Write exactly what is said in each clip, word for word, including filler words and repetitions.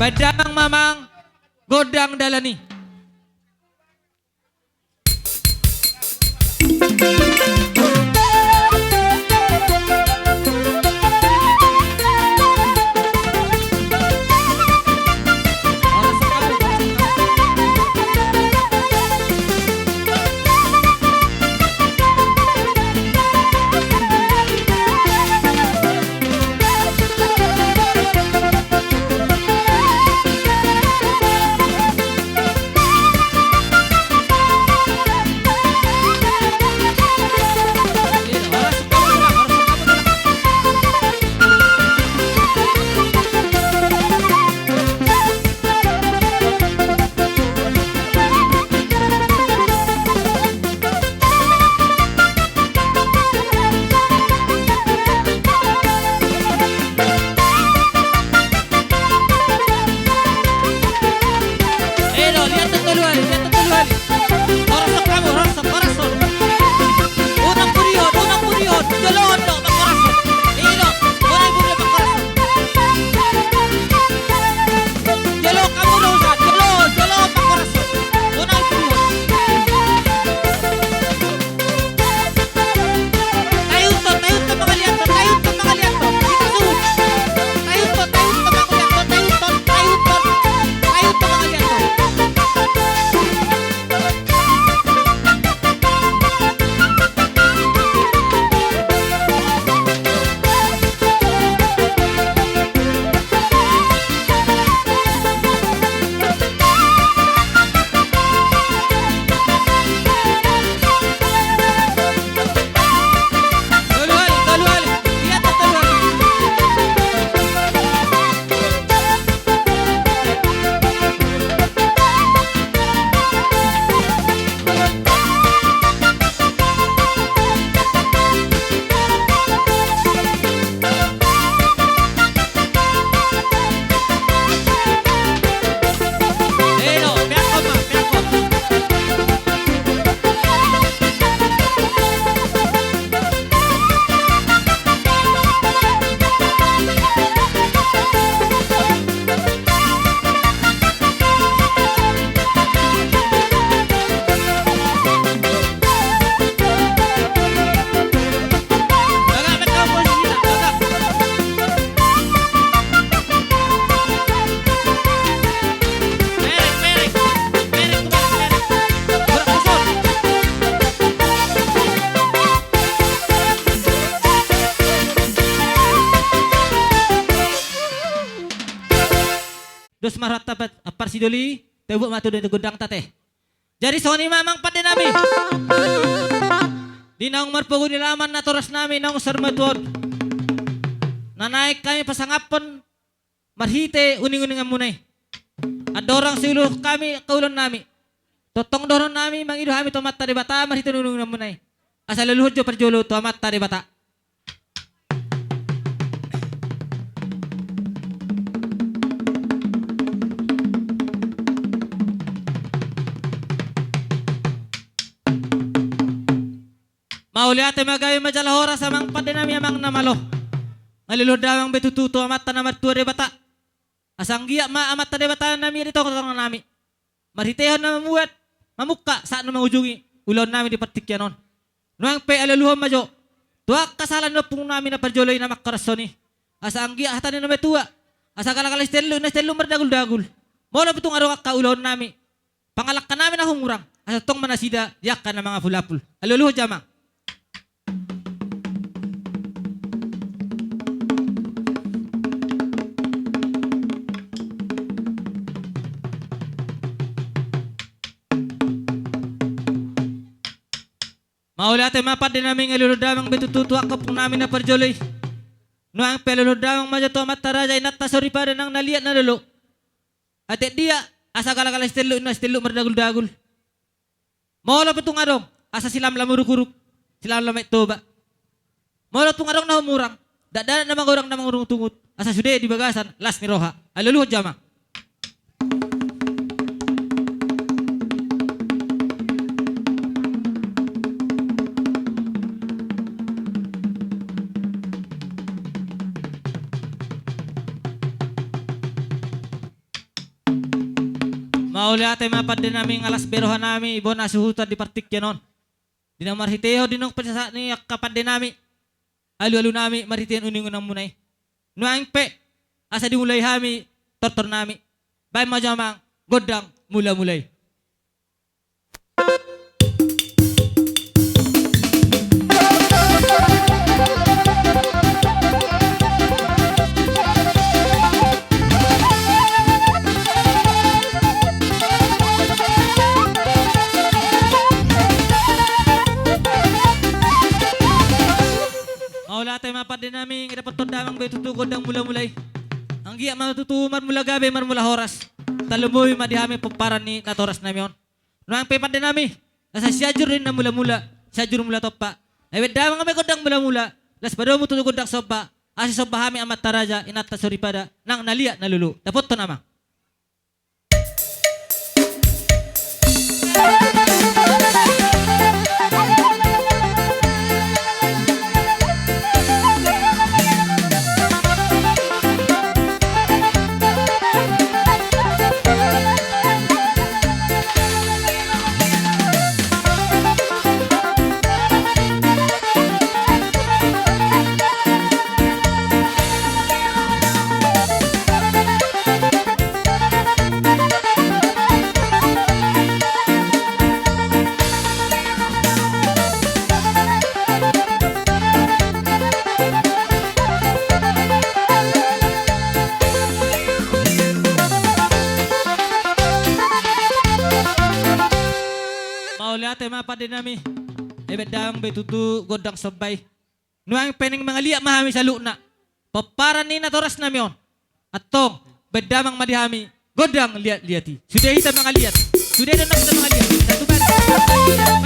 Baen damang ma amang gondang dalan i. Elo, lihat tu tolu hali, lihat tu tolu hali. Horosok hamu, horosok, horosok. Unang pudihon, unang pudihon. Jolo do, mangkorosok. Elo, unang pudihon, mangkorosok. Jolo hamu do, jolo, jolo, mangkorosok. Unang pudihon. Taihuthon, taihuthon pangaliathon, taihuthon pangaliathon. Hita suhut. Taihuthon, taihuthon pangaliathon, taihuthon, taihuthon, taihuthon pangaliathon. Dos ma rohanta, Ampar Sidoli, tabuat ma tu gondangta ate. Jadi songon i ma amang pande nami. Di naung marpogu ni alaman natorasnami naung saurmatua on, na naeng hami pasangaphon marhite uninguninganmuna i. Andorang so iulohon hami angka ulaonnami, tongtong dohononnami mangido hami tu Amanta Debata marhite uninguninganmuna i. Asa alualuhon jo parjolo tu Amanta Debata. Mauliate ma, gabe ma jala horas amang pande nami, amang na malo. Nga alualuhon damang be tutu tu Amanta na martua Debata. Asa anggiat ma Amanta Debata na mian di tongatonganami, marhitehon na mambuat, mamungka sahat na mangujungi ulaonnami di partingkian on. Nuaeng pe alualuhon ma jo tu angka sala ni ompungnami na parjolo i na mangkorashon i. Asa anggiat hata ni na matua, asa galagala sitelluk, na sitelluk mardaguldagul. Molo pe tung adong angka ulaonnami, pangalangkanami na humurang, asa tong ma nasida di angka na mangapulapul. Alualuhon jo amang. Mauliate ma pande nami, nga alualuhon damang be tutu tu angka ompungnami na parjolo i. Nuaeng pe alualuhon damang ma jo tu amanta raja, inanta soripada nang na liat na lolo. Atik dia, asa galagala sitelluk, na sitelluk mardaguldagul. Molo pe tung adong, asa silamlam urukuruk, silamlam aek Toba. Molo tung adong na humurang, dakdanak na mangorang na mangurungutungut, asa sude di bagasan las ni roha. Alualuhon jo amang. Mauliate ma pande nami, nga las be roha nami bona suhuton di partingkian on. Di na marhitehon di nunga pasahat ni angka pande nami, alualu nami marhitehon uninguningan muna i. Nuaeng pe asa dimulai hami tortor nami. Baen ma jo amang gondang mulamula i. Mauliate ma pande nami, nga dapothon damang be tutu gondang mulamula i. Anggiat ma tutu marmula gabe marmula horas. Tarlumobi ma di hami pomparan ni natoras nami on. Nuaeng pe pande nami, asa Sianjur do ninna mulamula, Sianjur Mula Tompa. Ai baen damang ma gondang mulamula, laos padomu tutu gondang somba, asa somba hami amanta raja, inanta soripada, nang na liat na lolo. Dapothon amang. Mauliate ma pande nami. Ai baen damang be tutu gondang somba i. Nuaeng pe naeng mangaliat ma hami saluhutna pomparan ni natoras nami on. Antong, baen damang ma di hami gondang liatliat i. Sude hita mangaliat. Sude do nang hita mangaliat. Satu balik.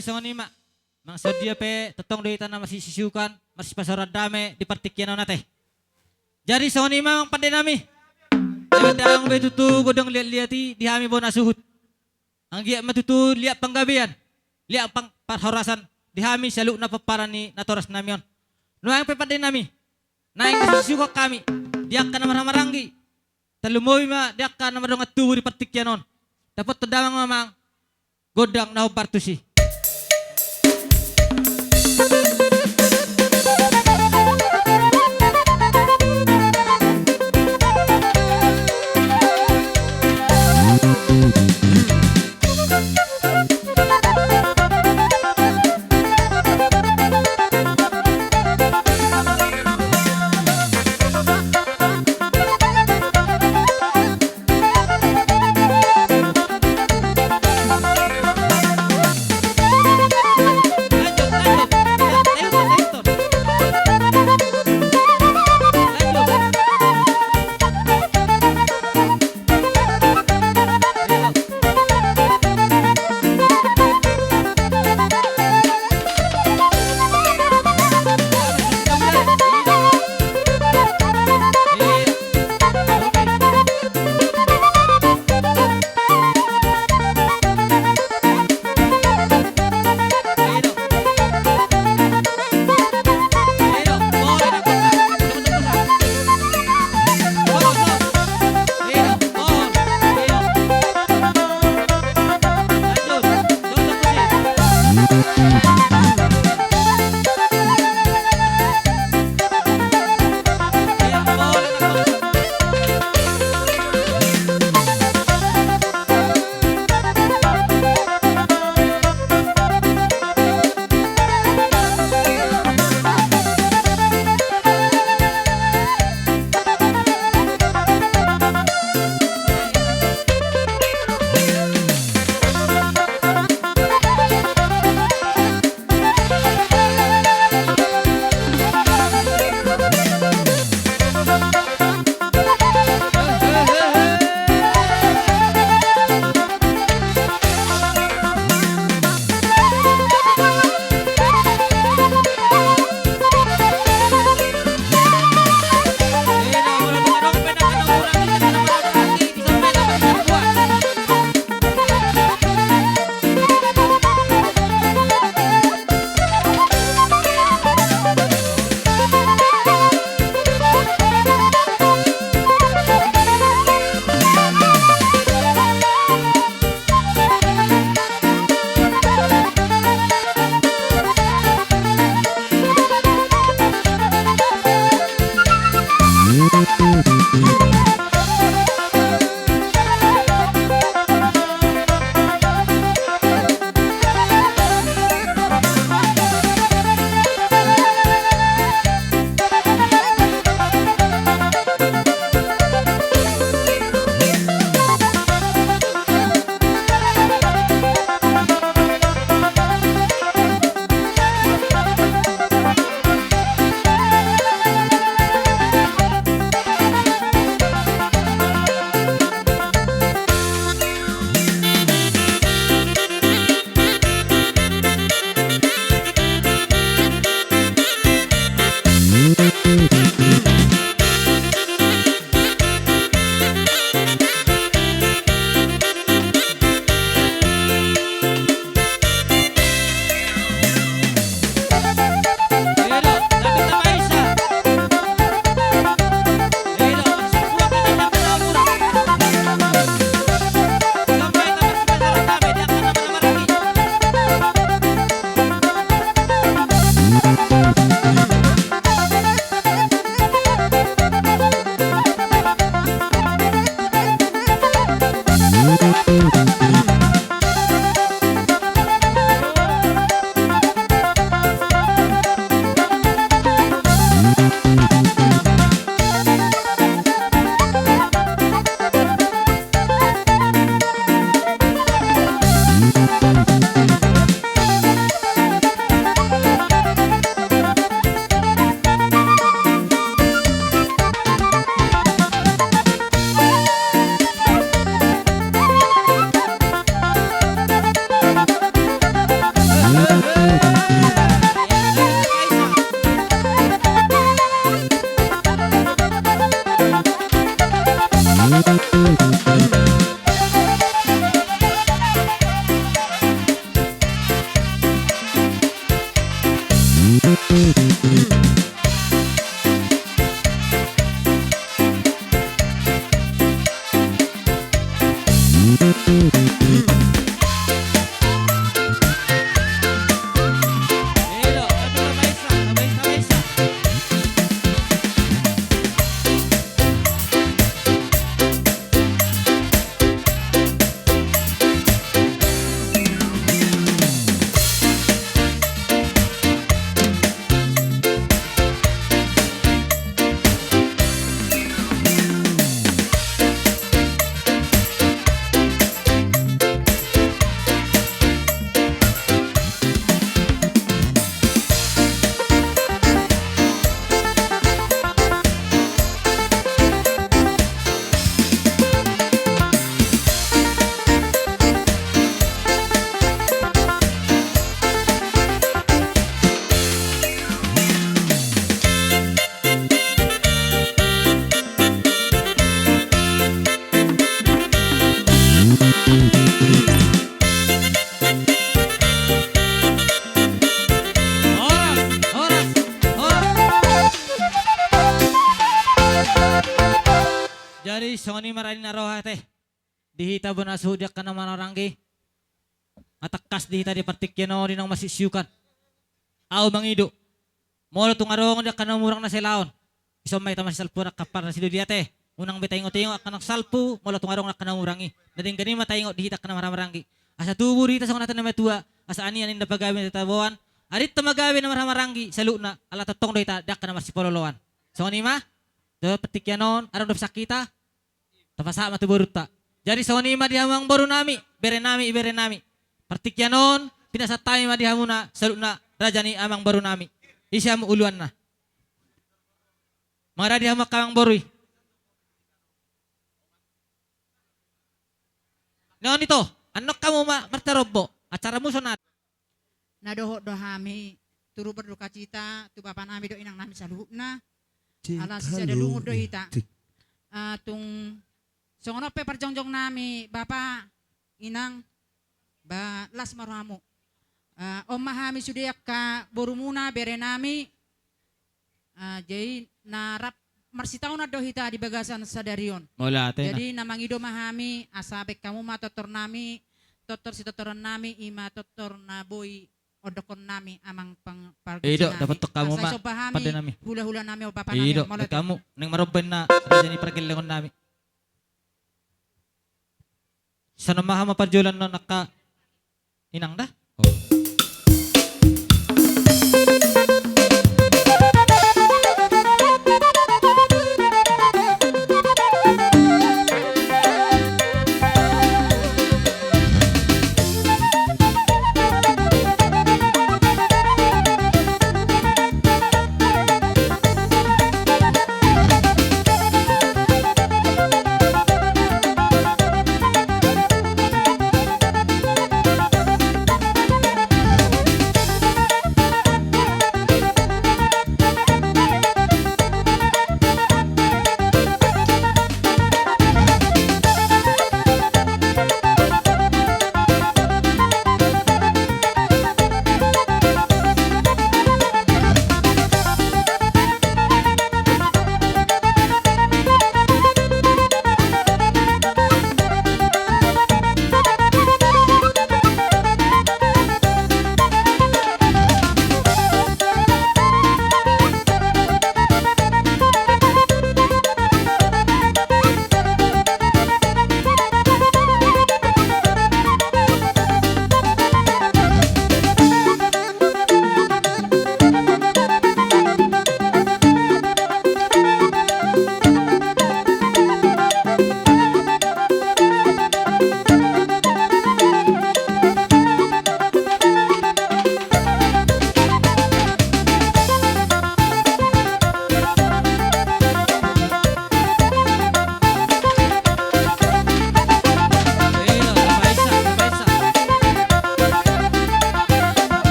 Songon i ma. Mang songon dia pe tongtong do hita na marsisisukan, marsipasaoran dame di partingkian on ate. Jadi songon i ma amang pande nami. Jala ndang be tutu godang liat-liat i di hami bona suhut. Anggiat ma tutu liat panggabean, liat pang-, parhorasan di hami saluhutna pomparan ni natoras nami on. Nuaeng pe pande nami, naeng marsisisukan hami di angka na marhahamaranggi. Tarlumobi ma di angka na mardongan tubu di partingkian on. Dapothon damang ma amang gondang na hombar tusi. Ate, di hita bona suhut di angka na marhahamaranggi. Nga tangkas di hita di partingkian on di naung marsiuksiukan. Ahu mangido, molo tung adong di angka na umurang na silaon, dison ma hita masisalpuan angka parna sidoli ate. Unang be taingotingot angka na salpu molo tung adong angka na umurang i. Na denggan i ma taingot di hita angka na marhahamaranggi. Asa tubu di hita songon hata ni natuatua, asa anina ni na pagabe na tataboan, arinta ma gabe na marhahamaranggi saluhutna, ala tongtong do hita di angka na marsipolooloan. Songon i ma, di partingkian on, adong do pesan hita. Tapasahat ma tu borunta. Jadi songon i ma di hamu amangboru nami, bere nami, ibebere nami. Partingkian on, pinasahat hami ma di hamuna saluhutna raja ni amangboru nami. Ise hamu uluanna? Mangaradi hamu angka amangboru i. Nion ito, annon hamu ma martarombo, acara muso na. Na dohot do hami turut berdukacita tu bapa nami dohot inang nami saluhutna. Ala sisada lungun do hita. Ah, tung songon on pe parjongjong nami bapa, inang, ba las ma rohamu. Ah, on ma hami sude angka borumuna, bere nami. Ah, jadi na rap marsitaonan do hita di bagasan sadari on. Mauliate. Jadi na mangido ma hami asa baen hamu ma tortor nami, tortor sitortoran nami, i ma tortor na boi ondokkon nami amang pang-, pargonsi nami. Ido, dapothon hamu ma pande nami. Asa isomba hami hulahula nami, o bapa nami. Ido, mauliate. Baen hamu, naeng maromba inna raja ni pargellengon nami. Songon i ma hamu parjolo annon angka inang da. Oh.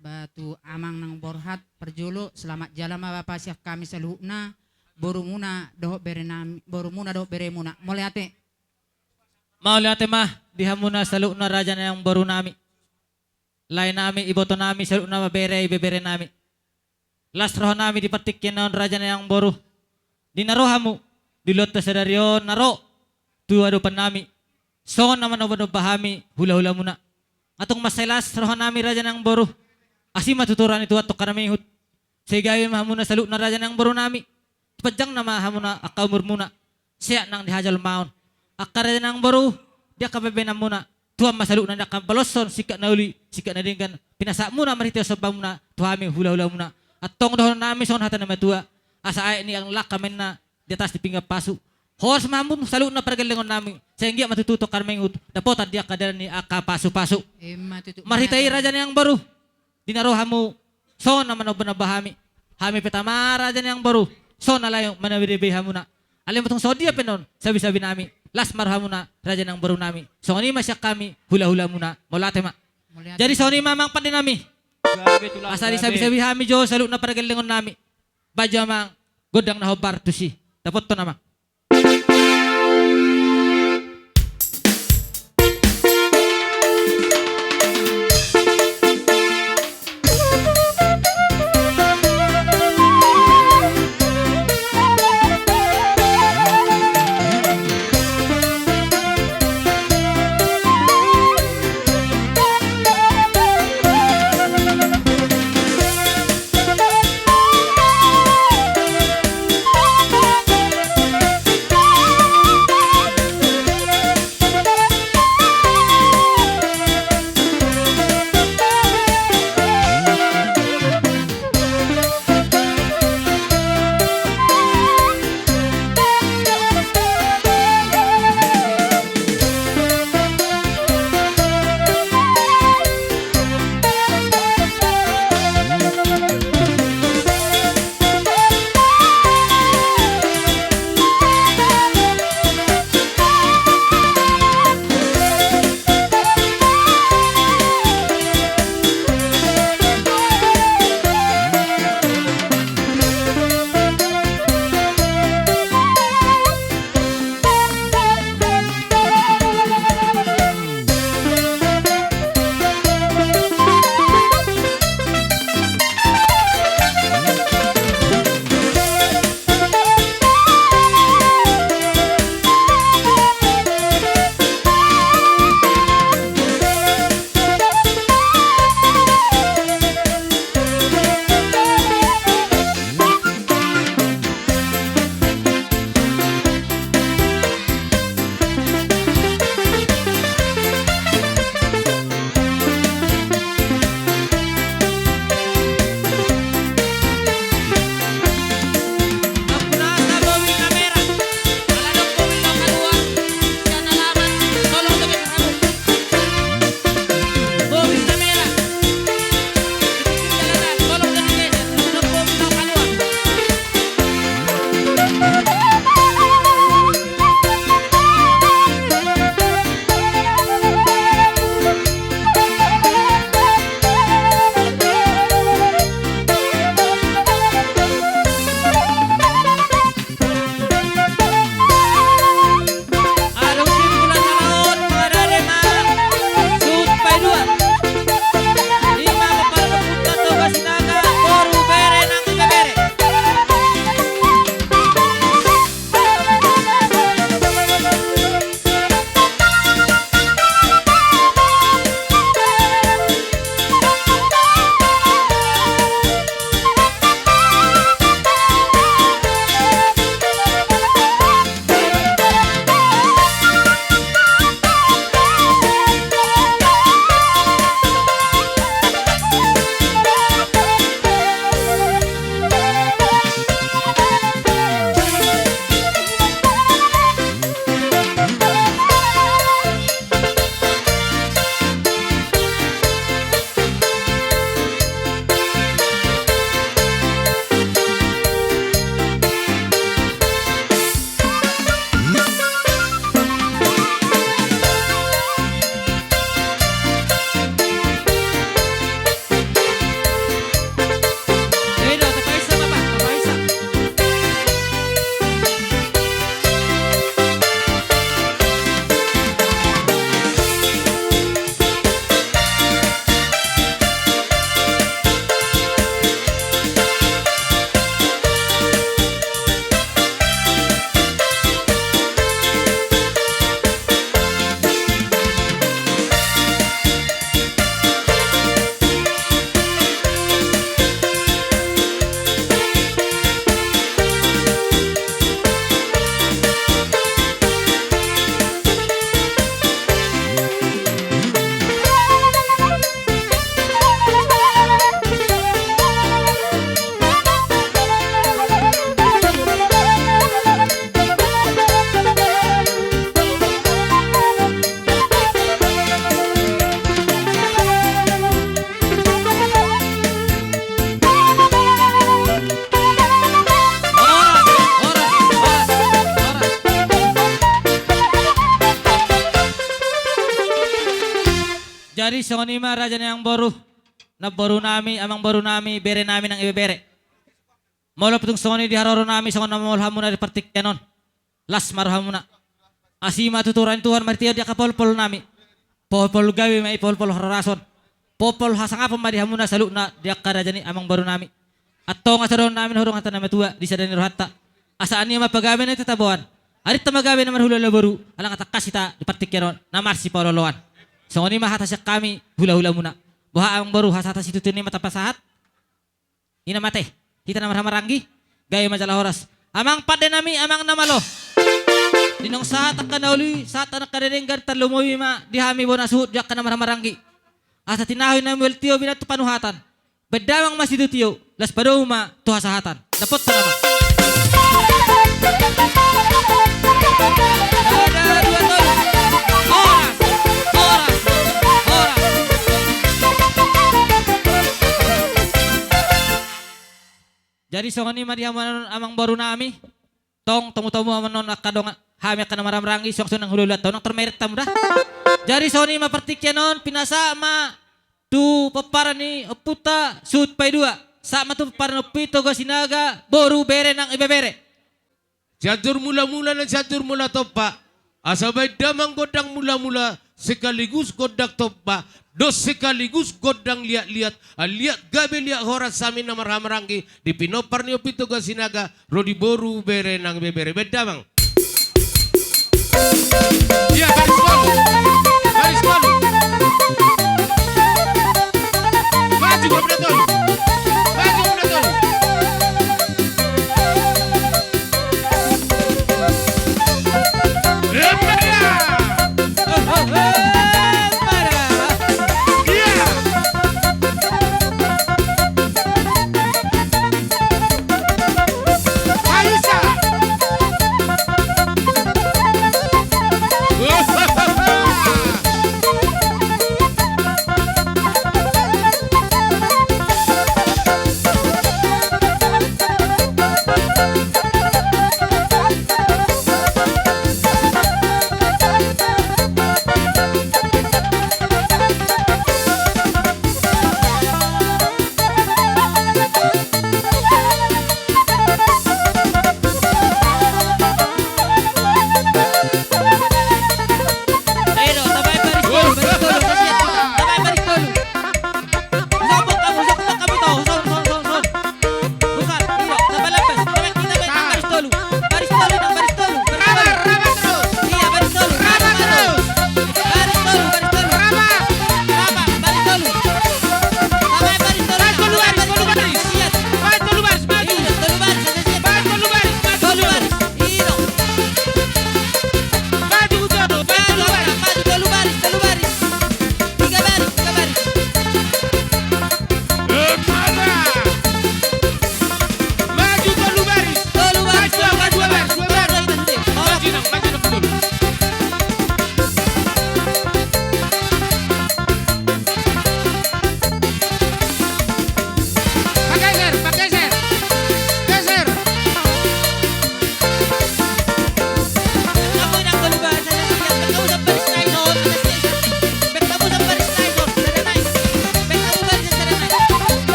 Ba tu amang nang borhat, parjolo selamat jala ma bapa sian hami saluhutna, borumuna dohot bere nami, borumuna dohot beremuna. Mauliate. Mauliate ma di hamuna saluhutna raja nang boru nami. Lae nami, iboto nami, saluhutna ma bere, ibebere nami. Las roha nami di partingkian on raja nang boru. Di na ro hamu, di ulaonta sadari on na ro tu adopan nami. Songon na manobanomba hami hulahulamuna. Antong mansai las roha nami raja nang boru. Asi ma tutu roha ni Tuhan tongka na mangihut. Sai gabe ma hamuna saluhutna raja nang boru nami. Panjang nama hamuna angka umurmuna. Sehat nang di hajolmaon. Angka raja nang boru, di angka bahenbahenmuna. Tuhan ma saluhutna di angka paloshon, singkat na uli, singkat na denggan. Pinasahatmuna marhite sombamuna tu hami hulahulamuna. Antong dohonon nami songon hata ni natuatua. Asa aek ni angka langka ma inna di atas ni pinggan pasu. Horas ma hamu saluhutna pargellengon nami. Sai anggiat ma tutu tongka na mangihut dapotan di angka dalan ni angka pasupasu. Ima tutu. Marhite i raja nang boru. Di na ro hamu songon na manobanomba hami. Hami pe tama raja nang boru. Songon na laho manabeibai hamuna. Alai ma tung songon dia pe non sabisabi nami. Las ma rohamuna raja nang boru nami. Songon i ma sian hami hulahulamuna. Mauliate ma. Mauliate. Jadi songon i ma amang pande nami. Gabe tulang, asa gabe. Disabisabi hami jo saluhutna pargellengon nami. Bahen jo amang gondang na hombar tusi. Dapothon amang. Jadi songon i ma raja ni amangboru, namboru nami, amangboru nami, bere nami nang ibebere. Molo pe tung songon i di haroro nami songon na mamolhon hamuna di partingkian on, las ma rohamuna. Asi ma tutu roha ni Tuhan martio di angka polpol nami. Polpol gabe ma i, polpol harorason, polpol hasangapon ma di hamuna saluhutna di angka raja ni amangboru nami. Antong asa dohonon nami na hurang hata na matua di sada ni rohanta. Asa an i ma pagabe na tataboan, arinta ma gabe na marhulahula boru, ala nga tangkas hita di partingkian on na marsipaolooloan. Songon i ma hata sian hami hulahulamuna. Boha amangboru, hasahatan situtu ni ma tapasahat? Ina mate, hita na marhahamaranggi, gabe ma jala horas. Amang pande nami, amang na malo. Di naung sahat angka na uli, sahat angka na denggan, tarlumobi ma di hami bona suhut di angka na marhahamaranggi. Asa tinahu na mual tio, binantuk panuhatan. Baen damang ma situtu tio, laos padomu ma tu hasahatan. Dapothon nama. Sada, dua, tolu. Horas, horas, horas. Jadi songon i ma di hamu annon amangboru nami. Tong tomutomu ma annon angka dongan, hami angka na marhahamaranggi, suang songon nang hulahulanta, unang tormeret hamu da. Jadi songon i ma partingkian on, pinasahat ma tu pomparan ni ompunta Suhut Paidua. Sahat ma tu pomparan ni Ompu Ito Gasinaga, boru, bere nang ibebere. Sianjur mulamula nang Sianjur Mulatompa. Asa baen damang gondang mulamula sekaligus gondang tompa, dos sekaligus gondang liatliat. Liat gabe liat horas hami na marhahamaranggi di pinompar ni Ompu Ito Gasinaga ro di boru, bere nang ibebere. Baen damang. Iya, baris walu. Baris walu. Maju, Bro Penonton. Maju, Bro Penonton.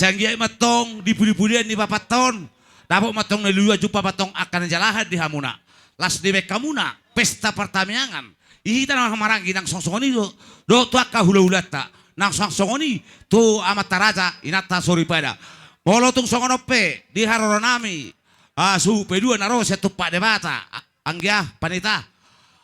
Sai anggiat ma antong di pudipudian ni papatta on, dapot ma antong na lilu, jumpa ma antong angka na jalahan di hamuna. Las dibaen hamuna pesta partangiangan. I hita na marhahamaranggi nang songon i do, dohot tu angka hulahulanta, nang songon i tu amanta raja, inanta soripada. Molo tung songon on pe di haroronami, ah, suhut P dua na ro sian tumpak Debata, a-, anggia panita,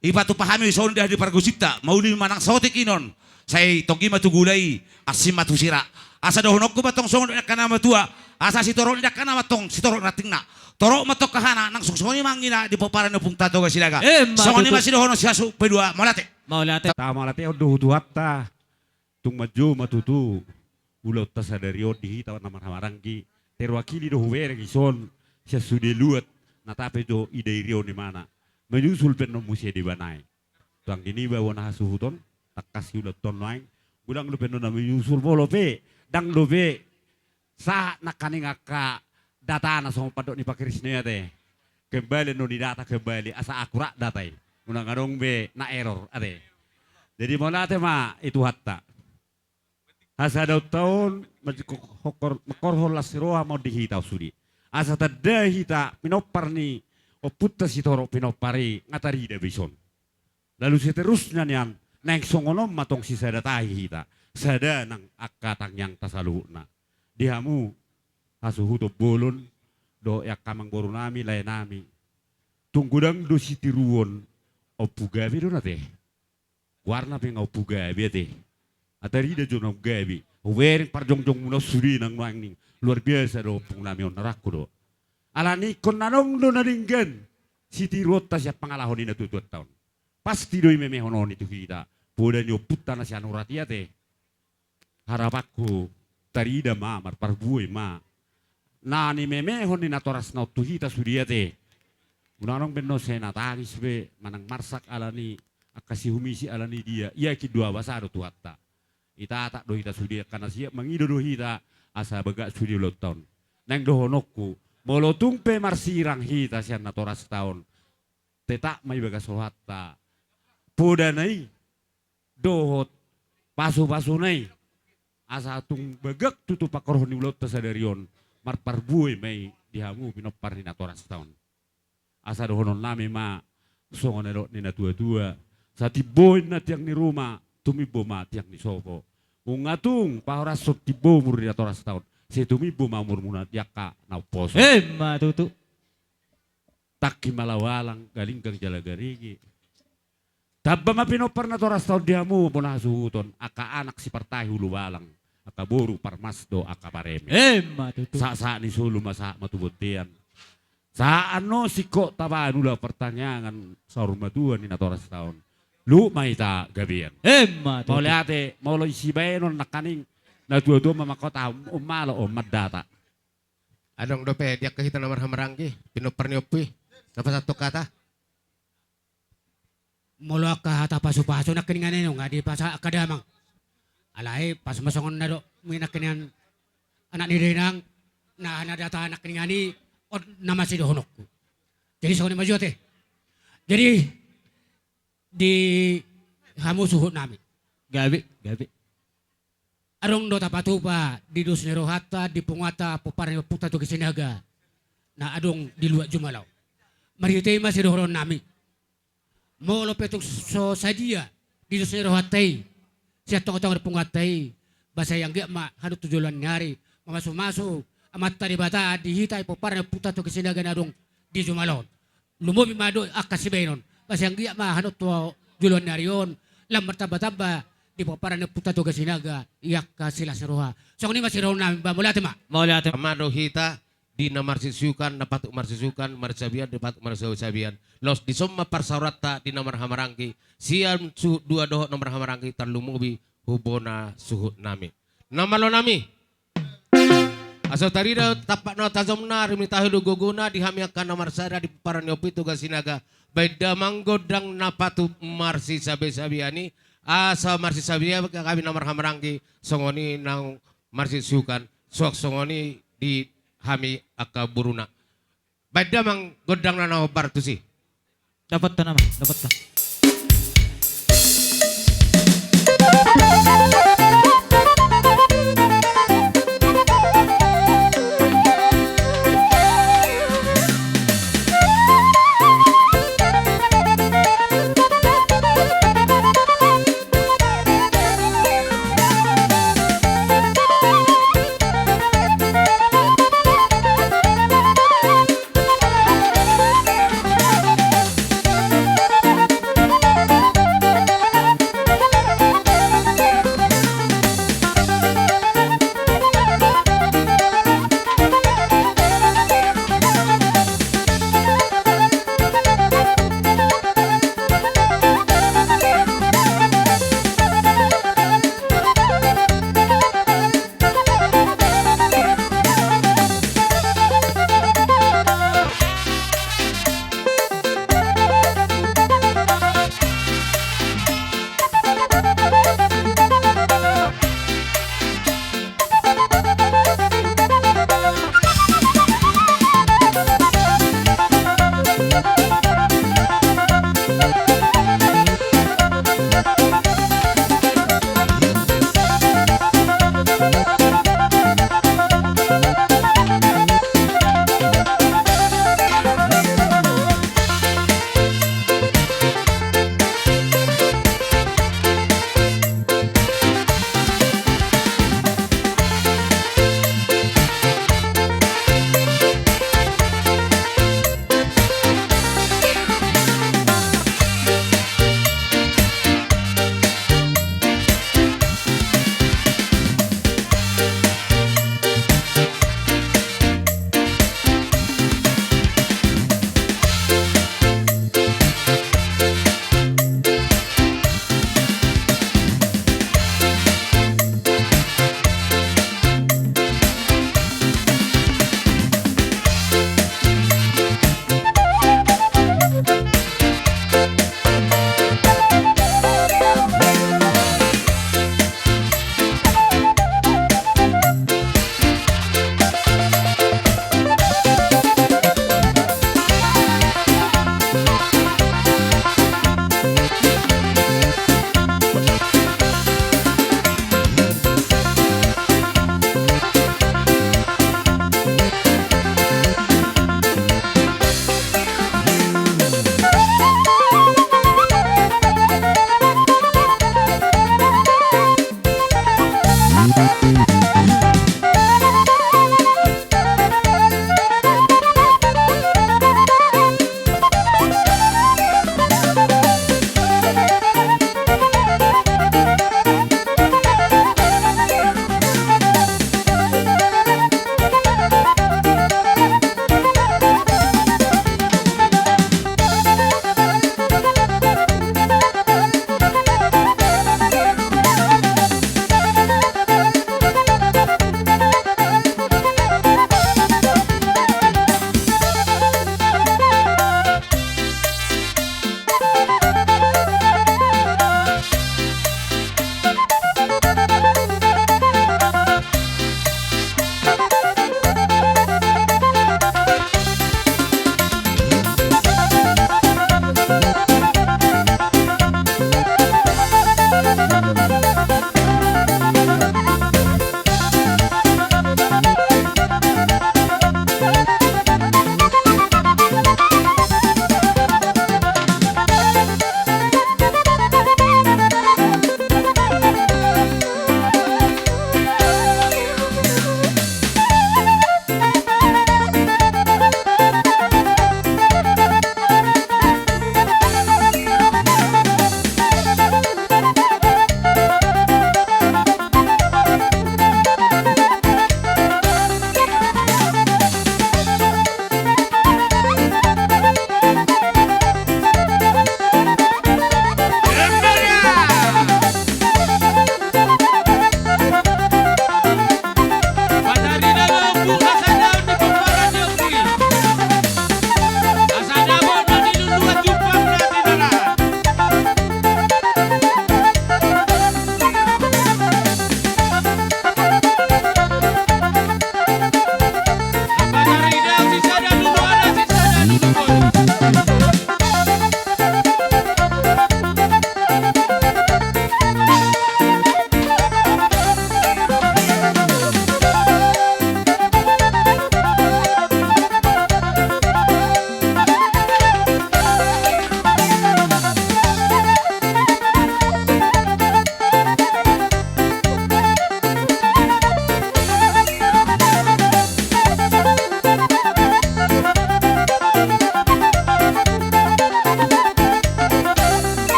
ipatupa hami songon dia di pargosinta, mauli ma nang saotik inon, sai tonggi ma tu gula i, asing ma tu sira. Asa dohononku ma antong songon angka na matua, asa sitorop ni dakdanak ma antong sitorop ni rantingna. Torop ma antong hahana nang songon i ma anggina di pomparan ni ompunta Toga Sinaga. Emma tutu. Songon i ma sidohonon sian suhut P dua, mauliate. Mauliate. Tamalate on do tu Tuhanta. Tung manjou ma tutu ulaonta sadari on di hita na marhahamaranggi, terwakili do hubereng dison sian sude luat na tape jo i dairi on imana. Menyusul pe annon muse debana i. Tu anggi ni iba bona hasuhuton, tangkas ulaonta on nuaeng, godang dope annon na menyusul, molo pe ndang dope sahat nangkaning angka datana songon pandok ni Pak Krisna i ate. Kembali annon di data, kembali asa akurat data i. Unang adong be na error ate. Jadi mauliate ma i Tuhanta. Hasadaonta on, mangkorhon las ni roha ma on di hita on sude. Asa tanda hita pinompar ni ompunta sitorop pinompar i, nga tarida be dison. Lalu seterusna nian, naeng songon on ma antong sisada tahi hita, sada nang angka tangiangta saluhutna. Di hamu hasuhuton bolon dohot angka amangborunami, laenami. Tung godang do sitiruon, Ompu Gabe do na ate. Goarna pe nga Ompu Gabe ate. Nga tarida jo na umgabe. Hubereng parjongjongmuna on sude nang nuaeng, ning luar biasa do ompungnami on, na rangku do. Alani ingkon adong do na denggan sitiruonta sian pangalaho ni natuatuanta on. Pasti do i memehon on i tu hita, poda ni ompunta na sianurat i ate. Harapanku tarida ma, marparbue ma na nimemehon ni natorasna on tu hita sude ate. Unang adong be annon sai na tangis be manang marsak alani angka sihumisi alani dia, yakin do au asa do Tuhanta. Itatap do hita sude angka na siap, mangido do hita asa bagak sude ulaonta on. Naeng dohononku, molo tung pe marsirang hita sian natorasta on, tetap ma i bagas rohanta podana i dohot pasupasuna i, asa tung bagak tutu pangkorhon ni ulaonta sadari on, marparbue ma i di hamu pinompar ni natorasta on. Asa dohononnami ma songon na nidok ni natuatua: Satimbo inna tiang ni ruma, tumimbo ma tiang ni sopo. Nunga tung pahorashon timbo umur ni natorasta on, sai tumimbo ma umurmuna di angka na umposo. Emma tutu. Tangki ma laho alang, galinggang jala garege. Tamba ma pinompar natorasta on di hamu bona hasuhuton, angka anak sipartahi ulubalang, angka boru parmas dohot angka pareme. Emma tutu. Sahat sahat ni solu ma sahat ma tu bontean. Sahat annon singkop tabahen ulaon partangiangan saur matua ni natorasta on, luhut ma hita gabean. Emma tutu. Mauliate. Molo sibaenon nangkaning natuatua ma mangkotahon, on malo on mandata. Adong dope di angka hita na marhahamaranggi pinompar ni ompu i na pasahathon hata? Molo angka hata pasupasu nangkiningan i nunga dipasahat angka damang. Alai pas ma songon na dok mui nangkiningan anak ni dainang, na aha na data nangkiningan i, on nama sidohononku. Jadi songon i ma jo ate. Jadi di hamu suhutnami. Gabe, gabe. Adong do tapatupa di dos ni rohanta, di punguanta pomparan ni ompunta Toga Sinaga na adong di luat jumala on. Marhite i ma sidohononnami. Molo pe tung so sadia di dos ni rohanta i sian tongatonga ni punguanta i, ba sai anggiat ma hanut tu joloan ni ari mamasumasu Amanta Debata di hita i pomparan ni ompunta Toga Sinaga na adong di jumala on. Lumobi ma do angka sibaenon, ba sai anggiat ma hanut tu joloan ni ari on lam martambatamba di pomparan ni ompunta Toga Sinaga i angka silas ni roha. Songon i ma sidohononnami ba, mauliate ma. Mauliate. Sama do hita di na marsisuhukan, na patut marsisuhukan, marsisabian, na patut marsisabian. Laos dison ma parsaoranta di na marhahamaranggi sian suhut dua dohot na marhahamaranggi, tarlumobi hu bona suhutnami. Na malonami. Asa tarida tampak na tajomna, rim ni tahi do gogona di hami angka na marsada di pomparan ni ompu i Toga Sinaga. Baen damang gondang na patut marsisabisabian i, asa marsisabian hami na marhahamaranggi, songon i naung marsisuhukan, suang songon i di hami angka boruna. Baen damang gondangna na hombar tusi. Dapothon nama, dapothon.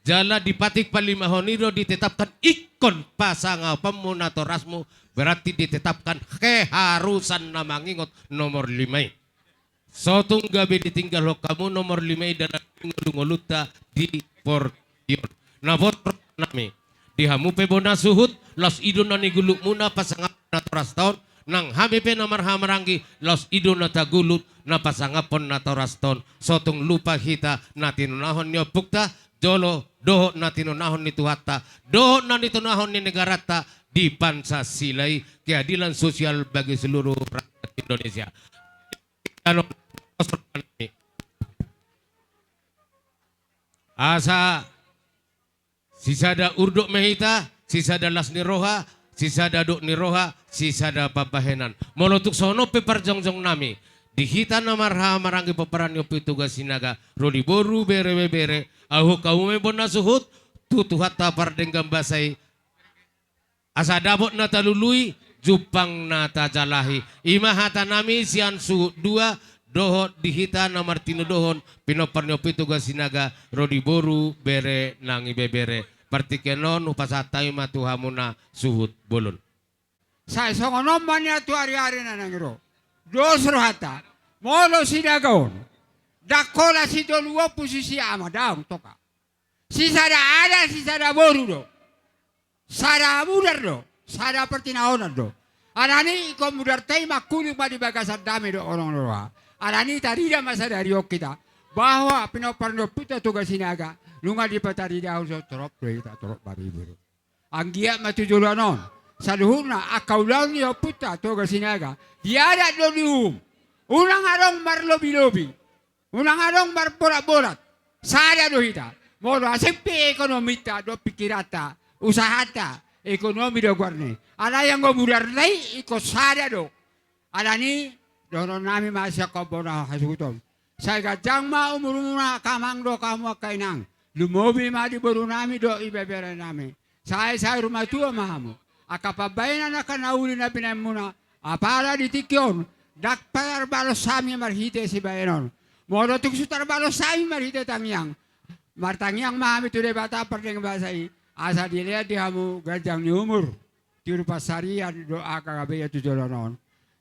Jala di patik palimahon i do ditetapkan ingkon pasangaponmu natorasmu, berarti ditetapkan keharusan na mangingot nomor lima i. So tung gabe ditinggalhon hamu nomor lima i dalan ni ngolungolunta di portibi on. Na boru nami, di hamu pe bona suhut, laos i do na nigulutmuna pasangaphon natorasta on, nang hami pe na marhahamaranggi, laos i do na tagulut na pasangaphon natorasta on. So tung lupa hita na tinonahon ni ompunta, jolo dohot na tinonahon ni Tuhanta, dohot na tinonahon ni negaranta di Pancasila i, keadilan sosial bagi seluruh rakyat Indonesia. Asa sisada urdot ma hita, sisada las ni roha, sisada dok ni roha, sisada pambahenan. Molo tung songon on pe parjongjong nami, di hita na marhahamaranggi pomparan ni Ompu Toga Sinaga, ro di boru, bere, ibebere, ahu hamu ma bona suhut tu Tuhanta pardenggan basa i, asa dapot na talului, jumpang na tajalahi. I ma hata nami sian suhut dua, dohot di hita na martinodohon pinompar ni Ompu Toga Sinaga, ro di boru, bere nang ibebere. Partingkian on hupasahat hami ma tu hamuna suhut bolon. Sai songon on ma nian tu ari-ari na naeng ro. Dos rohanta. Molo Sinaga on, ndang holan sitolu ompu sisia ama, daong, toka. Sisada adat, sisada boru do. Sada mudar do, sada partinaonan do. Alani i ingkon mudarta i mangkuling ma di bagasan dame dohot holong ni roha. Alani i tarida ma sadari on hita bahwa pinompar ni Ompunta Toga Sinaga, nunga dipataridahon, so torop do hita, torop baribu do. Anggiat ma tu joloan on, saluhutna angka ulaon ni Ompunta Toga Sinaga, di adat dohot di uhum, unang adong marlobi-lobi. Unang adong marborat-borat. Sada do hita. Molo asing pe ekonominta dohot pikiranta, usahanta, ekonomi do goarna i. Alai anggo mudarna i ingkon sada do. Alani i dohonon nami ma sian hamu bona hasuhuton. Sai ganjang ma umurmuna angka amang dohot hamu angka inang. Lumobi ma di boru nami dohot ibebere nami. Sai saur matua ma hamu. Angka pambahenan angka na uli na binahenmuna, apala di tingki on, ndang tarbalos hami marhite sibahenon. Molo tung so tarbalos hami marhite tangiang, martangiang ma hami tu Debata pardenggan basa i, asa dilean di hamu ganjang ni umur, tiur pansarian dohot angka gabe tu joloan on.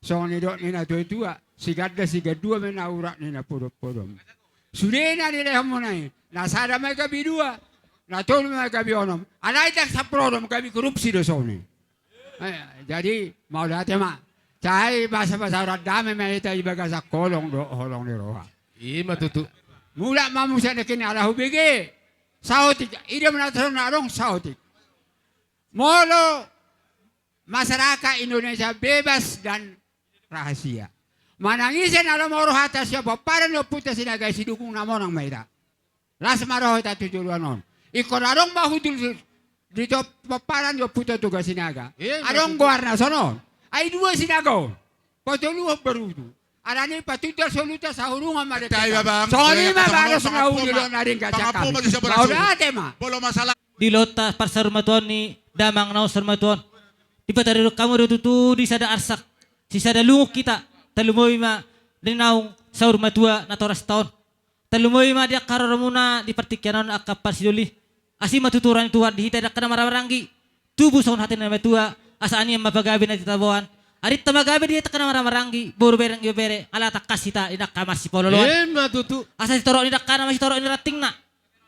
Songon nidok ni natuatua, siganda sigandua ma na urat ni na podompodom. Sude na nilehonmuna i, na sada ma gabe dua, na tolu ma gabe onom. Alai ndang sampulodom, gabe korupsi do songon i. Eh, jadi mauliate ma. Sai basabasa urat dame ma hita di bagasan holong dohot holong ni roha. I ma tutu. Mulak ma muse nangkin ala hubege. Saotik, i do ma na adong saotik. Molo masyarakat Indonesia bebas dan rahasia. Manang ise na lomo rohanta sian pomparan ni Ompunta Sinaga i, sidukung na monang ma hita. Las ma roha hita tu joloan on. Ingkon adong ma hundul di pomparan ni Ompunta Toga Sinaga. Eh, adong goarna songon on. Ai dua Sinaga on. Patoluhon Barutu. Alani i patundal soluta sahurungan ma dengke. Songon i ma balos na uli dohot na denggan sian hami. Mauliate ma. Di ulaonta parsaurmatuaon ni damang naung saurmatuaon, dipataridahon hamu do tutu di sada arsak, sisada lungun hita. Tarlumobi ma di naung saurmatua natorasta on. Tarlumobi ma di angka haroromuna di partingkian on angka parsidoli. Asi ma tutu roha ni Tuhan di hita di angka na marhahamaranggi. Tubu songon hata ni na matua, asa anian ma pagabe na titaboan. Arinta ma gabe di hita angka na marhahamaranggi, boru, bere nang ibebere, ala tangkas hita di angka marsipaolooloan. Ima tutu. Asa sitorop ni dangkana ma sitorop ni rantingna.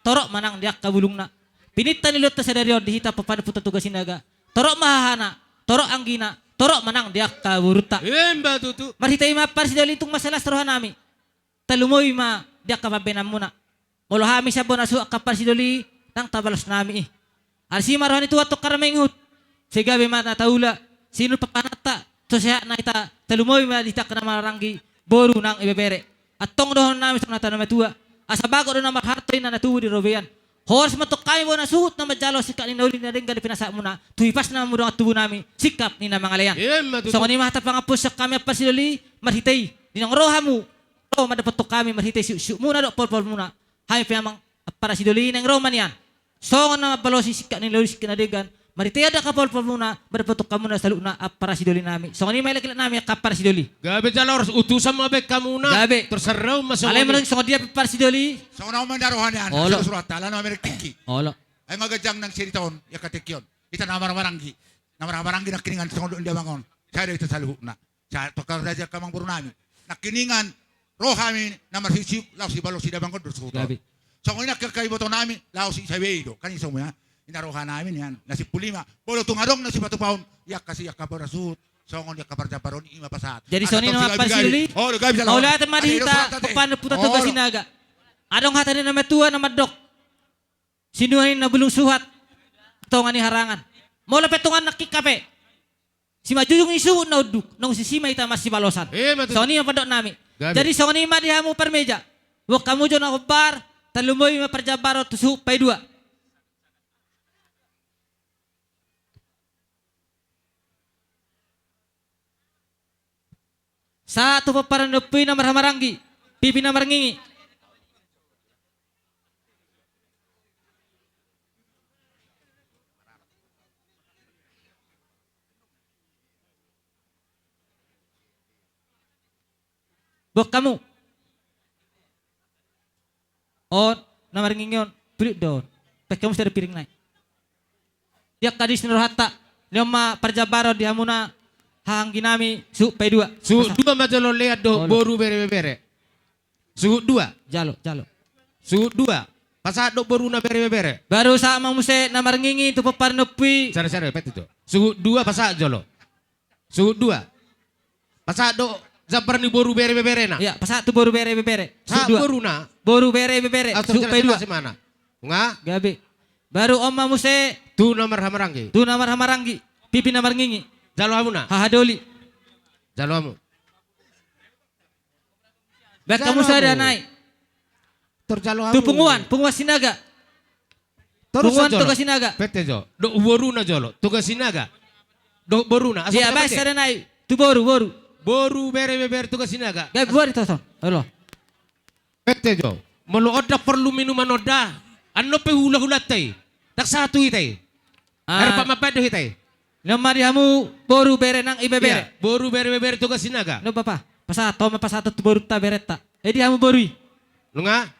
Torop ma nang di angka bulungna. Pininta ni ulaonta sadari on di hita pomparan ni Ompunta Toga Sinaga. Torop ma hahana, torop anggina, torop ma nang di angka borunta. Ima tutu. Marhite i ma parsidoli tung mansai las roha nami. Tarlumobi ma di angka pambahenanmuna. Molo hami sian bona suhut angka parsidoli, ndang tabalos nami i. Asi ma roha ni Tuhan tongka na mangihut. Sai gabe ma na taula, sinur pahananta, so sehat na hita, tarlumobi ma di hita angka na marhahamaranggi, boru nang ibebere. Antong dohonon nami songon hata ni na matua, asa bagot do na marhalto, inna na tubu di robean. Horas ma antong hami bona suhut na manjalo singkat ni na uli na denggan di pinasahatmuna, tu hipasna ma dongan tubu nami, singkat ni na mangalean. Ima tutu. Songon i ma hata pangampuon sian hami angka parsidoli, marhite i, di naung ro hamu, ro mandapothon hami marhite siuksiukmuna dohot polpolmuna. Hami pe amang parsidoli naeng ro ma nian songon na mambalosi singkat ni na uli singkat na denggan Marhite adat na pinasahatmuna, marpatupa hamuna saluhutna angka parsidoli nami. Songon i ma ilek-ilek nami angka parsidoli. Gabe jala horas, utusan ma baen hamuna. Gabe. Terserah ma songon i. Alai molo songon dia pe parsidoli. Songon on ma na roha ni anak. Olo. Suru-suru hata, ala na merek kiki. Olo. Ai ma ganjang nang cerita on, ia katekion. Hita na marhahamaranggi. Na marhahamaranggi nangkiningan songon dia mangon. Sada hita saluhutna. Sa-, tongka raja angka amangboru nami. Nangkiningan ro hami na marsiuksiuk laos sibalosi damang on do suhut on. Gabe. Songon i nangkin angka iboto nami laos i sabe i do. Kan i songon i, ina roha nami nian. Na simpul i ma. Molo tung adong na sipatupaon. Ia angka si angka boras suhut. Songon i angka parjambaron i ma pasahat. Jadi songon i ma parsidoli. Olo, gabe jala. Mauliate ma di hita, pomparan ni ompunta Toga Sinaga. Adong hata ni na matua na mandok. Sinuan ni na bulung suhat, tonga ni harangan. Molo pe tonga nangkin hape. Simanjujung ni suhut na unduk, naung sisi ma hita marsibalosan. Eh, ma tutu. Songon i ma pandok nami. Gabe. Jadi songon i ma di hamu parmeja. Boan hamu jo na hombar, tarlumobi ma parjambaron tu suhut paidua. Sahat tu pomparan ni ompu i na marhahamaranggi, pipi na marngingi. Boan hamu. On, na marngingi on, pulit do on. Baen hamu sada piring nai. Di angka disi na rohanta, lehon ma parjambaron di hamuna hahaanggi nami, suhut paidua. Suhut dua ma jolo lean dohot boru bere bebere. Suhut dua. Jalo, jalo. Suhut dua. Pasahat dohot boruna bere bebere. Baru sahat ma muse na marngingi tu pomparan ni ompu i. Sada, sada, pet itu. Suhut dua pasahat jolo. Suhut dua. Pasahat do jambar ni boru bere beberena. Iya, pasahat tu boru bere bebere. Sahat boruna. Boru bere bebere. Suhut paidua. Gabe. Baru on ma muse. Tu na marhahamaranggi. Tu na marhahamaranggi. Pipi na marngingi. Jalo hamuna. Hahadoli. Jalo hamu. Baen hamu sada nai. Tor jalo hamu. Tu punguan, punguan Sinaga. Punguan Toga Sinaga. Pete jo. Dohot boruna jolo. Toga Sinaga. Dohot boruna. Iya, baen sada nai. Tu boru, boru. Boru bere bebere Toga Sinaga. Gabe boan i tuson. Olo. Pete jo. Molo on ndang porlu minuman on da. Annon pe hula-hulanta i. Ndang sahat tu hita i. Air pamapat do hita i. Nunga ma di hamu boru bere nang ibebere. Iya, boru bere bebere Toga Sinaga. Nunga bapa. Pasahat, toma pasahat tu borunta berenta. Eh, di hamu boru i. Nunga.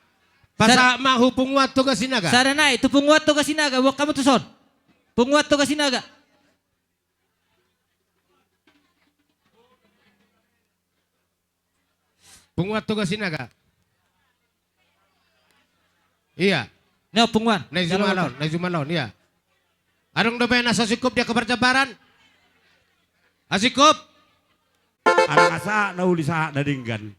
Pasahat ma tu punguan Toga Sinaga. Sada nai, tu punguan Toga Sinaga, boan hamu tuson. Punguan Toga Sinaga. Punguan Toga Sinaga. Iya. Nai punguan. Nai jumalaon, nai jumalaon, iya. Adong dope na so singkop di angka parjambaran? Asingkop. Ala nga sahat na uli sahat na denggan.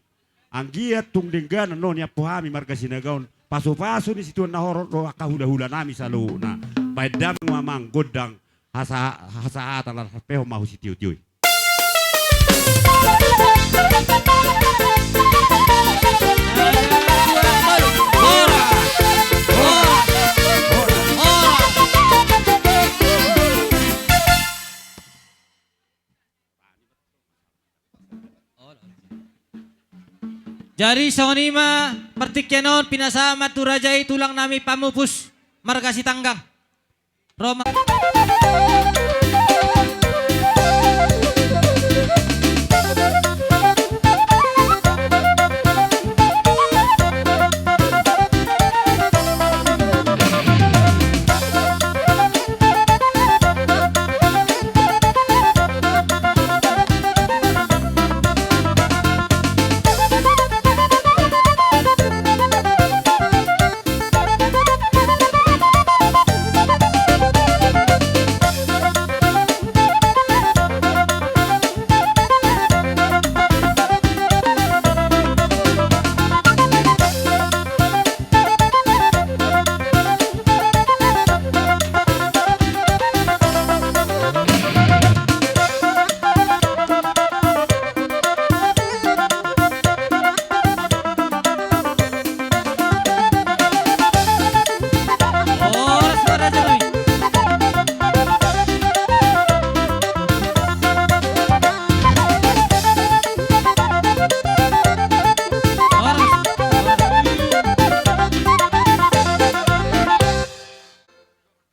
Anggiat tung denggan annon niampu hami marga Sinaga on. Pasu-pasu ni situan na horong do angka hula-hula nami saluhutna. Baen damang ma amang gondang. Hasa-, hasahatan las hampehon ma hu sitio-tio i. Jadi songon i ma partingkian on pinasahat ma tu raja i tulang nami pamupus marga Sitanggang. Roma.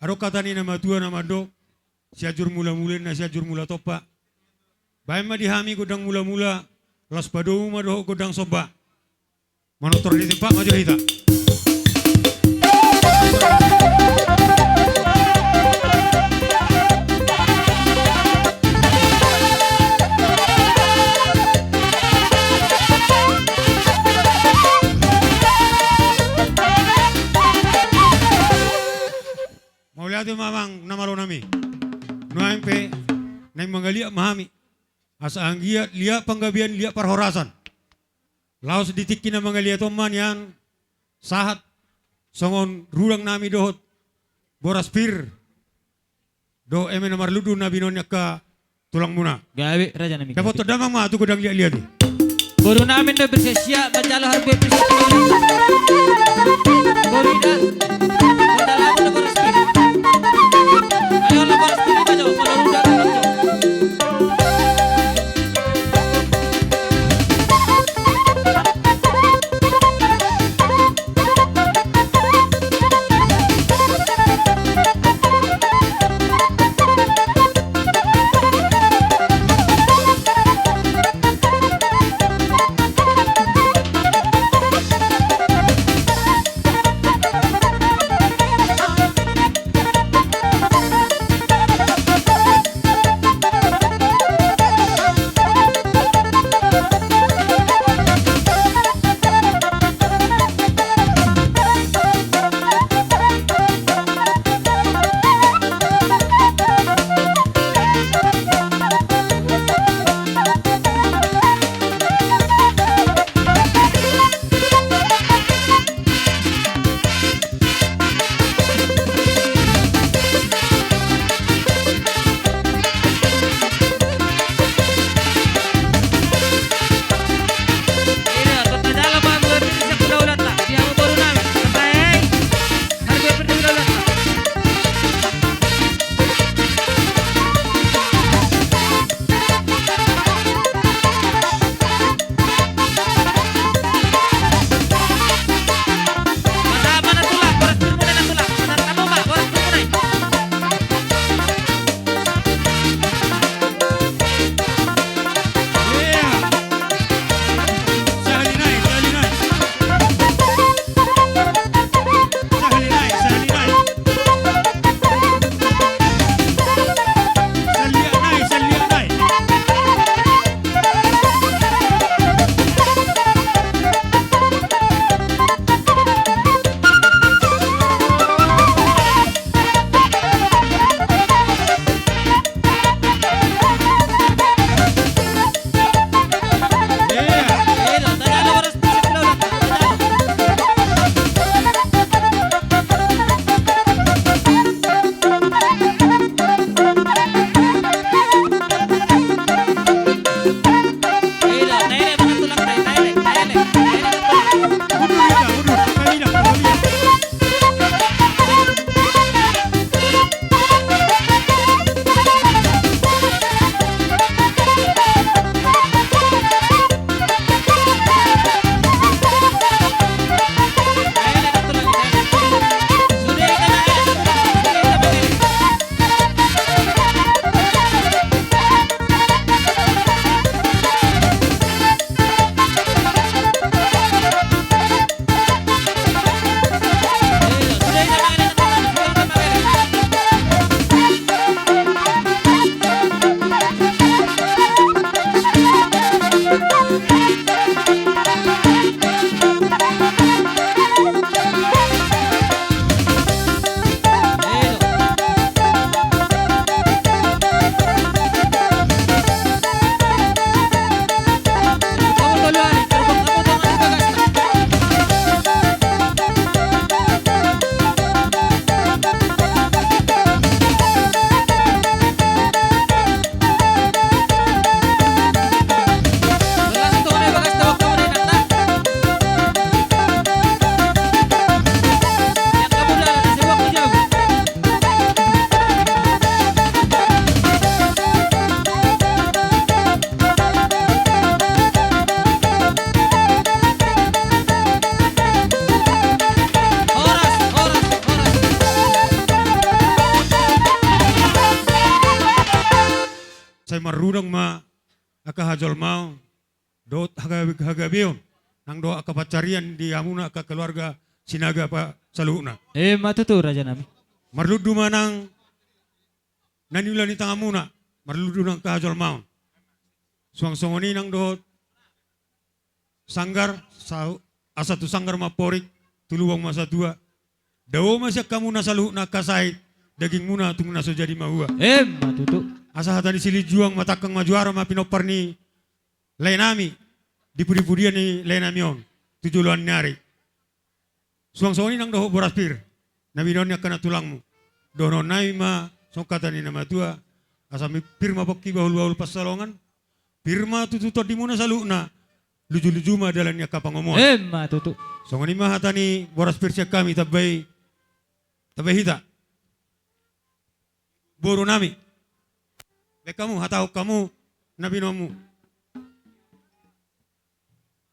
Adong hata ni na matua na mandok, Sianjur Mulamula, na Sianjur Mulatompa. Baen ma di hami gondang mulamula, laos padomu ma dohot gondang somba. Manortor di tempat ma jo hita. Mauliate ma amang na malo nami. Nuaeng pe naeng mangaliat ma hami. Asa anggiat liat panggabean, liat parhorasan. Laos di tingki na mangaliat on ma nian sahat songon rudang nami dohot boras pir dohot eme na marlundu na binoan ni angka tulangmuna. Gabe raja nami. Dapothon damang ma tu gondang liat-liat i. Boru nami do bersesia manjalo harbu episode. Boru ida. Boru dalam do boras pir. Ayo lah boras pir ma jo, boru ida. Marudang ma angka hajolmaon dohot hagabe-, hagabeon nang dohot angka pansarian di hamuna angka keluarga Sinaga pa saluhutna. Emma tutu, raja nami. Marlundu ma nang na niula ni tanganmuna, marlundu nang angka hajolmaon. Suang songon i nang dohot sanggar, sa-, asa tu sanggar ma amporik, tu lubang ma satua. Dao ma sian hamuna saluhutna angka sahit, dagingmuna tung na so jadi mahua. Emma tutu. Asa hata ni silinjuang ma tangkang ma juara ma pinompar ni lae nami di pudi-pudian ni lae nami on tu joloan ni ari. Suang songon i nang dohot boras pir na binoan ni angka na tulangmu. Dohonon nami ma songon hata ni na matua, asa mi-, pir ma pongki bahul-bahul pansalongan, pir ma tutu tondimuna saluhutna, luju-luju ma dalan ni angka pangomoan. Emma tutu. Songon i ma hata ni boras pir sian hami, tambai, tambai hita. Boru nami. Baen hamu, hatahon hamu na binoanmu.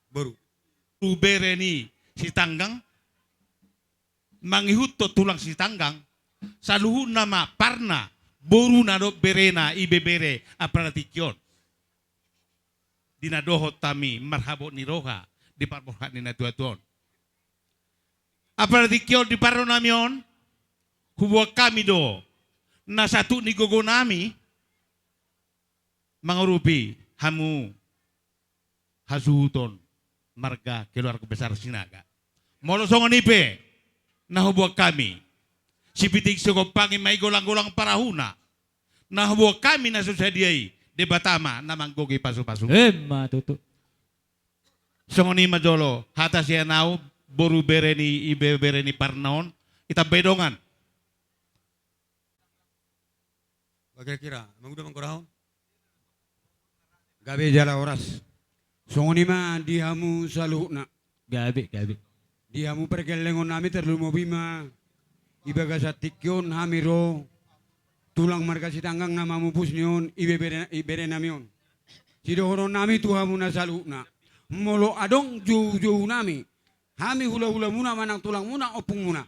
Boru. Tu bere ni Sitanggang, mangihuthon tulang Sitanggang, saluhutna ma parna, boruna dohot berena, ibebere, apala tingki on. Di na dohot hami marhabot ni roha di parborhat ni natua-tua on. Apala tingki on di parro nami on, huboan hami do na satuk ni gogo nami mangurupi hamu hasuhuton marga keluarga besar Sinaga. Molo songon i pe na huboan hami, sipitik sigompangi ma i golang-golang parahuna. Na huboan hami na so sadia i, Debata ma na manggohi pasu-pasu. Emma tutu. Songon i ma jolo hata sian ahu, boru bere ni, ibebere ni parna on, itambai dongan. Ba kira-kira, manguda manggorahon? Gabe jala horas. Songon i ma di hamu saluhutna. Gabe, gabe. Di hamu pargellengon nami, tarlumobi ma di bagasan tingki on hami ro tulang marga Sitanggang na mamupus ni on ibebere, ibere nami on. Sidohonon nami tu hamu na saluhutna. Molo adong jou-jou nami, hami hula-hula muna manang tulang muna, ompung muna.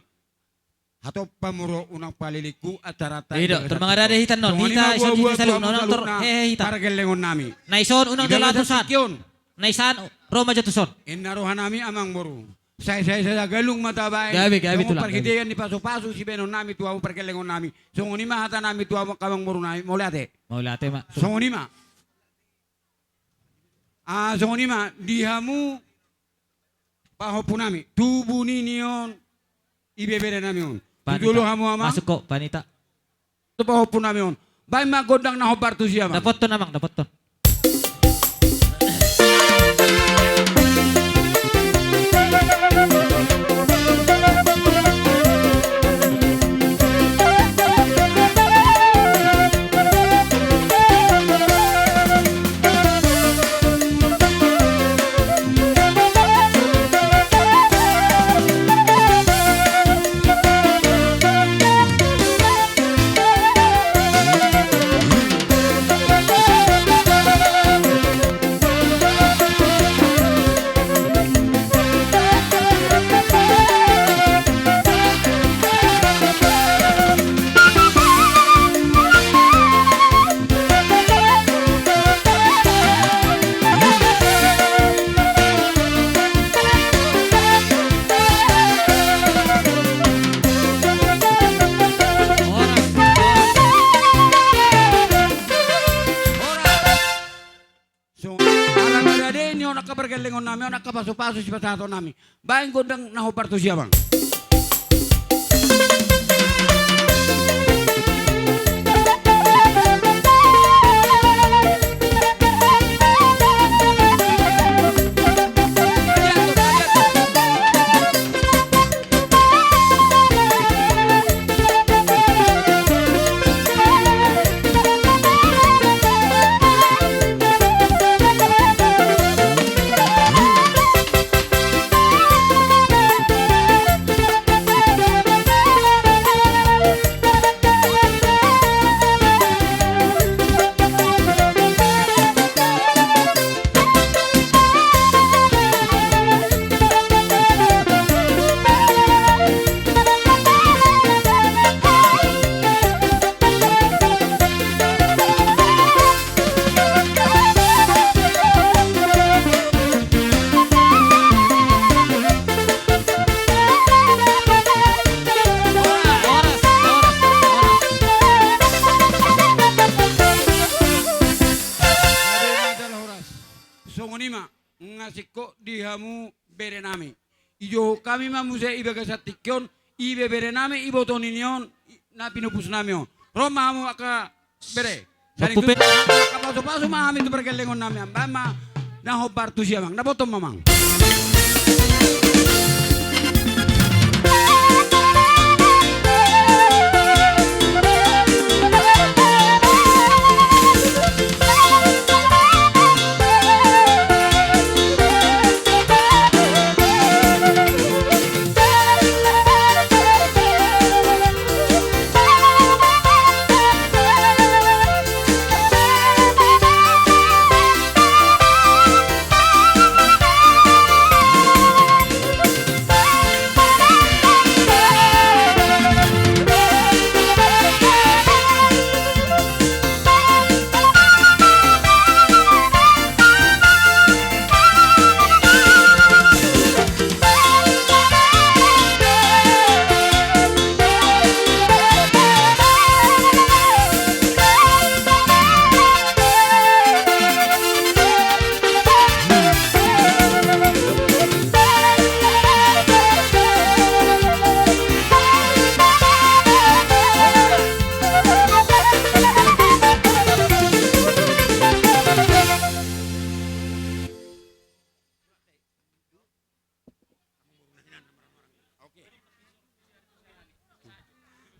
Hatop pamuro unang palilingku acaranta. I do, tor mangarade hita non, hita i saluhutna, unang tor hehe hita. Pargellengon nami. Na ison unang jolo tu son. Na ison ro ma jo tu son. Inna roha nami amang boru. Sai, sai, sai, galung ma tabaen. Gabe, gabe tulang, gabe. Parhitean ni pasu-pasu sibaenon nami tu hamu pargellengon nami. Songon i ma hata nami tu hamu amang boru nami. Mauliate. Mauliate ma. Songon i ma. Ah, songon i ma, di hamu pahompu nami, tubu ni on, ibebere nami on. Panita. Tu jolo hamu amang. Masuk ho, panita. Tu pahompu nami on. Baen ma gondang na hombar tusi amang. Dapothon amang, dapothon. So, ala marade ni on angka pargellengon nami on, angka pasu-pasu sipasahaton nami. Baen gondang na hombar tusi amang. Singkop di hamu bere nami. Dijou hami ma muse di bagasan tingki on, ibeberenami, iboto nini on, i-, na pinupus nami on. Ro ma hamu angka bere. Saling tu-, angka pasupasu ma hami tu pargellengon nami, amang. Baen ma na hombar tusi, amang. Na boto ma, amang.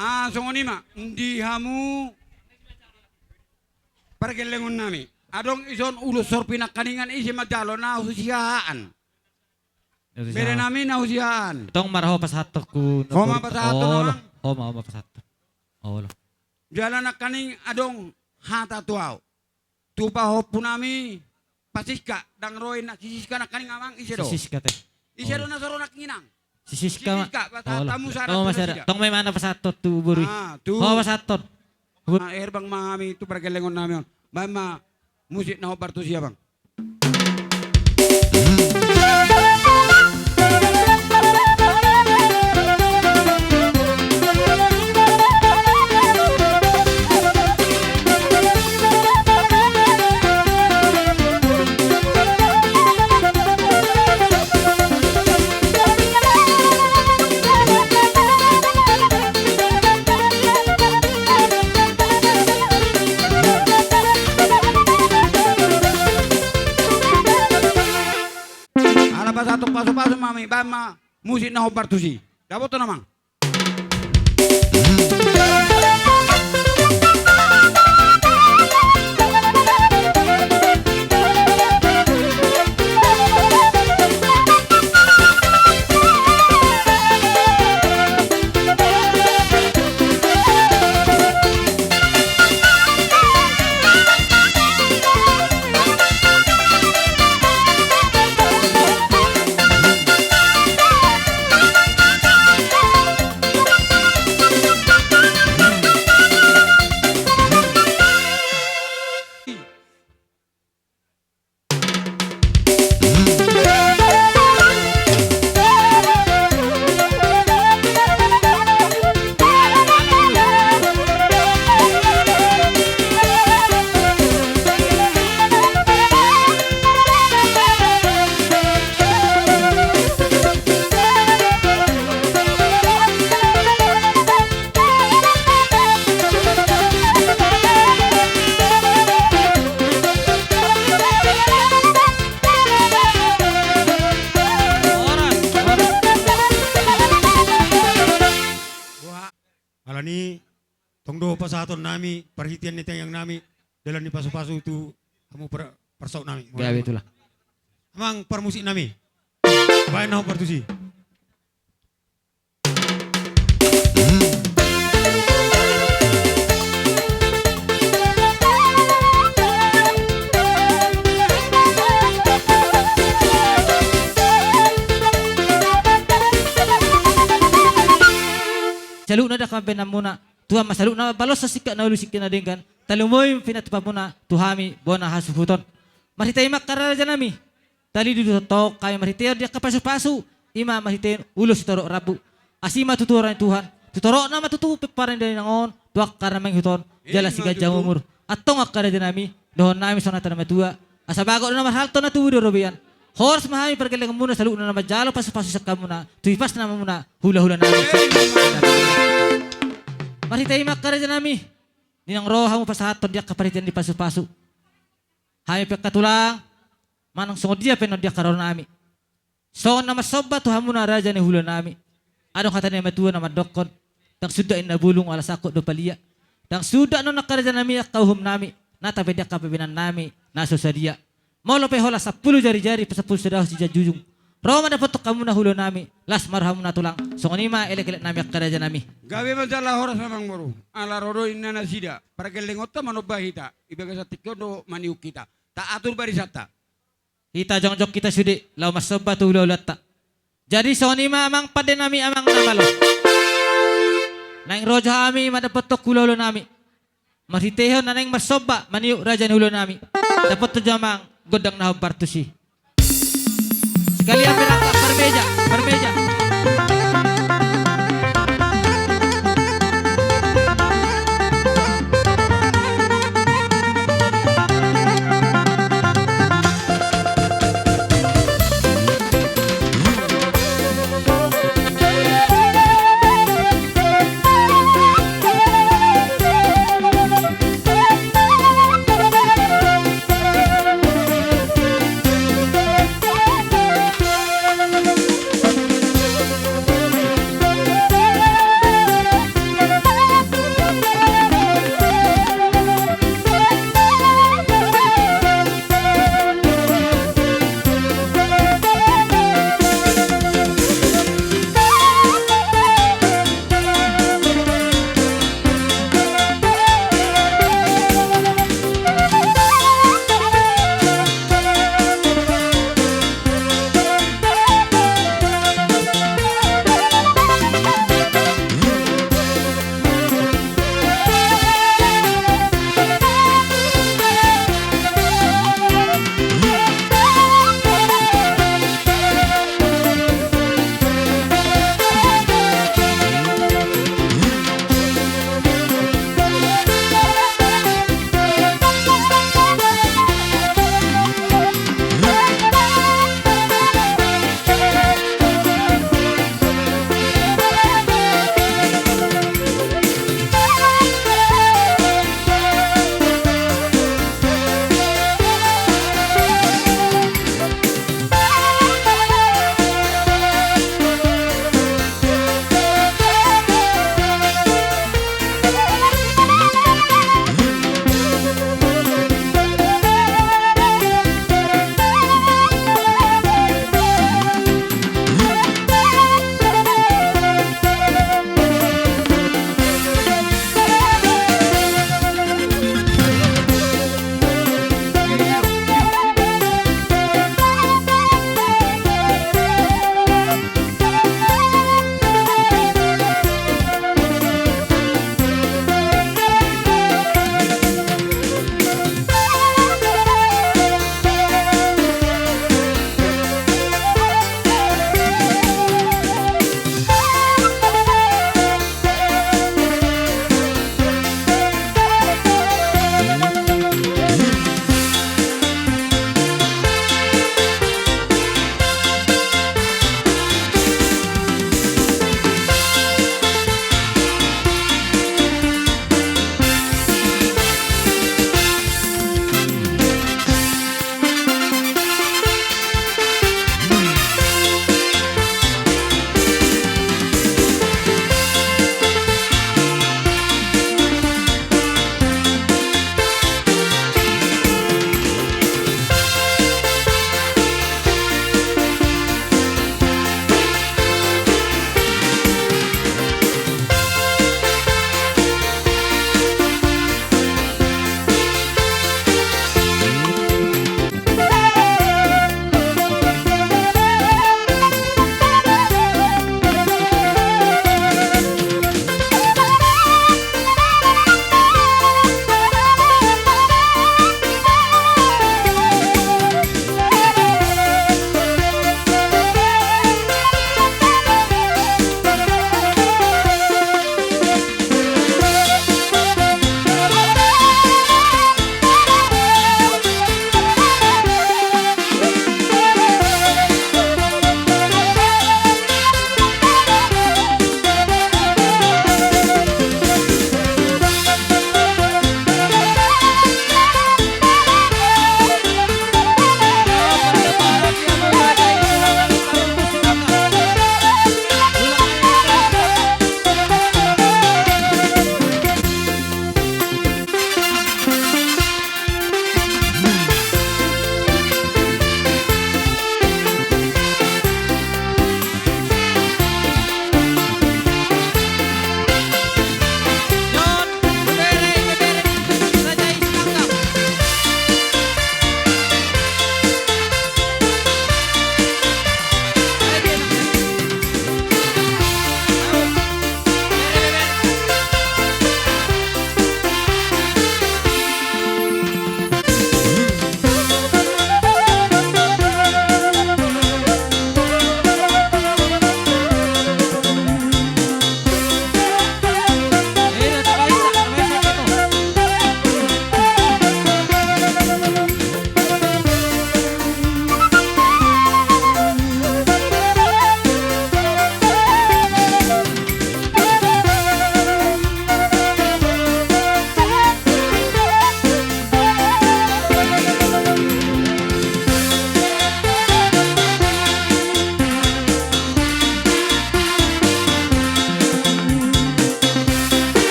Ah, songon i ma, di hamu pargellengon nami. Adong dison ulos sorpi nangkaningan, ise manjalo na husiahaan. Bere nami na husiahaan. Tong ma ra ho pasahathon tu. Ho ma pasahathon, olo, amang. Ho ma, ho ma pasahathon. Olo. Jala nangkaning adong hata tu ahu. Tu pahompu nami, pasingka, ndang ro i na si Siska nangkaning, amang, ise do? Si Siska te. Ise do na so ro nangkiningan? Si Siska ma. Si Siska, pasahat hamu sada tu nasida. Tong ma i ma na pasahathon tu boru i. Ah, tu. Ho pasahathon. Ah, herbang ma hami tu pargellengon nami on. Baen ma musik na hombar tusi, amang. Ala pasahathon pasupasu ma hami, baen ma musik na hombar tusi. Dapothon, amang. Alani, tong do pasahaton nami, parhitean ni tangiang nami, dalan ni pasupasu tu hamu par-, parsaut nami. Gabe tulang. Amang parmusik nami. Baen na hombar tusi. Saluhutna dangka ma baenanmuna, Tuhan ma saluhutna mambalos singkat na uli singkat na denggan, tarlumobi pinatupamuna tu hami bona hasuhuton. Marhite i ma angka raja nami. Tali di duhut tong hami marhite on di angka pasupasu, i ma marhite ulos sitorop rambu. Asi ma tutu roha ni Tuhan, tu toropna ma tutu pomparan ni dainang on, tu angka na mangihut on, jala siganjang umur. Antong angka raja nami, dohonon nami songon hata ni natuatua. Asa bagot do na marhalto na tubu di robean. Horas ma hami pargellengonmuna saluhutna na manjalo pasupasu sian hamuna tu hipasna hamuna hulahula nami. Marhite i ma angka raja nami, di naung ro hamu pasahathon di angka parhitean ni pasupasu, hami pe angka tulang manang songon dia pe annon di angka ro nami. Songon na marsomba tu hamuna raja ni hula nami, adong hata ni natuatua na mandokkon: Ndang sundat inna bulung ala sangkut do palia. Ndang sundat annon angka raja nami angka uhum nami na tabe di angka pabeanan nami na so sadia. Molo pe holan sampulu jarijari pe sampulu sadahon sijanjujung, ro ma dapothon hamuna hula nami, las ma rohamuna tulang. Songon i ma elekelek nami angka raja nami. Gabe ma jala horas ma amangboru. Ala ro do inna nasida, pargellengonta manomba hita, di bagasan tingki on do maniuk hita, taatur barisanta. Hita jongjong hita sude laho marsomba tu hulahulanta. Jadi songon i ma amang pande nami, amang na malo. Naeng ro jo hami mandapothon hulahula nami. Marhitehon na naeng marsomba maniuk raja ni hula nami, dapothon jo amang gondang na hombar tusi. Sekalian berangkat parmeja, parmeja.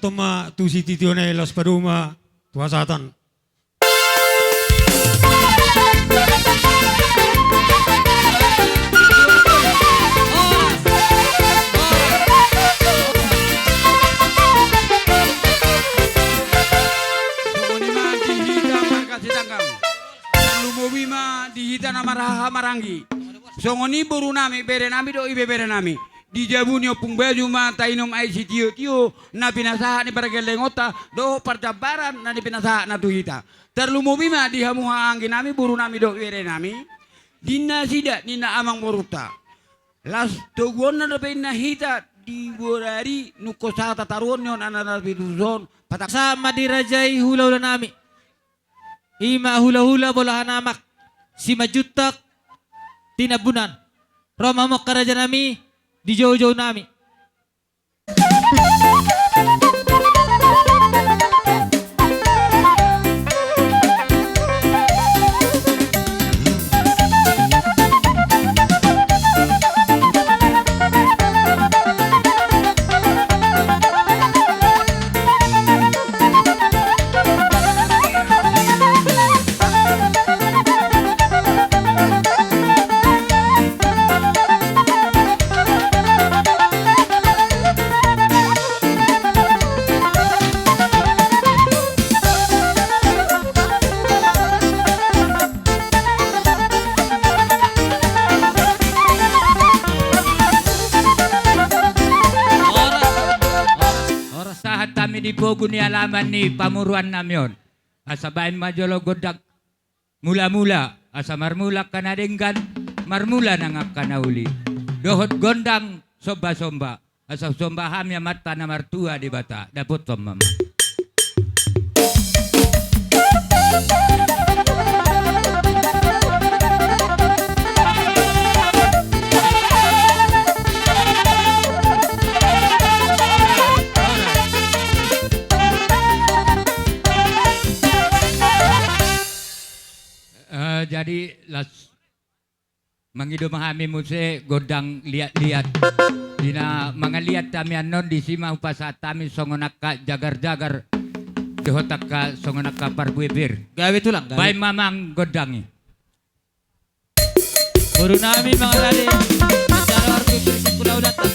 ma tu sitition i, las padomu ma tu hasahatan. Songon i ma di hita marga Sitanggang. Tarlumobi ma di hita na marhaha maranggi. Songon i boru nami, bere nami dohot ibebere nami. Di jabu ni Ompung Bayu ma tainum aek sitio-tio na pinasahat ni pargellengonta dohot parjambaran na pinasahatna tu hita. Tarlumobi ma di hamu haha anggi nami, boru nami dohot bere nami. Di nasida ninna amang borunta, las toguonna dope ninna hita di borari nunga sahata taruhon ni on anak na pitu son. Patak sahat ma di raja i hulahula nami. I ma hulahula Bolahan Amak, Simanjuntak, Tinambunan. Ro ma hamu angka raja nami di joujou nami. Horas, horas, horas sahat hami di pogu ni alaman ni pamoruan nami on. Asa baen ma jolo gondang mula-mula, asa marmula angka na denggan, marmula nang angka na uli. Dohot gondang somba-somba, asa somba hami Amanta na martua Debata, dapothon ma. Eh, jadi las, mangido ma hami muse gondang liat-liat. Di na mangaliat hami annon, disi ma hupasahat hami songon angka jagar-jagar dohot angka songon angka parbue pir. Gabe tulang, gabe. Baen ma amang gondang i. Boru nami mangalale, manjalo arti bersyukur laudatak.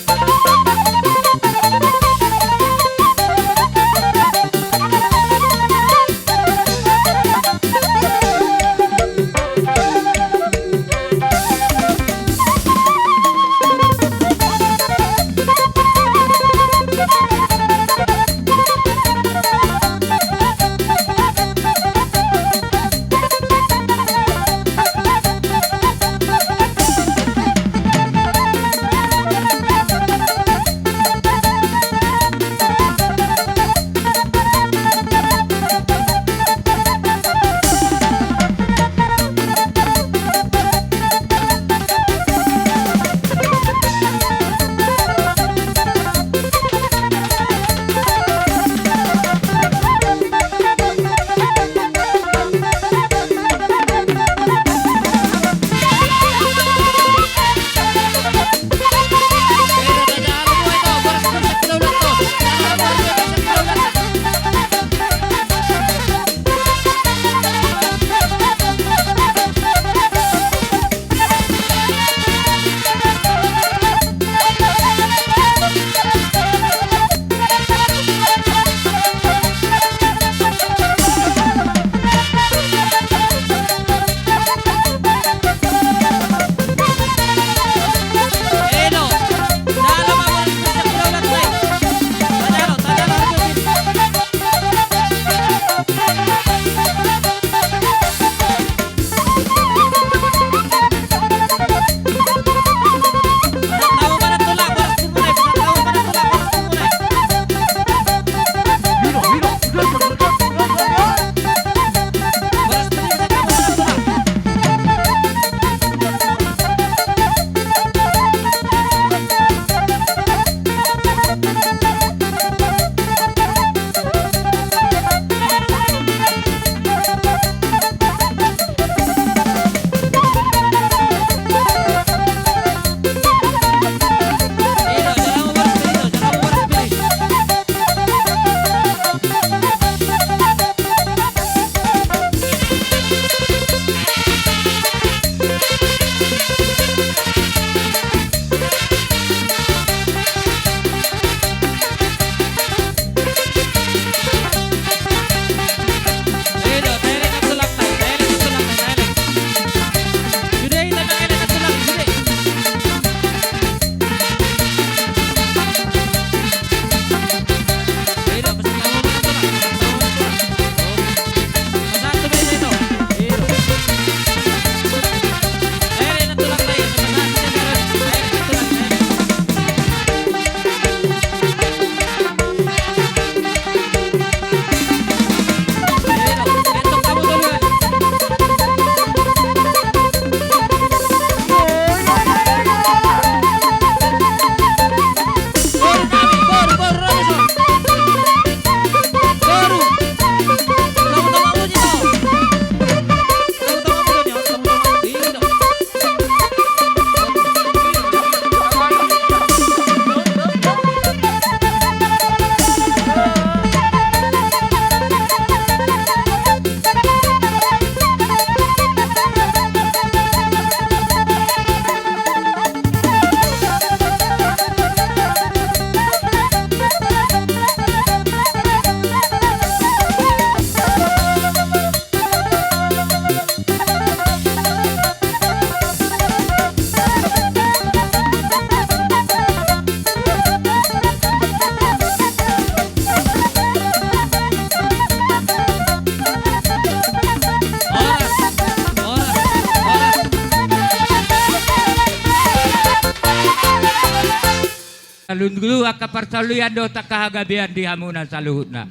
Lundu angka parsaulian dohot angka hagabean di hamuna saluhutna.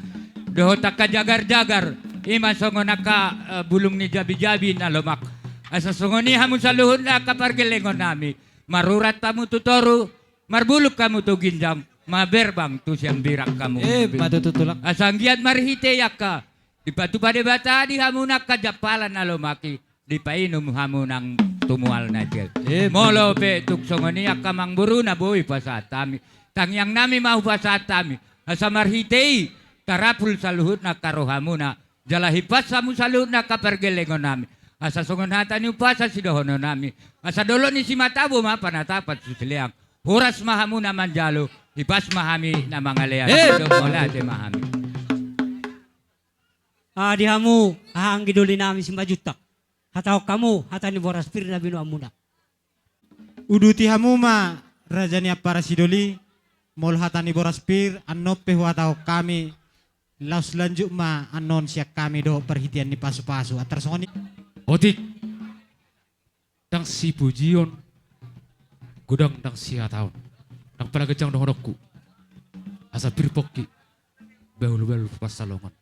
Dohot angka jagar-jagar, i ma songon angka, eh, bulung ni jabi-jabi na lomak. Asa songon i hamu saluhutna angka pargellengon nami. Marurat hamu tu toru, marbulung hamu tu ginjang, maberbang tu siambirang hamu. Eh, ma tutu, Tulang. Asa anggiat marhite i angka dipatupa Debata di hamuna angka jampalan na lomak i, dipainum hamu nang tu mual na jel. Eh, molo pe tung songon i angka amangboru na boi pasahat hami, tangiang nami ma hupasahat hami, asa marhite i tarapul saluhutna angka rohamuna, jala hipas hamu saluhutna angka pargellengon nami. Asa songon hata ni umpasa sidohonon nami, asa dolok ni simatabo ma panatapan tu sileang. Horas ma hamu na manjalo, hipas ma hami na mangalean. Eh. Mauliate ma hami. Ah, di hamu, haha anggi doli nami Simanjuntak. Hatahon hamu hata ni boras pir na binoanmuna. Uduti hamu ma, raja ni ampara sidoli, molo hata ni boras pir, annon pe huhatahon hami, laos lanjut ma annon sian hami dohot parhitean ni pasupasu, antar songon i. Otik. Ndang sipujion, godang ndang sihataon, ndang pala ganjang dohononku. Asa pir pongki, bahulbahul pansalongan.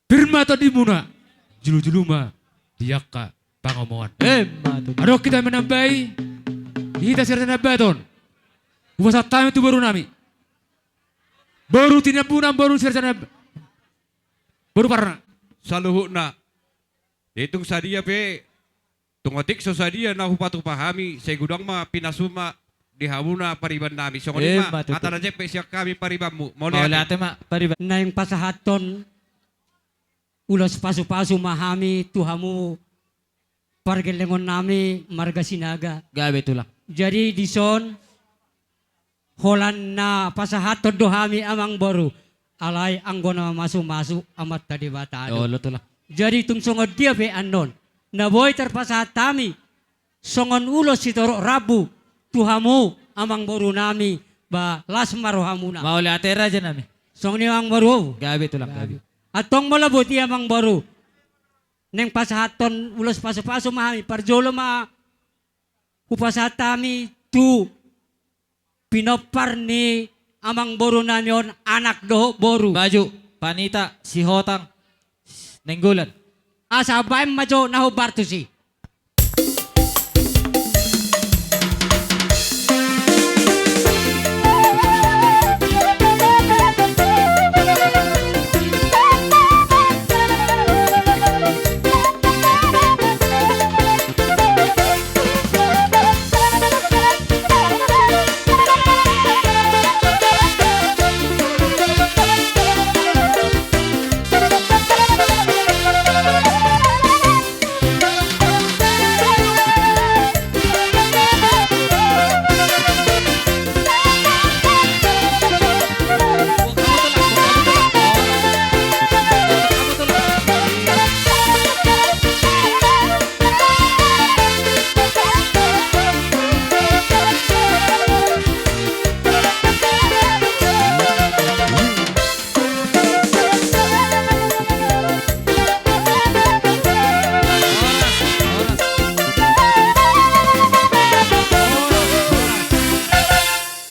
Pir ma tondimuna, jolojolo ma di angka pangomoan. Eh, ma tutu. Adong hita manambai, hita siraja na baton. Hupasahat hami tu boru nami. Boru Tinambunan, boru siraja na, boru Parna. Saluhutna. Jadi tung sadia pe, tung otik so sadia na hupatupa hami, sai godang ma pinasuna di hamuna pariban nami. Songon i ma, eh, ma tutu, hata na jempek sian hami paribanmu. Mauliate. Mauliate ma pariban. Naeng pasahathon ulos pasupasu ma hami tu hamu pargellengon nami marga Sinaga. Gabe, Tulang. Jadi dison holan na pasahathon do hami, Amangboru, alai anggo na mamasumasu Amanta Debata do. Olo, Tulang. Jadi tung songon dia pe annon na boi tarpasahat hami songon ulos sitorop rambu tu hamu, Amangboru nami, ba las ma rohamuna. Mauliate, raja nami. Songon i, Amangboru. Gabe, Tulang, gabe. Antong molo boti, Amangboru, naeng pasahathon ulos pasupasu ma hami, parjolo ma hupasahat hami tu pinompar ni Amangboru nami on, anak dohot boru. Baju, Panita, Sihotang, Nainggolan. Asa baen ma jo na hombar tusi.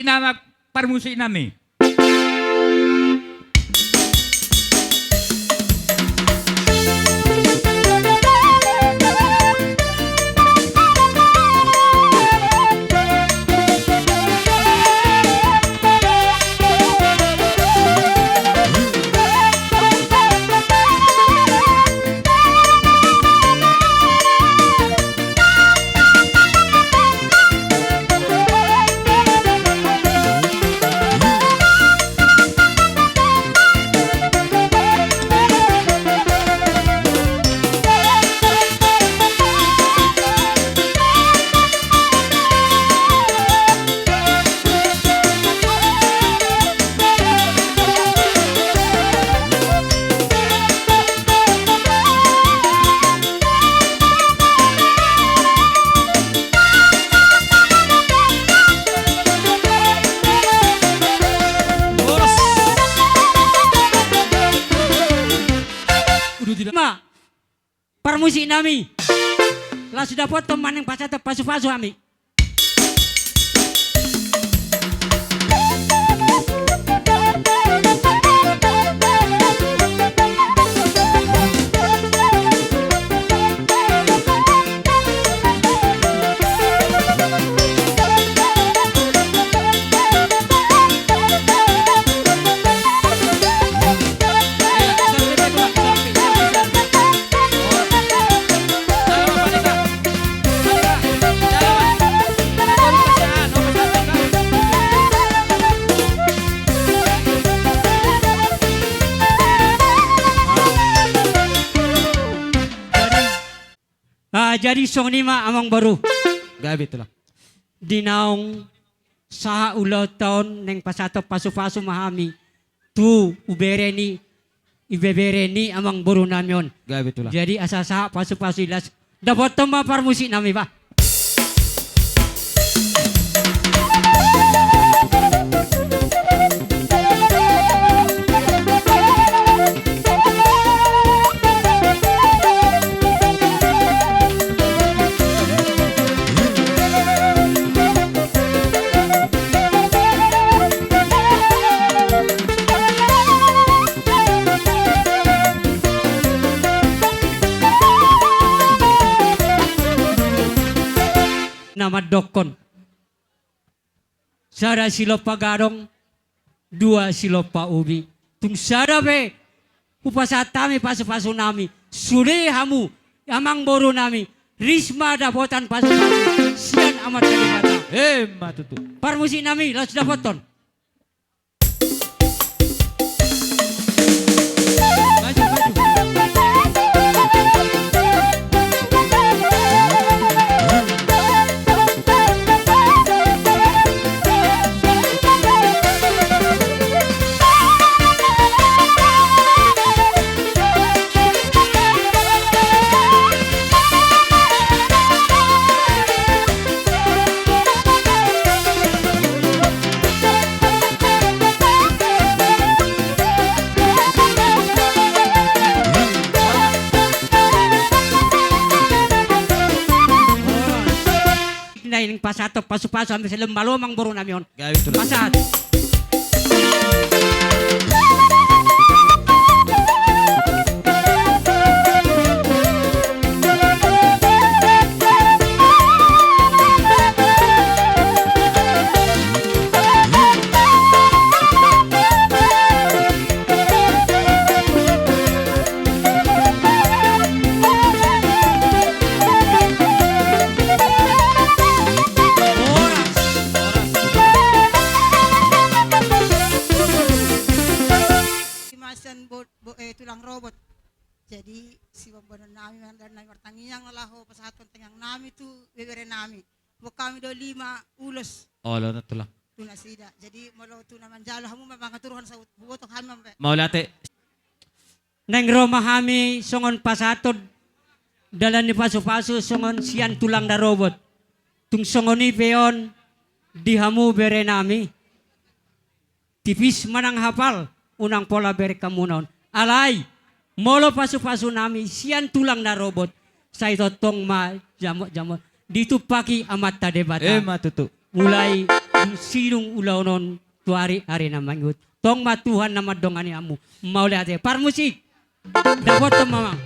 Nama parmusik nami. Parmusik nami. Laos dapothon ma naeng pasahathon pasupasu hami. Jadi songon i ma amangboru. Gabe tulang. Di naung sahat ulaonta on naeng pasahathon pasupasu ma hami tu ibebere ni, ibebere ni amangboru nami on. Gabe tulang. Jadi asa sahat pasupasu i, las dapothon ma parmusik nami bah. Na mandokkon sada silompa gadong, dua silompa ubi. Tung sada pe hupasahat hami pasupasu nami, sude hamu amangboru nami, ris ma dapotan pasupasu sian Amanta Debata. Emma tutu. Parmusik nami, laos dapothon. Naeng pasahathon pasupasu hami, sai lam malo amangboru nami on. Gabe tulang. Pasahat. Simasan bo-, bo-, eh, tulang robot. Jadi, sibombonon nami, mandan nami martangiang, laho pasahathon tangiang nami tu ibebere nami. Boan hami do lima ulos. Olo na tulang. Tu nasida. Jadi, molo tu na manjalo hamu ma mangaturhon saut, huboto hami ma. Mauliate. Naeng ro ma hami songon pasahathon dalan ni pasupasu songon sian tulang na robot. Tung songon i pe on di hamu bere nami. Tipis manang hapal, unang pola bereng hamuna on. Alai, molo pasupasu nami sian tulang na robot, sai tongtong ma jamot-jamot ditumpaki Amanta Debata. Emma tutu. Mulai dung sidung ulaon on tu ari-ari na mangihut. Tong ma Tuhan na mandongani hamu. Mauliate. Parmusik. Dapothon ma amang.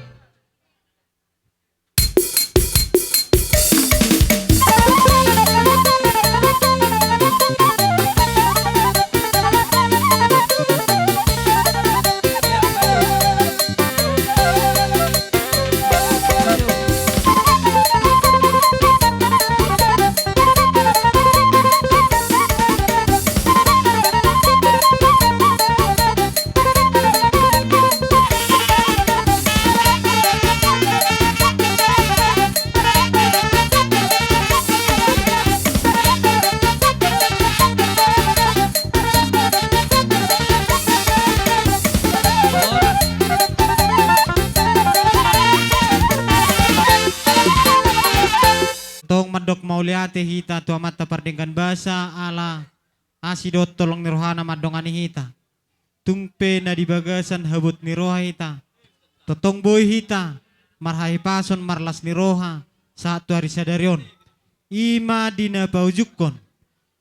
Tong mandok mauliate hita tu Amanta pardenggan basa ala asi dohot holong ni rohana mandongani hita. Tung pe na di bagasan habot ni roha hita, tongtong boi hita marhahipason marlas ni roha sahat tu ari sadari on. I ma di na paujungkon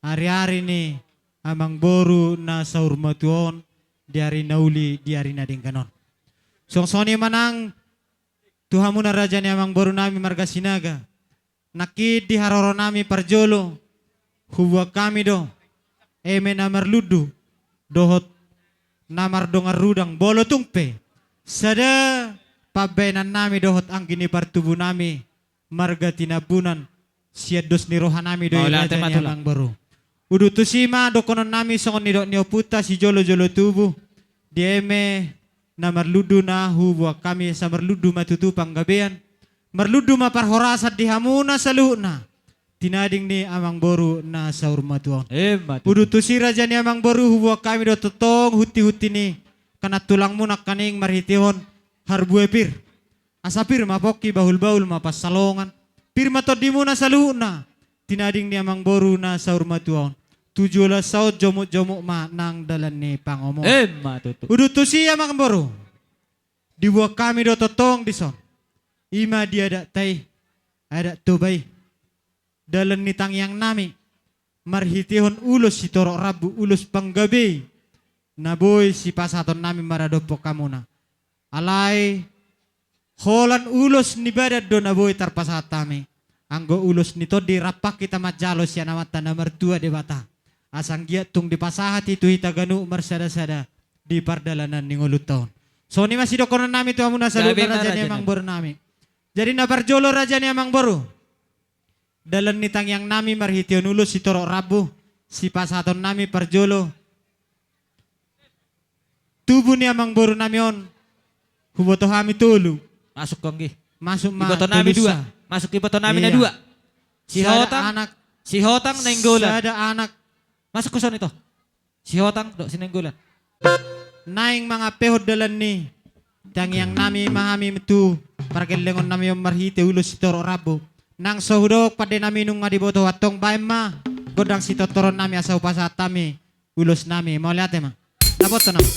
ari-ari ni amangboru na saur matua on di ari na uli di ari na denggan on. Songon i ma nang tu hamuna raja ni amangboru nami marga Sinaga. Nangkin di haroro nami parjolo, huboan hami do eme na marlundu dohot na mardongan rudang, molo tung pe sada pambaenan nami dohot anggi ni partubu nami marga Tinambunan, sian dos ni roha nami do i. Mauliate raja ma ni tulang. Amangboru. Udut tusi ma dohonon nami songon nidok ni ompunta sijolo-jolo tubu, di eme na marlundu na huboan hami, asa marlundu ma tutu panggabean. Marlundu ma parhorasan di hamuna saluhutna, tinading ni amangboru na saur matua on. Ima tutu. Udut tusi raja ni amangboru, huboan hami do tongtong huntihunti ni kanan tulangmuna nangkaning marhitehon harbue pir. Asa pir ma pongki, bahulbahul ma pansalongan, pir ma tondimuna saluhutna, tinading ni amangboru na saur matua on. Tu joloan on jomukjomuk ma nang dalan ni pangomoan. Ima tutu. Udut tusi amangboru, diboan hami do tongtong dison, i ma di adatta i, Adat Toba i, dalan ni tangiang nami marhitehon ulos sitorop rambu, ulos panggabe i, na boi sipasahaton nami maradophon hamuna. Alai holan ulos ni badan do na boi tarpasahat hami. Anggo ulos ni tondi rap hita manjalo sian Amanta na martua Debata, asa anggiat tung dipasahat i tu hita ganup marsadasada di pardalanan ni ngolunta on. Songon i ma sidohonon nami tu hamuna saluhutna, raja ni amangboru nami. Jadi na parjolo, raja ni amangboru, dalan ni tangiang nami marhitehon ulos sitorop rambu, sipasahaton nami parjolo tubu ni amangboru nami on, huboto hami tolu. Masuk, anggi. Masuk ma iboto nami tolu dua. Masuk iboto nami na dua. Sihotang, anak, Sihotang Nainggolan. Sada anak. Masuk ho songon i, to. Sihotang dohot si Nainggolan. Naeng mangampehon dalan ni tangiang nami ma hami tu pargellengon nami on marhite ulos sitorop rambu. Nang so hudok pande nami nunga diboto, antong baen ma gondang sitortoron nami asa hupasahat hami ulos nami. Mauliate ma. Dapothon nama.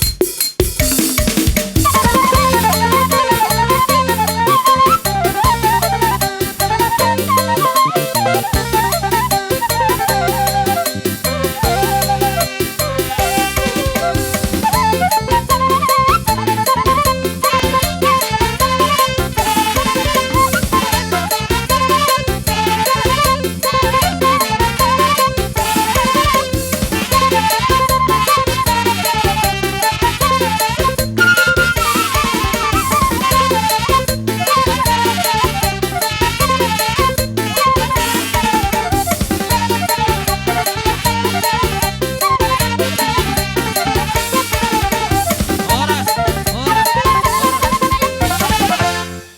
Horas, horas, horas.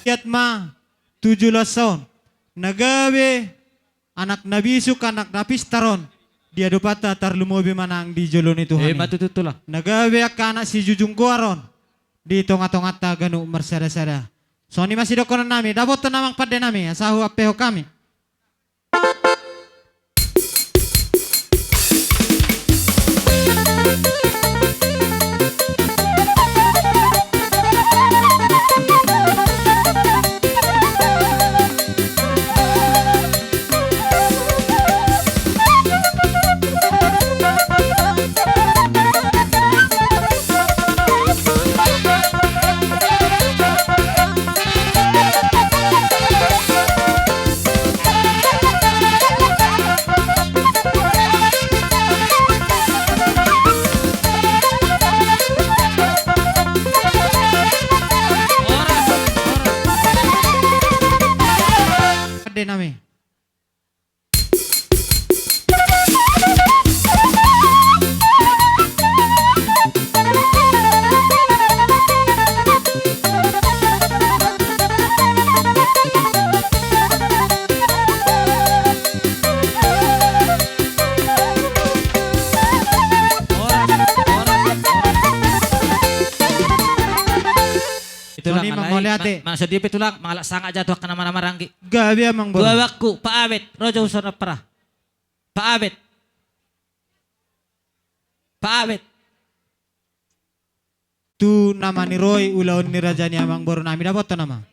Giat ma tu joloan on. Na gabe anak na bisuk, anak na pistar on, di adopanta tarlumobi ma nang di jolo ni Tuhan i. Ima tutu, tulang. Na gabe angka anak sijujung goar on di tongatonganta ganup marsadasada. Songon i ma sidohonon nami, dapothon nama pande nami asa huampehon hami. Pande nami. Tulang, songon i ma, mauliate. Manang songon dia pe, tulang, mangalap sangap jatu angka na marhamaranggi. Gabe amangboru. Tu abangku, Pa Abet, Raja Huson Ampara. Pa Abet. Pa Abet. Tu nama ni roha i ulaon ni raja ni amangboru nami, dapothon nama.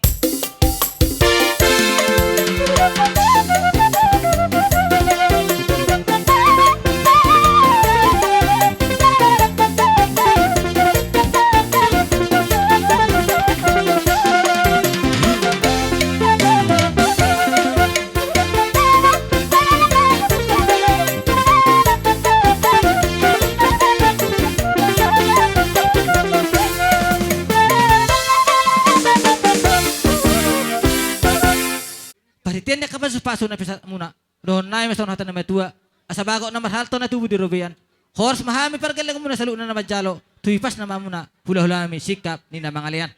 Parhitean ni angka pasupasu na pinasahatmuna, dohonon nami ma songon hata ni natuatua, asa bagot na marhalto na tubu di robean. Horas ma hami pargellengmuna saluhutna na manjalo, tu hipasna ma muna hulahulanami singkap ni na mangalean.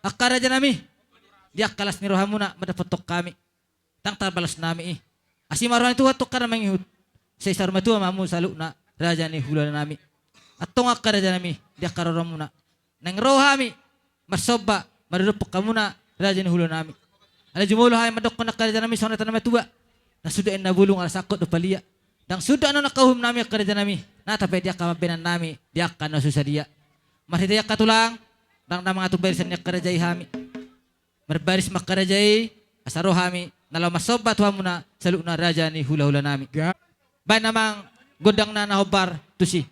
Angka raja nami, di angka las ni rohamuna mandapothon hami. Ndang tarbalos nami i. Asi ma roha ni Tuhan tu angka na mangihut. Sai saur matua ma hamu saluhutna raja ni hula nami. Antong angka raja nami, di angka roromuna naeng ro hami marsomba mandapothon hamuna raja ni hula nami. Alai jumolo hami mandokkon angka raja nami songon hata ni natuatua: Na suda inna bulung ala sangkot do palia. Ndang suda annon angka uhum nami angka raja nami, nata pe di angka pambahenan nami di angka na so sadia. Marhite i angka tulang, ndang na mangatur barisan ni angka raja i hami. Marbaris ma angka raja i, asa ro hami na laho marsomba tu hamuna saluhutna raja ni hulahula nami. Ga- Baen amang gondangna na hombar tusi.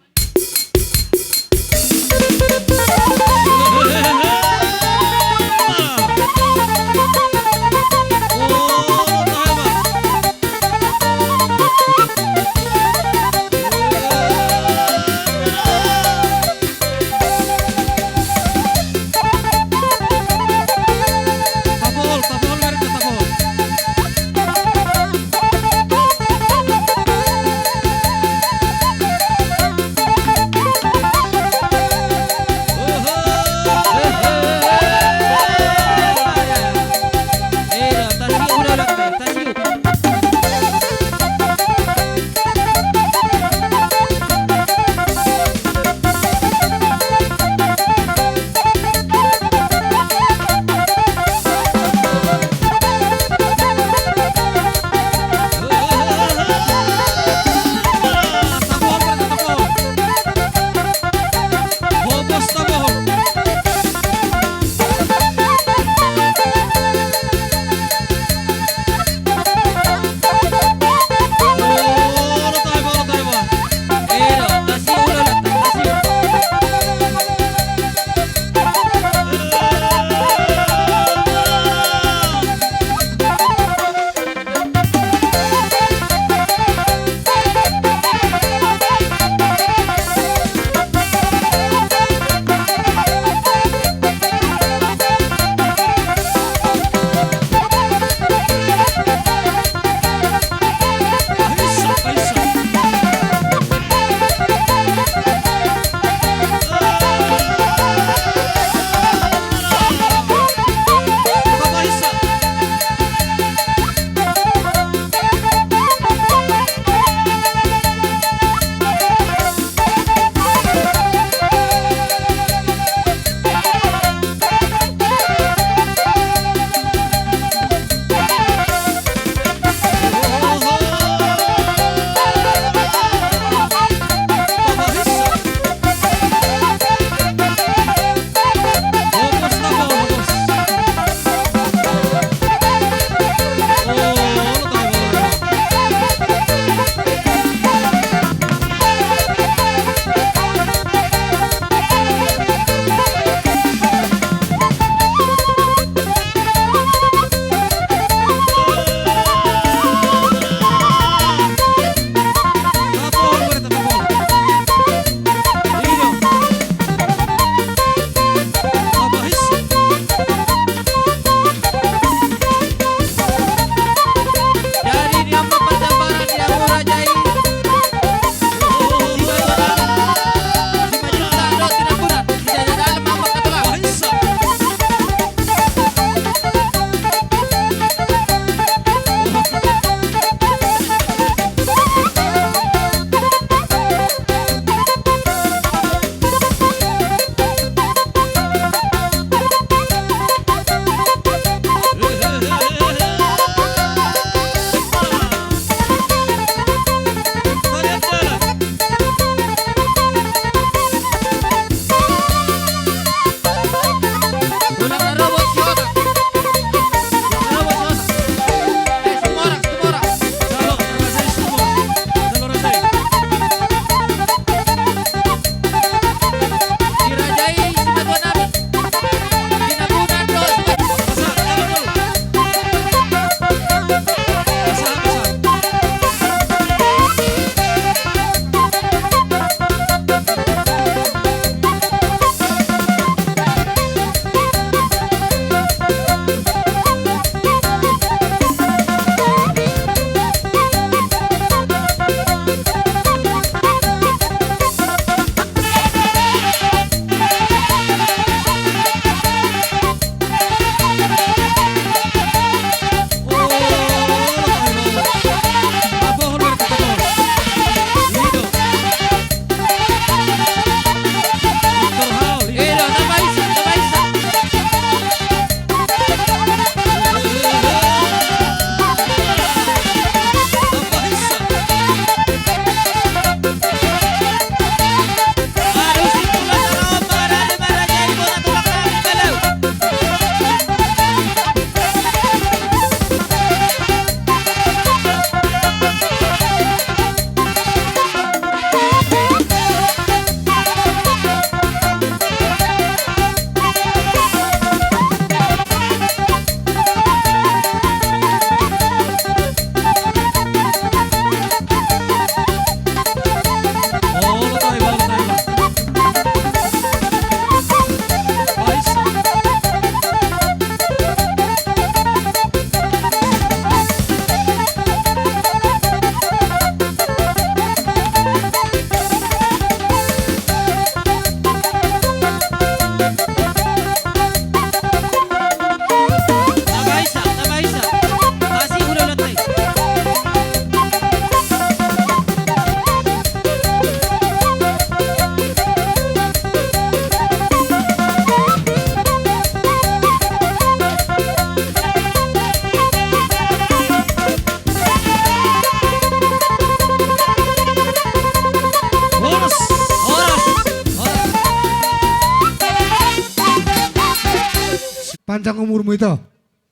Ganjang umurmu ito.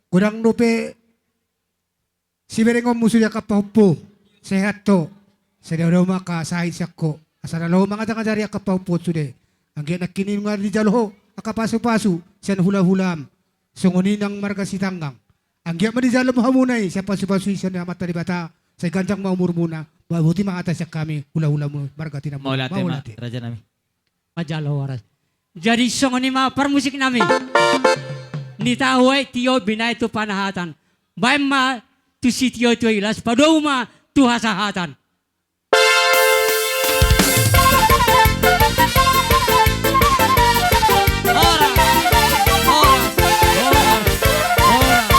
Godang dope siberengonmu sude angka pahompu. Sehat ho. Sai dao-dao ma angka sahit sian ho. Asa na laho mangajari angka pahompu sude. Anggiat nangkin i nunga dijalo ho angka pasu-pasu sian hula-hulam. Songon i nang marga Sitanggang. Anggiat ma dijalo hamuna i sian pasu-pasu i sian Amanta Debata. Sai ganjang ma umurmuna. Ba boti ma hata sian hami hula-hulamu marga Tinambulan. Mauliate ma, mauliate, raja nami. Manjalo horas. Jadi songon i ma parmusik nami. Nitahu aek tio binahen tu panahatan. Baen ma tu sitio-tio i laos padomu ma tu hasahatan. Horas, horas, horas, horas, horas.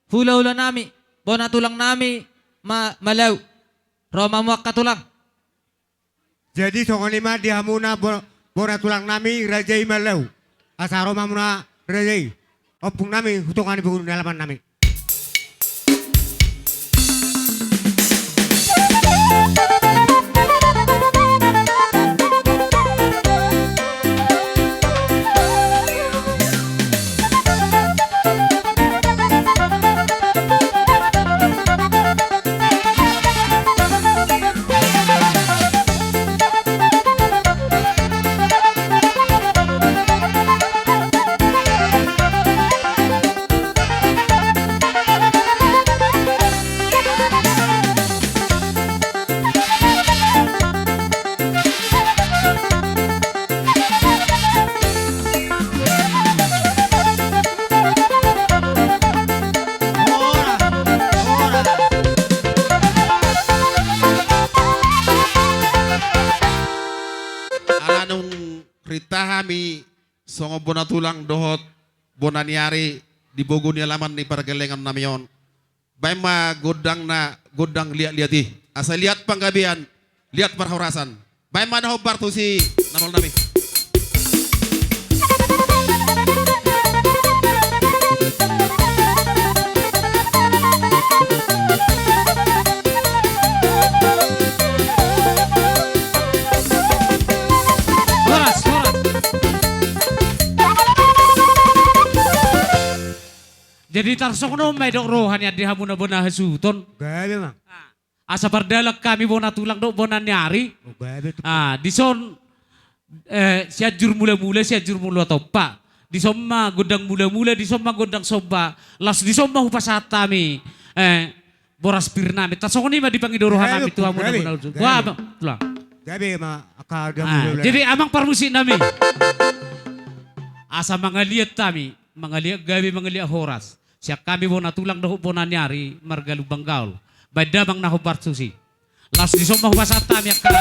Hula-hula nami, bona tulang nami, ma-, Malau. Ro ma hamu angka tulang. Jadi songon i ma di hamuna bo-, bona tulang nami raja i Malau. Asa ro ma hamuna raja i. Ompung nami, hutongan ni boru ni alaman nami. Ala nunga rinta hami songon bona tulang dohot bona ni ari di bogu ni alaman ni pargellengon nami on. Baen ma gondangna, gondang liat-liat i. Asa liat panggabean, liat parhorasan. Baen ma na hombar tusi, na maol nami. Horas, horas. Jadi tarsongon on ma didok roha ni ande hamuna bona hasuhuton. Gabe ma. Ah. Asa pardalan hami bona tulang dohot bona ni ari. Oh, gabe tu. Ah, dison, eh, Sianjur Mula-mula, Sianjur Mula Tompa. Dison ma gondang mula-mula, dison ma gondang somba. Laos dison ma hupasahat hami, eh, boras pir nami. Tarsongon i ma dipangido roha nami tu hamuna bona tulang. Gabe ma angka gondang mula-mula. Ah, jadi amang parmusik nami. Asa mangaliat hami, mangaliat gabe, mangaliat horas. Sian hami bona tulang dohot bona ni ari marga Lumban Gaol. Baen damang na hombar tusi. Laos dison ma hupasahat hami angka.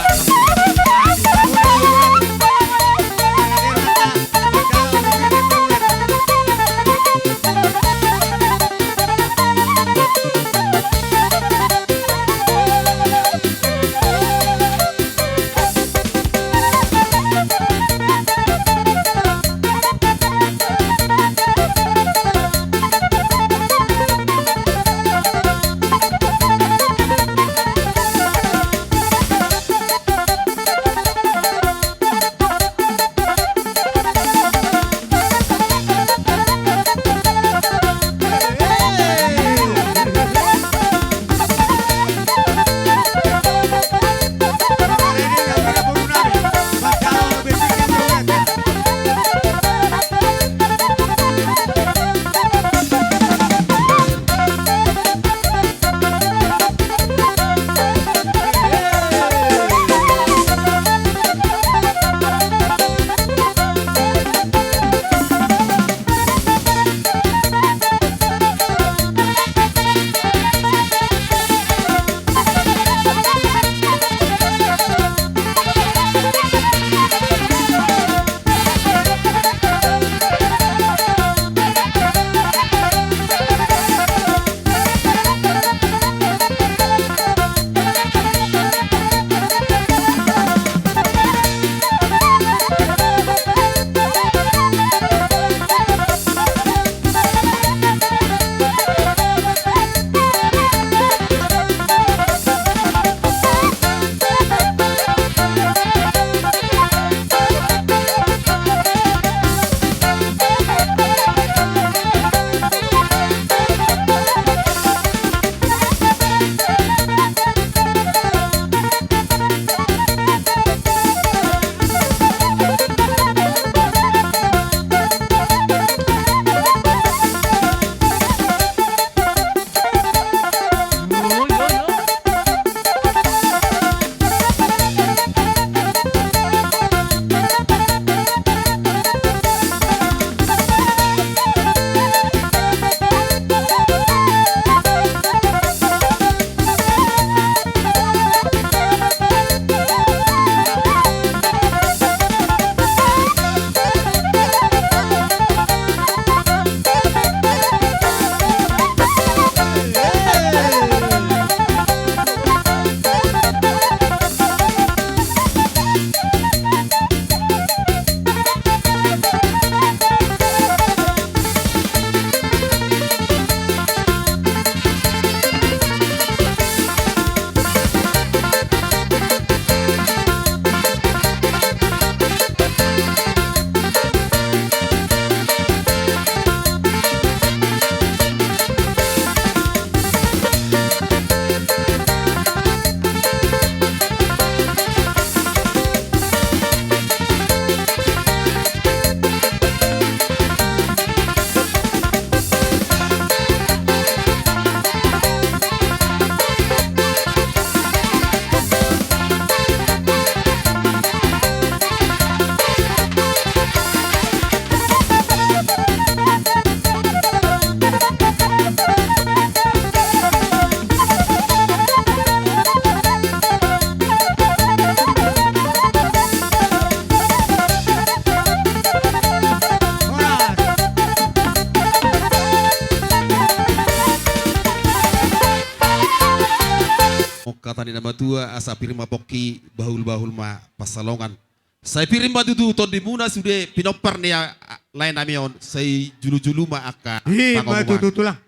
hata ni na matua, asa pir ma pongki, bahul-bahul ma pansalongan. Sai pir ma tutu tondimuna sude pinompar ni a-, a-, lae nami on, sai julu-julu ma angka pangomoan. I ma tutu, Tulang.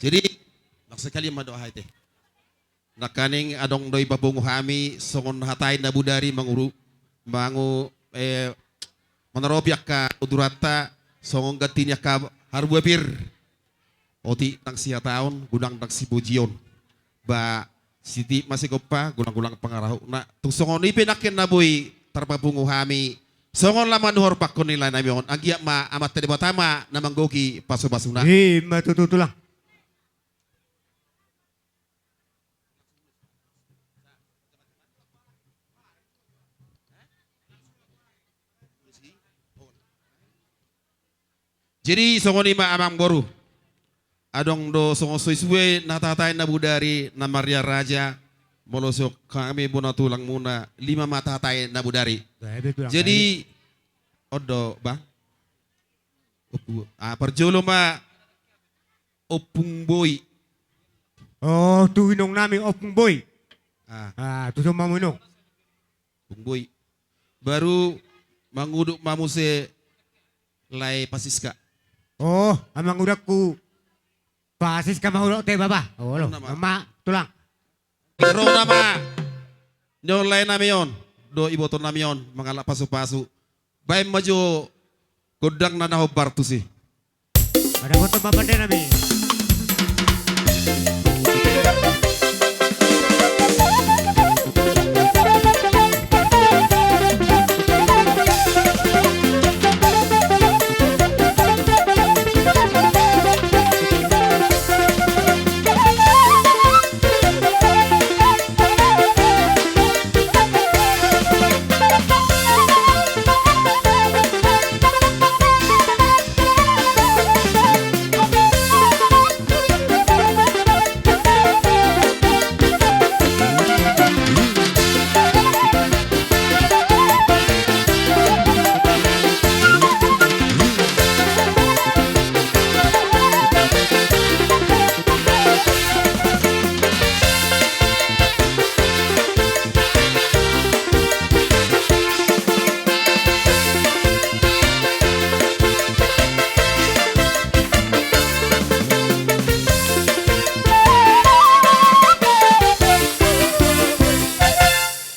Jadi, langsung kali ma doa hite. Nangkaning adong do i papungu hami, songon hata ni na bodari manguru-, mangu-, eh, manaropi angka uturanta, songon ganti ni angka harbue pir. Otik nang sihataon, godang nang sipujion. Ba, sititi ma sigompa, golang-golang pangarahutna. Tung songon i pe nangkin na boi tarpapungu hami. Songon na manuhor pangkon ni lae nami on. Anggiat ma Amanta Debata ma na manggohi pasu-pasuna. I ma tutu, Tulang. Jadi, songon i ma amangboru. Adong do songon sue-sue na hata-hata ni na bodari na marria raja, molo so hami bona tulangmuna, lima ma hata-hata ni na bodari. Jadi, on do, Bang. Ompu-, ah, parjolo ma Ompung Boi. Oh, tu inong nami Ompung Boi. Ah. Ah, tu son ma hamu, Inong. Ompung Boi. Baru mangudut ma muse lae Pasiska. Oh, amang udakku. Pasiska mangudut te, Bapa. Oh, lo. Nama. Nama, Tulang. Ro nama. Ni on lae nami on. Dohot iboto nami on. Mangalap pasu-pasu. Baen ma jo gondang na na hombar tusi. Ada foto ma pande nami.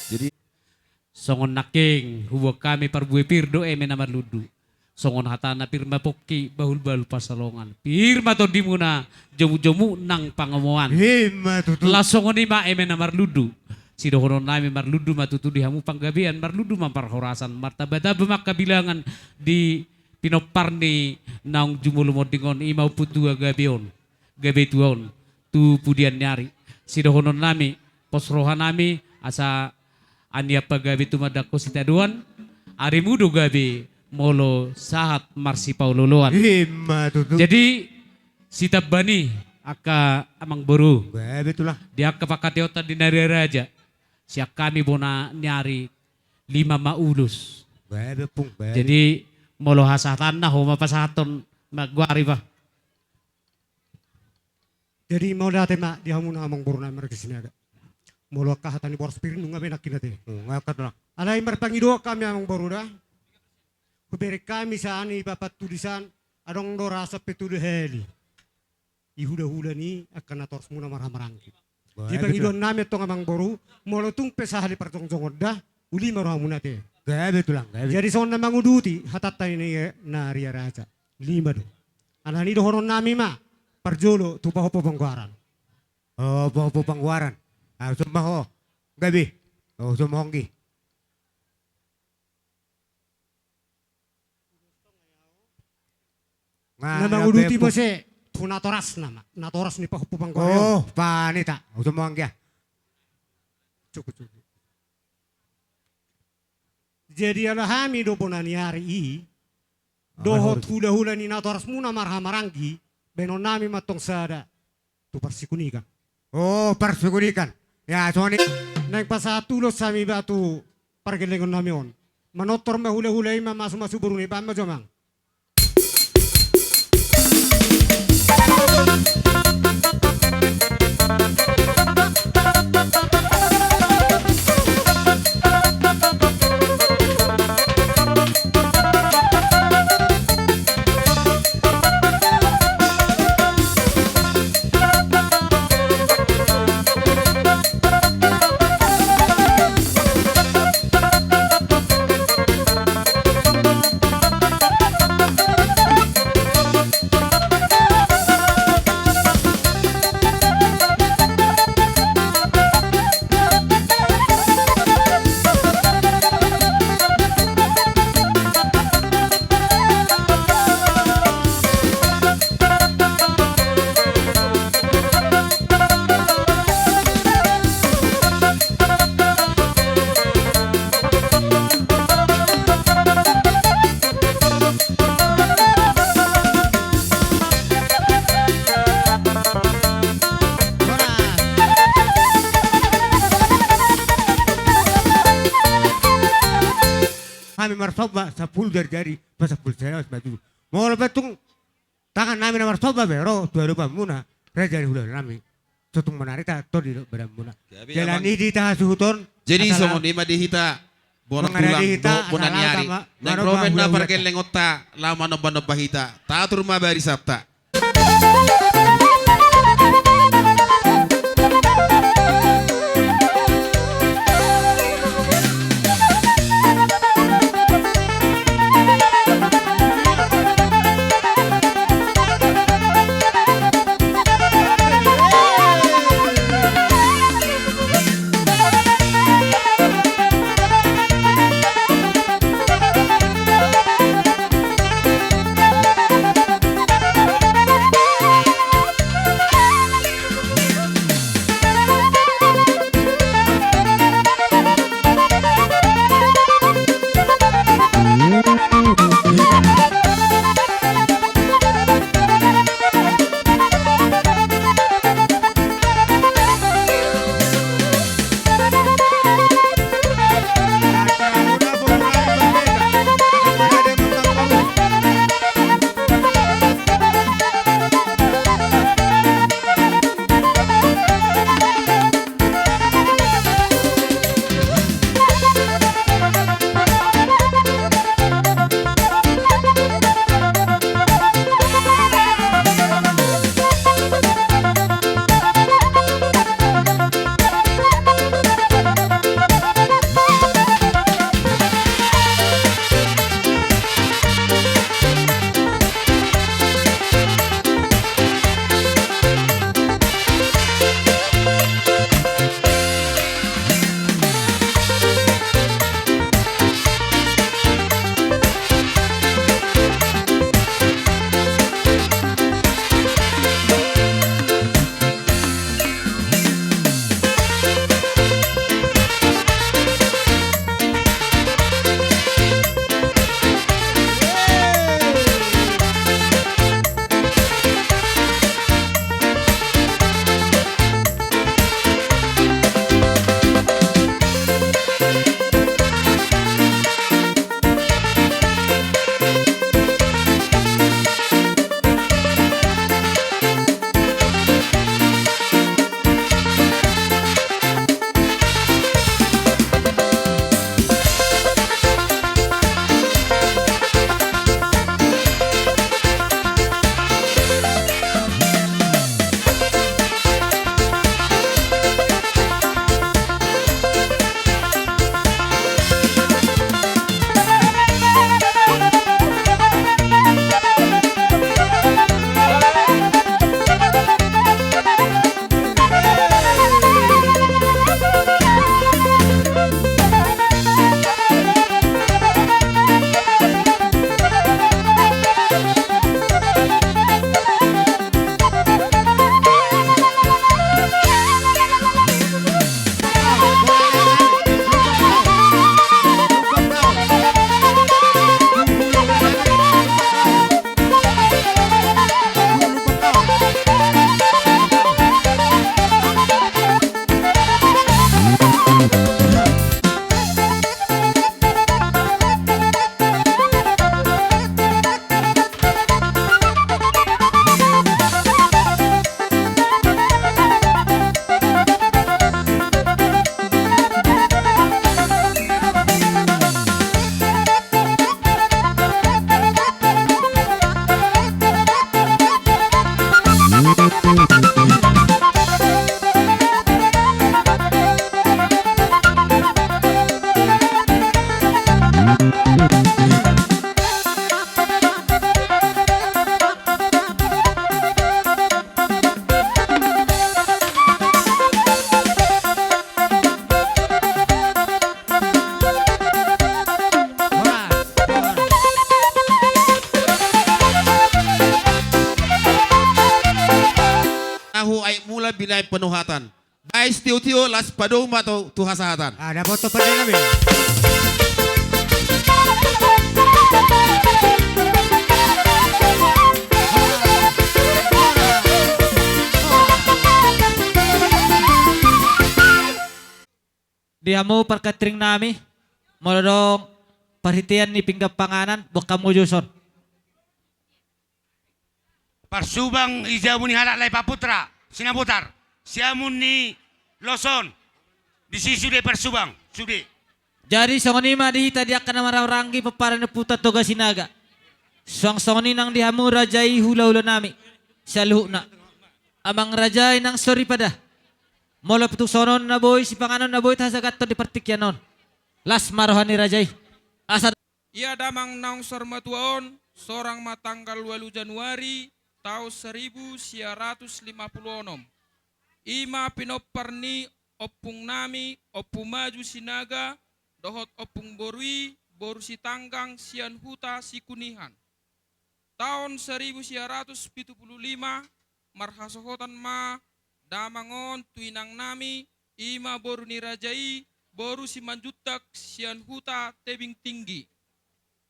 Jadi, songon nangkin huboan hami parbue pir do eme na marlundu. Songon hatana pir ma pongki, bahul-bahul pansalongan. Pir ma tondimuna, jomu-jomu nang pangomoan. I ma tutu. Laos songon i ma eme na marlundu. Sidohonon nami marlundu ma tutu di hamu panggabean, marlundu ma parhorasan, martamba-tamba ma angka bilangan di pinompar ni naung jumolo monding on, i ma Ompu Tua gabe on. Gabe tua on tu pudian ni ari. Sidohonon nami, pos roha nami, asa anian pagabe tumandangkon sitadoan, arimu do gabe molo sahat marsipaolo-oloan. I ma tutu. Jadi, sitamba ni angka amangboru. Gabe, Tulang. Di angka pangkataionta di na ria raja. Sian hami bona ni ari lima ma ulos. Gabe, Pung, gabe. Jadi, molo hasahatanna ho ma pasahathon manggoari, bah. Jadi mauliate ma di hamuna amangboru nami marga Sinaga. Molo angka hata ni boras pir nunga be nangkin ate. Nunga, Tulang. Alai marpangidoan hami amangboru da. Hubereng hami sian i papan tulisan, adong do rasa pe tu dahali. I hula-hula ni angka natorasmuna marhahamaranggi. Bah, jadi pangidoan nami antong amangboru, molo tung pe sahali parjongjongon da, uli ma rohamuna ate. Gabe, Tulang, gabe. Jadi songon na manguduti hatanta ni na ria raja. Lima do. Alani dohonon nami ma, parjolo tu pahompu panggoaran. Oh, pahompu panggoaran. Ah, uson ma ho. Gabe. Oh, uson ma ho anggi. Na manguduti muse tu natorasna ma. Natoras ni pahompu panggoaran. Oh, panita. Uson ma ho anggi ah. Cukup, cukup. Jadi ala hami do bona ni ari i, dohot hula-hula ni natorasmuna marhahamaranggi, baenon nami ma antong sada tu parsikunikan. Oh, parsikunikan. Ya, songon i. Naeng pasahat ulos hami ba tu pargellengon nami on. Manortor ma hula-hula i ma masu-masu boru ni, baen ma jo amang. nami marsomba, sampulu jari-jari, pasampulu saemas ma tutu. Molo pe tung tangan nami na marsomba be ro tu adopan muna, raja ni hulahula nami. Sotung manarita tondi do badan muna. Gabe. Jala amang, i di hita hasuhuton. Jadi asal songon i ma di hita, bona tulang dohot bona ni ari. Nang ro ma na pargellengonta, laho manomba-nomba hita. Tatur ma barisanta. Ahu Aek Mula, binaen Ponuhatan. Baen sitiotio, las padou ma tu, tu hasahatan. Ah, dapothon pande nami. Di hamu parkatring nami, molo adong Parhitean ni pinggan panganan, boan hamu jo son. Parsubang i jabu ni halak Laipa Putra, Sinabotar, siamun ni loson. Disi sude parsubang, sude. Jadi songon i ma di hita di angka na marhahamaranggi pomparan ni Ompunta Toga Sinaga. Suang songon i nang di hamu raja i hulahula nami saluhutna. Amang raja i nang soripada. Molo tung songon on na boi sipanganon na boi tahasagathon di partingkian on, las ma roha ni raja i. Asa Ia damang naung saur matua on, sorang ma tanggal ualu Januari, taon saribu sia ratus lima pulu onom. I ma pinompar ni ompung nami, Ompu Maju Sinaga, dohot ompung boru i, boru Sitanggang sian huta Sikunihan. Taon saribu sia ratus pitu pulu lima, marhasohotan ma damang on tu inang nami, i ma boru ni raja i, boru Simanjuntak sian huta Tebing Tinggi.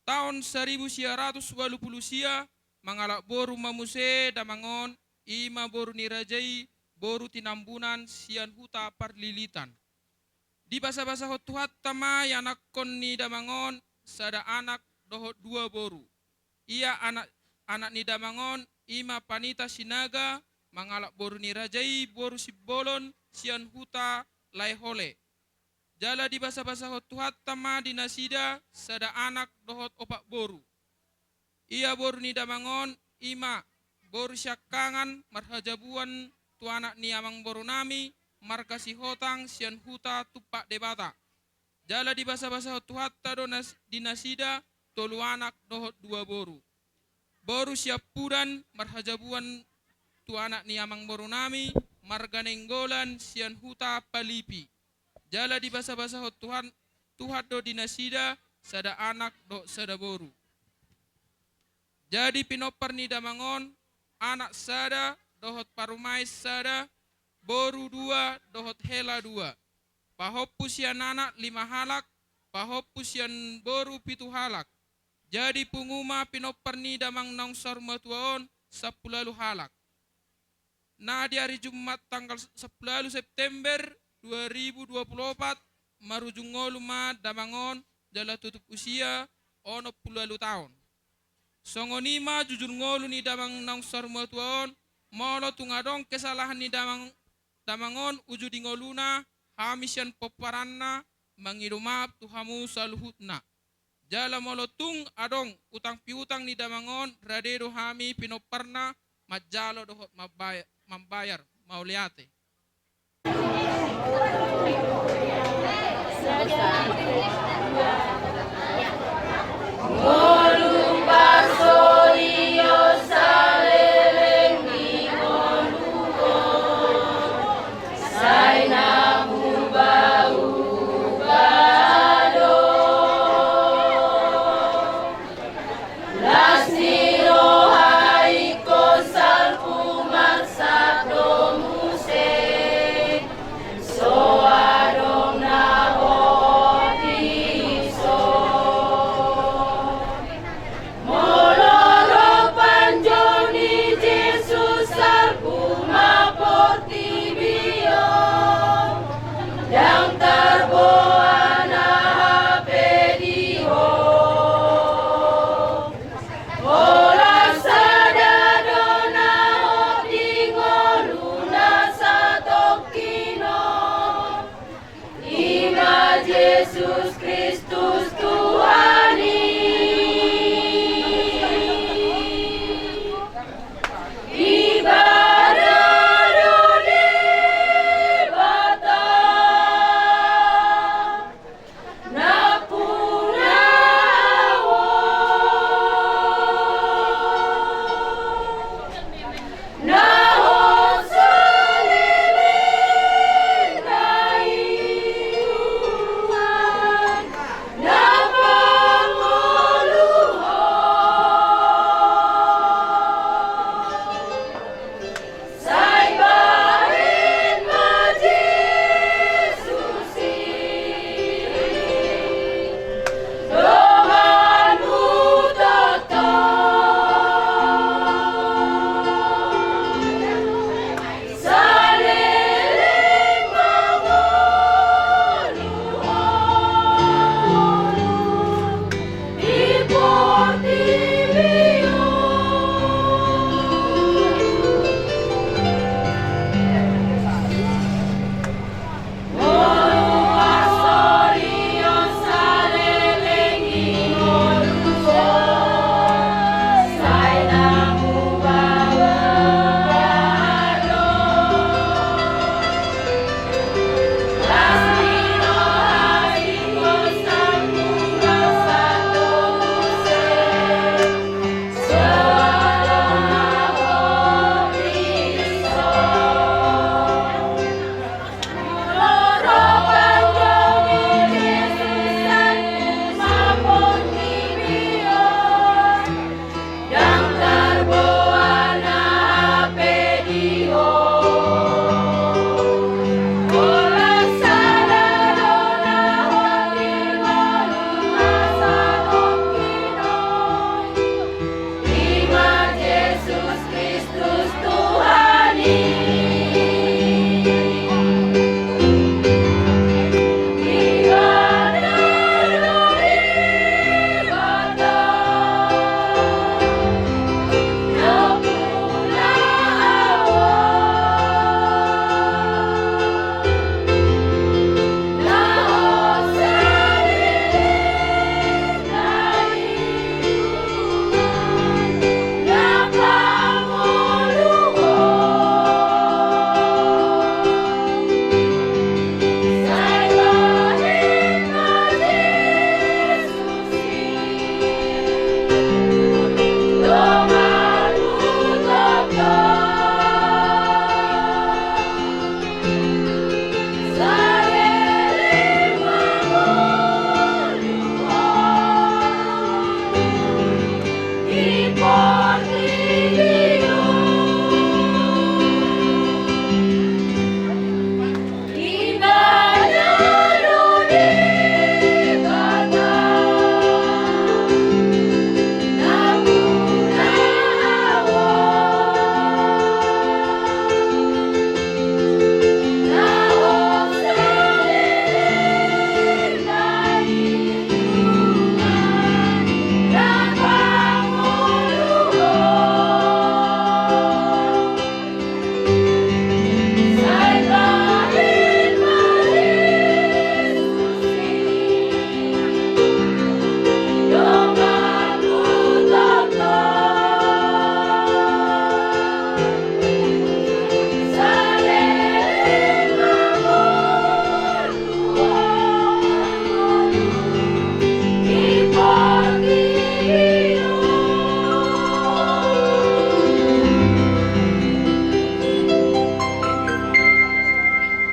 Taon saribu sia ratus ualu pulu sia, mangalap boru ma muse damang on, i ma boru ni raja i, boru Tinambunan sian huta Parlilitan. Dibasabasahon Tuhanta ma ianakhon ni damang on sada anak dohot dua boru. Ia anak, anak ni damang on i ma Panita Sinaga, mangalap boru ni raja i boru Simbolon sian huta Laehole. Jala dibasabasahon Tuhanta ma di nasida sada anak dohot opat boru. Ia boru ni damang on i ma boru Siangkangan marhajabuan tu anak ni amangboru nami marga Sihotang sian huta Tumpak Debata. Jala dibasabasahon Tuhanta do nas-, di nasida tolu anak dohot dua boru. Boru Siampudan marhajabuan tu anak ni amangboru nami marga Nainggolan sian huta Palipi. Jala dibasabasahon Tuhan, Tuhan do di nasida sada anak dohot sada boru. Jadi pinompar ni damang on, anak sada dohot parumaen sada, boru dua dohot hela dua. Pahompu sian anak lima halak, pahompu sian boru pitu halak. Jadi pungu ma pinompar ni damang naung saur matua on sampulu ualu halak. Na di ari Jumat tanggal sampulu ualu September dua ribu dua pulu opat, marujung ngolu ma damang on jala tutup usia onom pulu ualu taon. Songon i ma jujur ngolu ni damang naung saur matua on, molo tung adong kesalahan ni damang, damang on uju di ngoluna, hami sian pomparanna mangido maaf tu hamu saluhutna. Jala molo tung adong utang piutang ni damang on, rade do hami pinomparna manjalo dohot mambaya-, mambayar. Mauliate.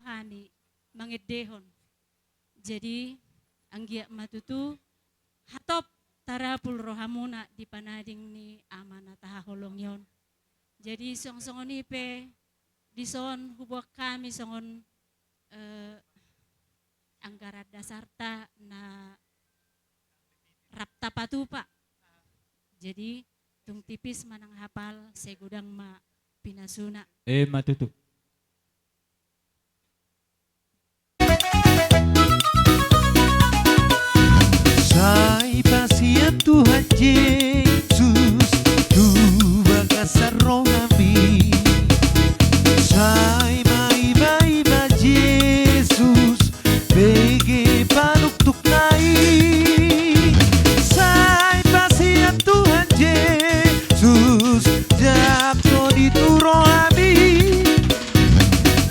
Hami mangendehon. Jadi, anggiat ma tutu hatop tarapul rohamuna di panading ni Ama na tahaholongi on. Jadi, song-, songon i pe, dison huboan hami songon, eh, anggaran dasarta na rap tapatupa. Jadi, tung tipis manang hapal, sai godang ma pinasuna. Emma tutu. Sai pasian Tuhan Jesus tu bagasan rohami. Sai maima-ima Jesus bege panuktuk nai. Sai pasian Tuhan Jesus jangkon i tu rohami.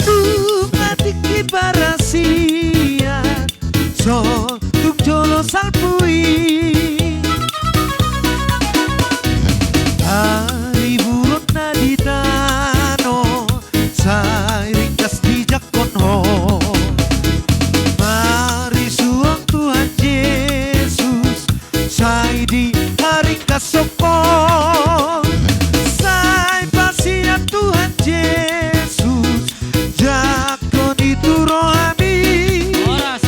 Nunga tingki parasian so tung jolo salpu i. Haliburonna di tano sai ringkas dijangkon ho. Marisuang Tuhan Jesus sai diharingkashon ho. Sai pasian Tuhan Jesus jangkon i tu rohami. Horas,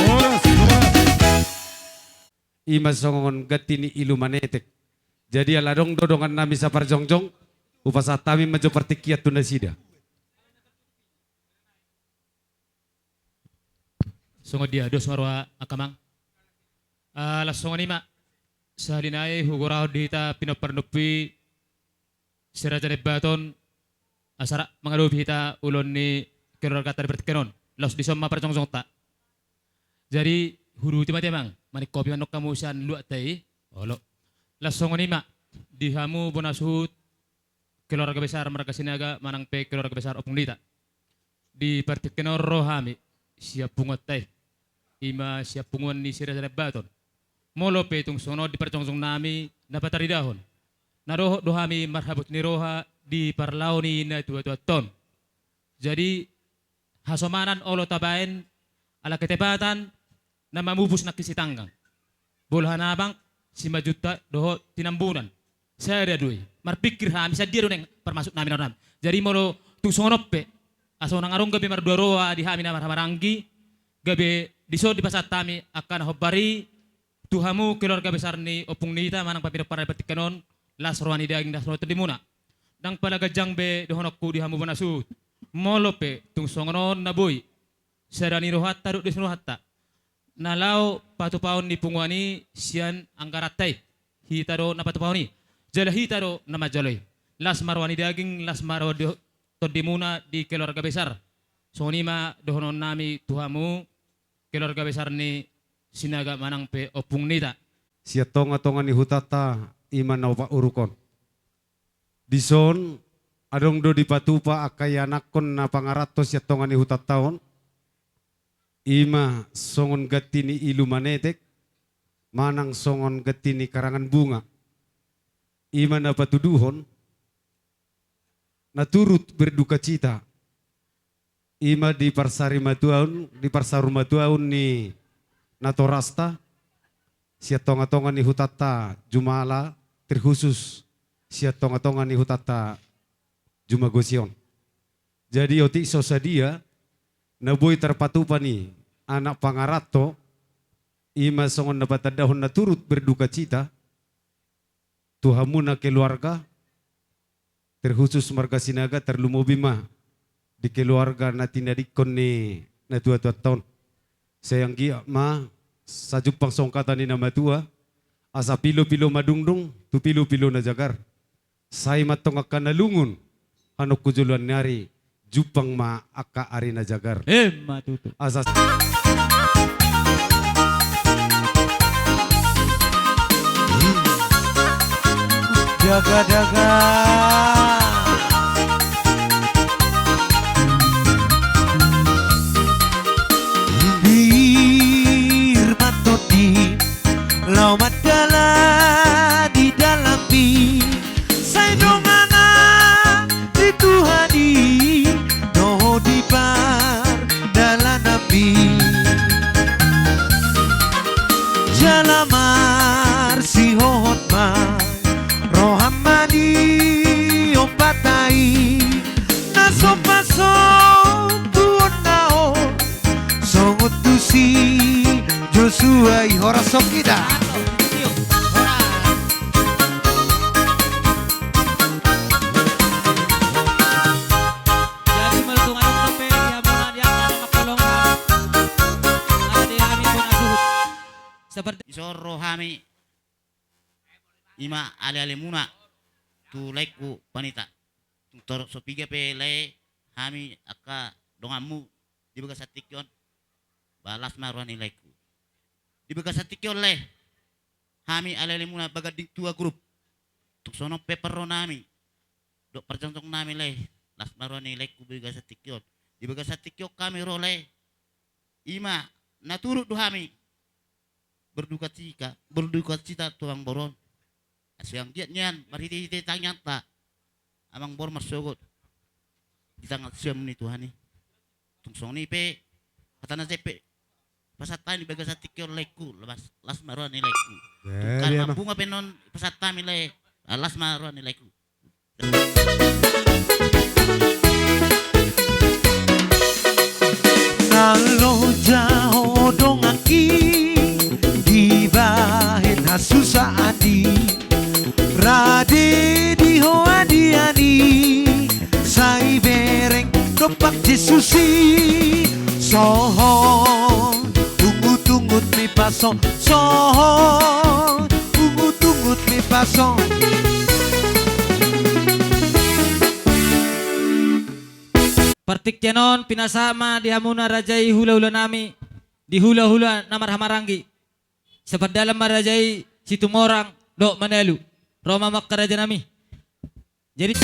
horas, horas. Ima songon gatti ni ilu manetek. Jadi ala adong do dongannami saparjongjong, hupasahat hami ma jo partingkian tu nasida. Songon dia, dos ma roha angka amang. Ah, laos songon i ma, sahali nai hugorahon di hita pinompar ni ompu i, Si Raja Nabaton, asa rap mangadopi hita ulaon ni keluargata di partingkian on. Laos dison ma parjongjongta. Jadi, huduti ma te amang, maningkopi ma nangkin hamu sian luatta i, olo. Laos songon i ma, di hamu bona suhut, keluarga besar marga Sinaga, manang pe keluarga besar Ompung Nita. Di partingkian on ro hami, sian punguanta i. Ima sian punguan ni Si Raja Nabaton. Molo pe tung songon on di parjongjongnami na pataridahon. Na dohot do hami marhabot ni roha di parlao ni natuatuanta on. Jadi, hasomanan olo tabaen, ala ketepatan, na mamupus nangkin sitanggang. Bolon hanabang, Simanjuntak dohot Tinambunan. Sada do i. Marpingkir hami, sadia do naeng parmasuknami na ro hami. Jadi molo tung songon on pe, asa unang adong gabe mardua roha di hami na marhahamaranggi, gabe dison dipasahat hami angka na hombar i, tu hamu keluarga besar ni Ompung Nita manang pinompar di partingkian on, las roha ni daging, las roha ni tondimuna. Ndang pala ganjang be dohononku di hamu bona suhut. Molo pe tung songon on na boi, sada ni rohanta dohot dos ni rohanta na laho patupaon ni punguan i sian anggaranta i. Hita do na patupaon i, jala hita do na manjalo i. Las ma roha ni daging, las ma roha ni tondimuna di keluarga besar. Songon i ma dohononnami tu hamu keluarga besar ni Sinaga manang pe ompung nita. Sian tongatonga ni hutanta i ma na opat uruk on. Dison adong do dipatupa angka ianakhon na pangaranto sian tonga ni hutanta on, i ma songon ganti ni ilu manetek manang songon ganti ni karangan bunga. I ma na patuduhon na turut berdukacita, i ma di parsarimatuaon, di parsaurmatuaon ni natorasta sian tongatonga ni hutanta jumala, terkhusus sian tongatonga ni hutanta jumagosi on. Jadi otik so sadia na boi tarpatupa ni anak pangaranto, i ma songon na patandahon na turut berdukacita tu hamuna keluarga, terkhusus marga Sinaga, tarlumobi ma di keluarga na tinadingkon ni natuatuanta on. Sai anggiat ma sajumpang songon hata ni na matua, asa pilopilo madungdung tu pilopilo na jagar. Sai ma antong angka na lungun hanungkun joloan ni ari, jumpang ma angka ari na jagar. Emma tutu. Asa dagadaga. Pir ma tondi laho mandala di dalanmi, sai donganan di Tuhan i dohot di pardalananmi. Jala marsihohot ma roham ma di ombanta i, na so pasontuonna on songon tu si Josua i. Horas songon hita. Jadi molo tung adong dope di hamuna di angka na mangkolong, ate hami bona suhut. Seperti dison ro hami, i ma alealemuna tu laengku panita. Tung torop so piga pe lae hami angka donganmu di bagasan tingki on, ba las ma roha ni laengku. Di bagasan tingki on lae, hami alealemuna Baganding Tua Group, tung songon on pe parronami dohot parjongjongnami lae, las ma roha ni laengku di bagasan tingki on. Di bagasan tingki on hami ro lae, i ma na turut do hami berdukacita, berdukacita tu amangboru on. Asa anggiat nian marhitehite tangiangta amangboru marsogot di tangan siamun ni Tuhan i. Tung songon i pe hata na jempek pasahat hami di bagasan tingki on laengku, las, las ma roha ni laengku. Tung karangan bunga pe on pasahat hami lae, las ma roha ni laengku. Na loja ho donganki dibahen hasusaan i, rade di ho adian i, sai bereng dompak Jesus i. Sohot ungutungut ni paso, sohot ungutungut ni paso. Partingkian on pinasahat ma di hamuna raja i hulahulanami, di hulahula na marhahamaranggi. Sapardalan ma raja i Situmorang dohot Manalu. Ro ma angka rajanami. Jadi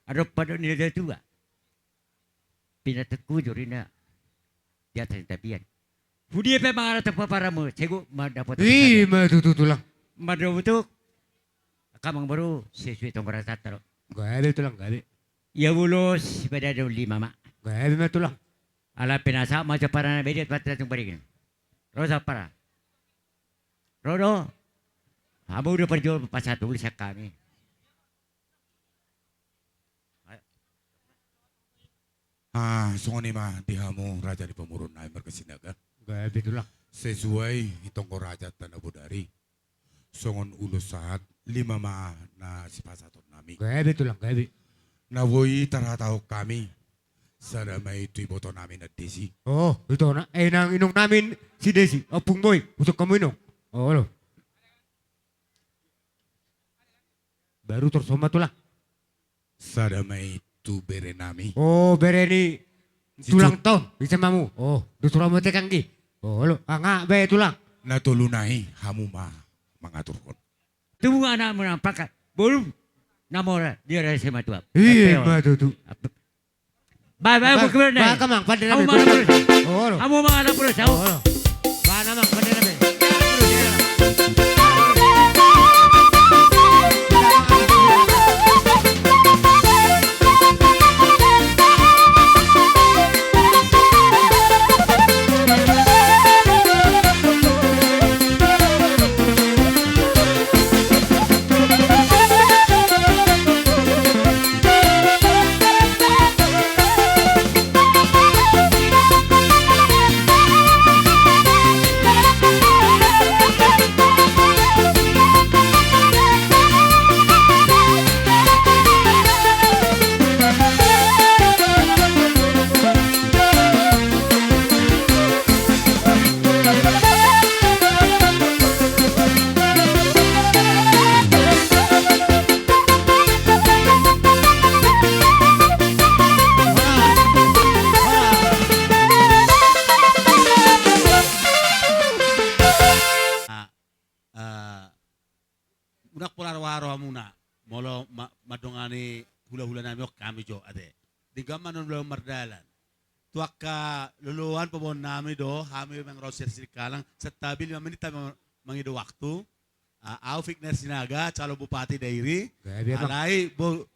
Adong pandok ni natuatua. Pinantik hujur ninna di atas ni tapian. Hudia pe mangalap tu paparamu, sai gok ma dapotan. I ma tutu tulang. Mardomu tu angka amangboru, sesuai tonggo rajanta do. Gabe tulang, gabe. Ia ulos sipadaon lima ma. Gabe ma tulang. Ala pe na sahat ma jo parana, beda pasti langsung barigin. Ro sahat para. Ro do. Hamu do parjolo pasahat uli sian hami. Ah, songon i ma di hamu raja ni pamoruon nami marga Sinaga. Gabe tulang. Sesuai i tonggo rajanta na bodari. Songon ulos sahat, lima ma na sipasahaton nami. Gabe tulang, gabe. Na boi tarhatahon hami, sada ma i tu iboto nami na disi. Oh, ibotona, eh, nang inong nami si Desi, ompung boi, usun hamu inong. Olo. Baru torus on ma tulang. Sada ma i tu bere nami. Oh, bere ni tulang on, ise ma hamu. Oh, dusur hamu tekan gi. Oh, olo, nga bae tulang. Na tolu nai hamu ma mangaturhon. Tubu anakmu nang pangkat. Bolum. Na mora dia dari simatua. I ma tutu. Bae, bae, bae, bae, amang, pande nami. Olo. Hamu ma anak boru, hamu. Olo. Bae, amang, pande nami. Ah, eh, unang pola roharohamuna molo ma-, mandongani hulahula nami on hami jo ate. Denggan ma annon ulaon mardalan. Tu angka loloan paboaon nami do hami mangarau sirsir kalang, santabi lima menit hami mangido waktu. Ah, au Figner Sinaga, calon bupati Dairi. Gabe, amang. Alai bo-,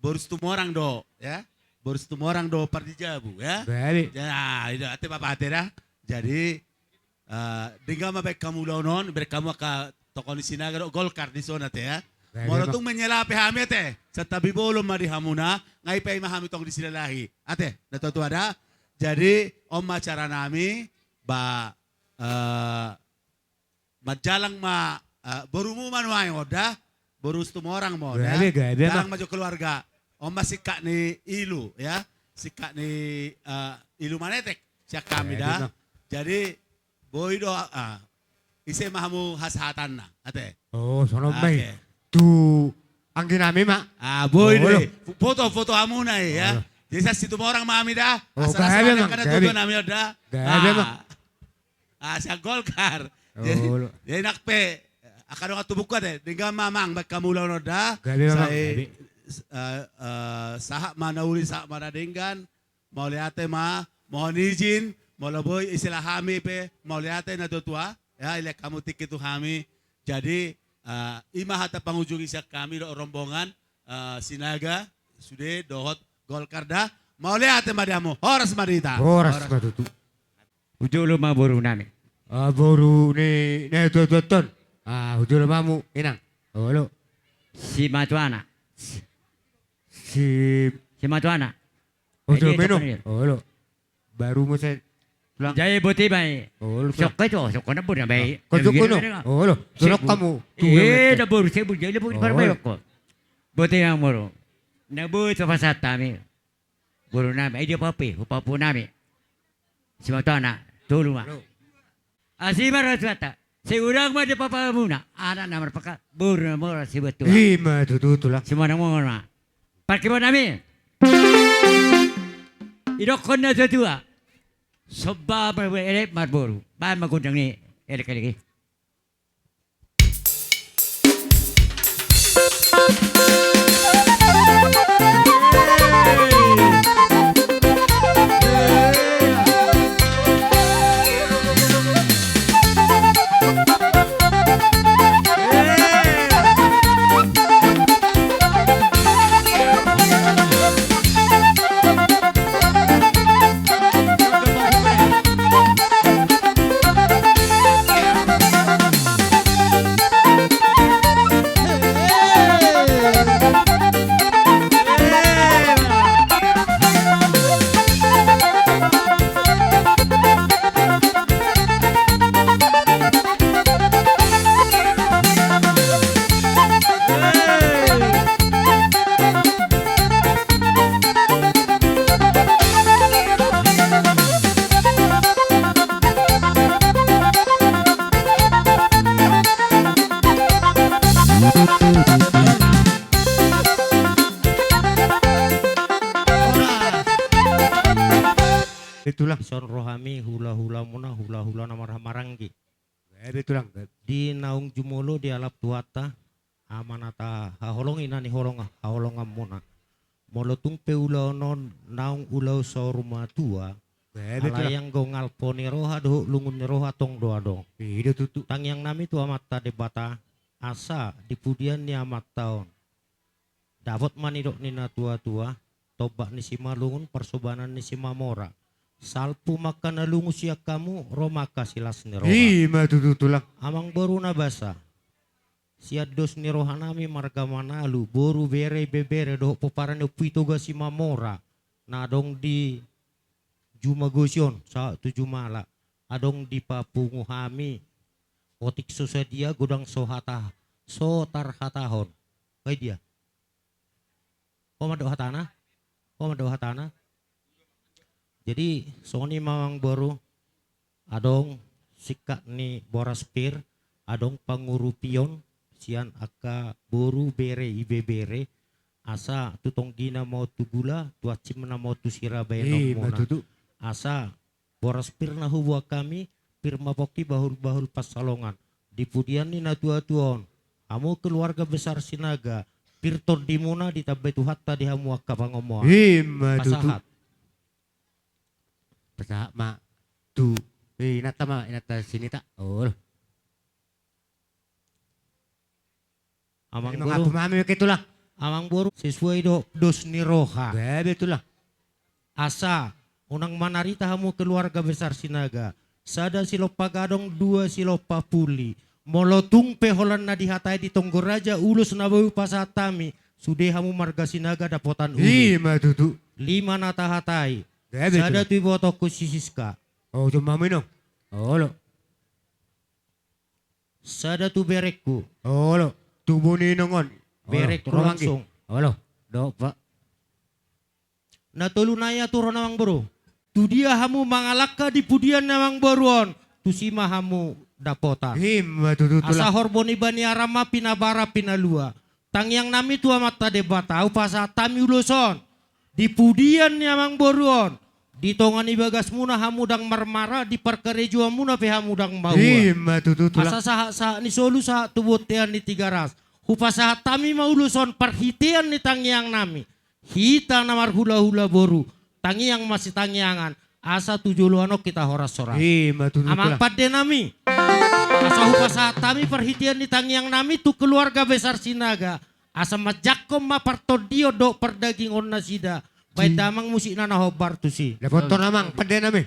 boru Situmorang do, ya. Boru Situmorang do pardijabu, ya. Gabe. Ya, itu ate bapa ate da. Jadi, eh, denggan ma baen hamu ulaon on, bereng hamu angka tokoh ni Sinaga do Golkar di son ate, ya. Gabe, amang. Molo tung menyela pe hami ate, santabi bolon ma di hamuna, nga i pe i ma hami tong disilalahi. Ate, natuatua da. Jadi, on ma acara nami, ba, eh, manjalang ma, eh, borumu ma nuaeng on da, boru Situmorang ma on da. Gabe, gabe, amang. Jalang ma jo keluarga. On ma singkat ni ilu, ya. Singkat ni, eh, ilu manetek sian hami da. Gabe, amang. Jadi, boi do, ah, ise ma hamu hasahatanna, ate. Oh, songon i ma i. Oke. Tu anggi nami ma. Ah, boi do. Olo. Foto, foto hamuna i, ya. Olo. Jadi sian Situmorang ma hami da. Oh, gabe, amang, gabe. Asa na songon i angka natuatua nami on da. Gabe, amang. Ah. Ah, sian Golkar. Jadi, olo. Jadi nang pe, angka dongan tubuku ate, denggan ma amang, baen hamu ulaon on da. Gabe, amang, gabe. Sai, eh, eh, sahat ma na uli, sahat ma na denggan. Mauliate ma, mohon izin, molo boi, isila hami pe, mauliate natuatua, ya, ilean hamu tingki tu hami. Jadi, eh, i ma hata pangujungi sian hami dohot rombongan, eh, Sinaga, sude, dohot Golkar da. Mauliate ma di hamu, horas ma di hita. Horas ma tutu. Hujolo ma boru nami. Ah, boru ni, ni tuatua on. Ah, hujolo ma hamu, inang. Olo. Simatuana. Si, si, simatuana. Hujolo ma inong. Olo. Baru muse tulang. Jadi boti ma i. Olo, tulang. Sokko i tu, sokko na boru na bae. Ah, ko sokko no. Olo. Sokko hamu. Eh, na boru sebut, jadi boru parbae ko. Boti ma boru. Na boi tu pasahat hami. Boru nami, ai dia pape, papu nami. Simatuana, tolu ma. Asi ma rasuata. Sai godang ma dia papamuna. Anak na marpangkat, boru na mora sibuat tua. I ma tutu tulang. Simonang mongon ma. Parkirma nami. Idokkon na tua-tua. Somba ma elek marboru. Baen ma gondang ni elek-elek i. Tulang. Dison ro hami hula-hulamuna, hula-hula na marhahamaranggi. Gabe, Tulang, gabe. Di naung jumolo dialap Tuhanta, amanat haholongi na niholong haholonganmuna. Molo tung pe ulaon on naung ulaon saur matua, gabe, Tulang. Alai anggo ngalpo ni roha dohot lungun ni roha tong do adong. I do tutu. Tangiang nami tu Amanta Debata, asa di pudian ni amanta on dapot ma nidok ni na tua-tua, tombak ni Simalungun, parsobanan ni Simamora. Salpu ma angka na lungun sian hamu, ro ma angka silas ni roha. I ma tutu, Tulang. Amangboru na basa, sian dos ni roha nami marga Manalu, boru, bere, ibebere dohot pomparan ni Ompu Itoga Simamora na adong di Jumagosi on sahat tu Jumala, adong dipapungu hami. Otik so sadia, godang so hata, so tarhatahon. Baen dia. Ho mandok hatana? Ho mandok hatana? Jadi songon i ma, Amangboru, adong singkat ni boras pir, adong pangurupion sian angka boru, bere, ibebere, asa tu tonggina ma on tu gula, tu hansimna ma on tu sira baenonmuna. I ma tutu. Asa boras pir na huboan hami, pir ma pongki, bahul-bahul pansalongan. Di pudian ni na tua-tua on, hamu keluarga besar Sinaga, pir tondimuna ditambai Tuhanta di hamu angka pangomoan. I ma tutu. Pasahat. Pasahat ma tu, eh, inanta ma, inanta Sinita. Olo. Amangboru. Mangapu ma hami, oke, Tulang. Amangboru, sesuai do dos ni roha. Gabe, Tulang. Asa unang manarita hamu keluarga besar Sinaga. Sada silompa gadong, dua silompa puli. Molo tung pe holan na dihatai di tonggo raja, ulos na boi hupasahat hami, sude hamu marga Sinaga dapotan uli. I ma tutu. Lima na tahatai. Gabe, Tulang. Sada tu ibotongku si Siska. O, jomma hamu, Inong. Olo. Sada tu berengku. Olo. Tu boru ni Inong on. Olo. Berengku langsung. Olo. Dok, Pak. Na tolu nai, atur on, Amangboru. Tudia hamu mangalangka di pudian ni Amangboru on, tusi ma hamu dapotan. I ma tutu, Tulang. Asa horbo ni baniara ma pinabara pinalua. Tangiang nami tu Amanta Debata, hupasahat hami ulos on di pudian ni Amangboru on, di tonga ni bagasmuna hamu ndang marmara, di parkarejoanmuna pe hamu ndang mahua. I ma tutu, Tulang. Asa sahat-sahat ni solu sahat tu bontean ni Tigaras. Hupasahat hami ma ulos on parhitean ni tangiang nami. Hita na marhula-hula boru, tangiang masitangiangan, asa tu joloan on hita horas-horas. I ma tutu, Tulang. Amang pande nami, asa hupasahat hami parhitean ni tangiang nami tu keluarga besar Sinaga, asa manjangkon ma partondion dohot pardagingon nasida. Baen damang musikna na hombar tusi. Dapotan, Amang pande nami.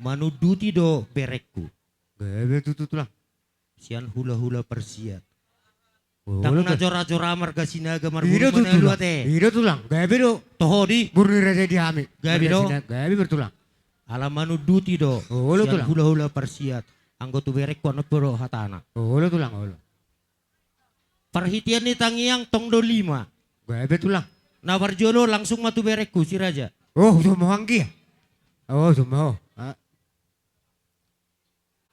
Manunduti do berengku. Gabe tutu, Tulang. Sian hula-hula parsiat. Ndang na jora-jora marga Sinaga marburu manalua te. I do, Tulang. Gabe do. Toho di. Boru ni raja di hami. Gabe do. Gabe, Tulang. Ala manunduti do. Olo, Tulang. Sian hula-hula parsiat. Anggo tu berengku, annon pe do hatana. Olo, Tulang, olo. Parhitean ni tangiang tong do lima. Gabe, Tulang. Na parjolo langsung ma tu berengku si raja. O, jomma ho anggia. O, jomma ho.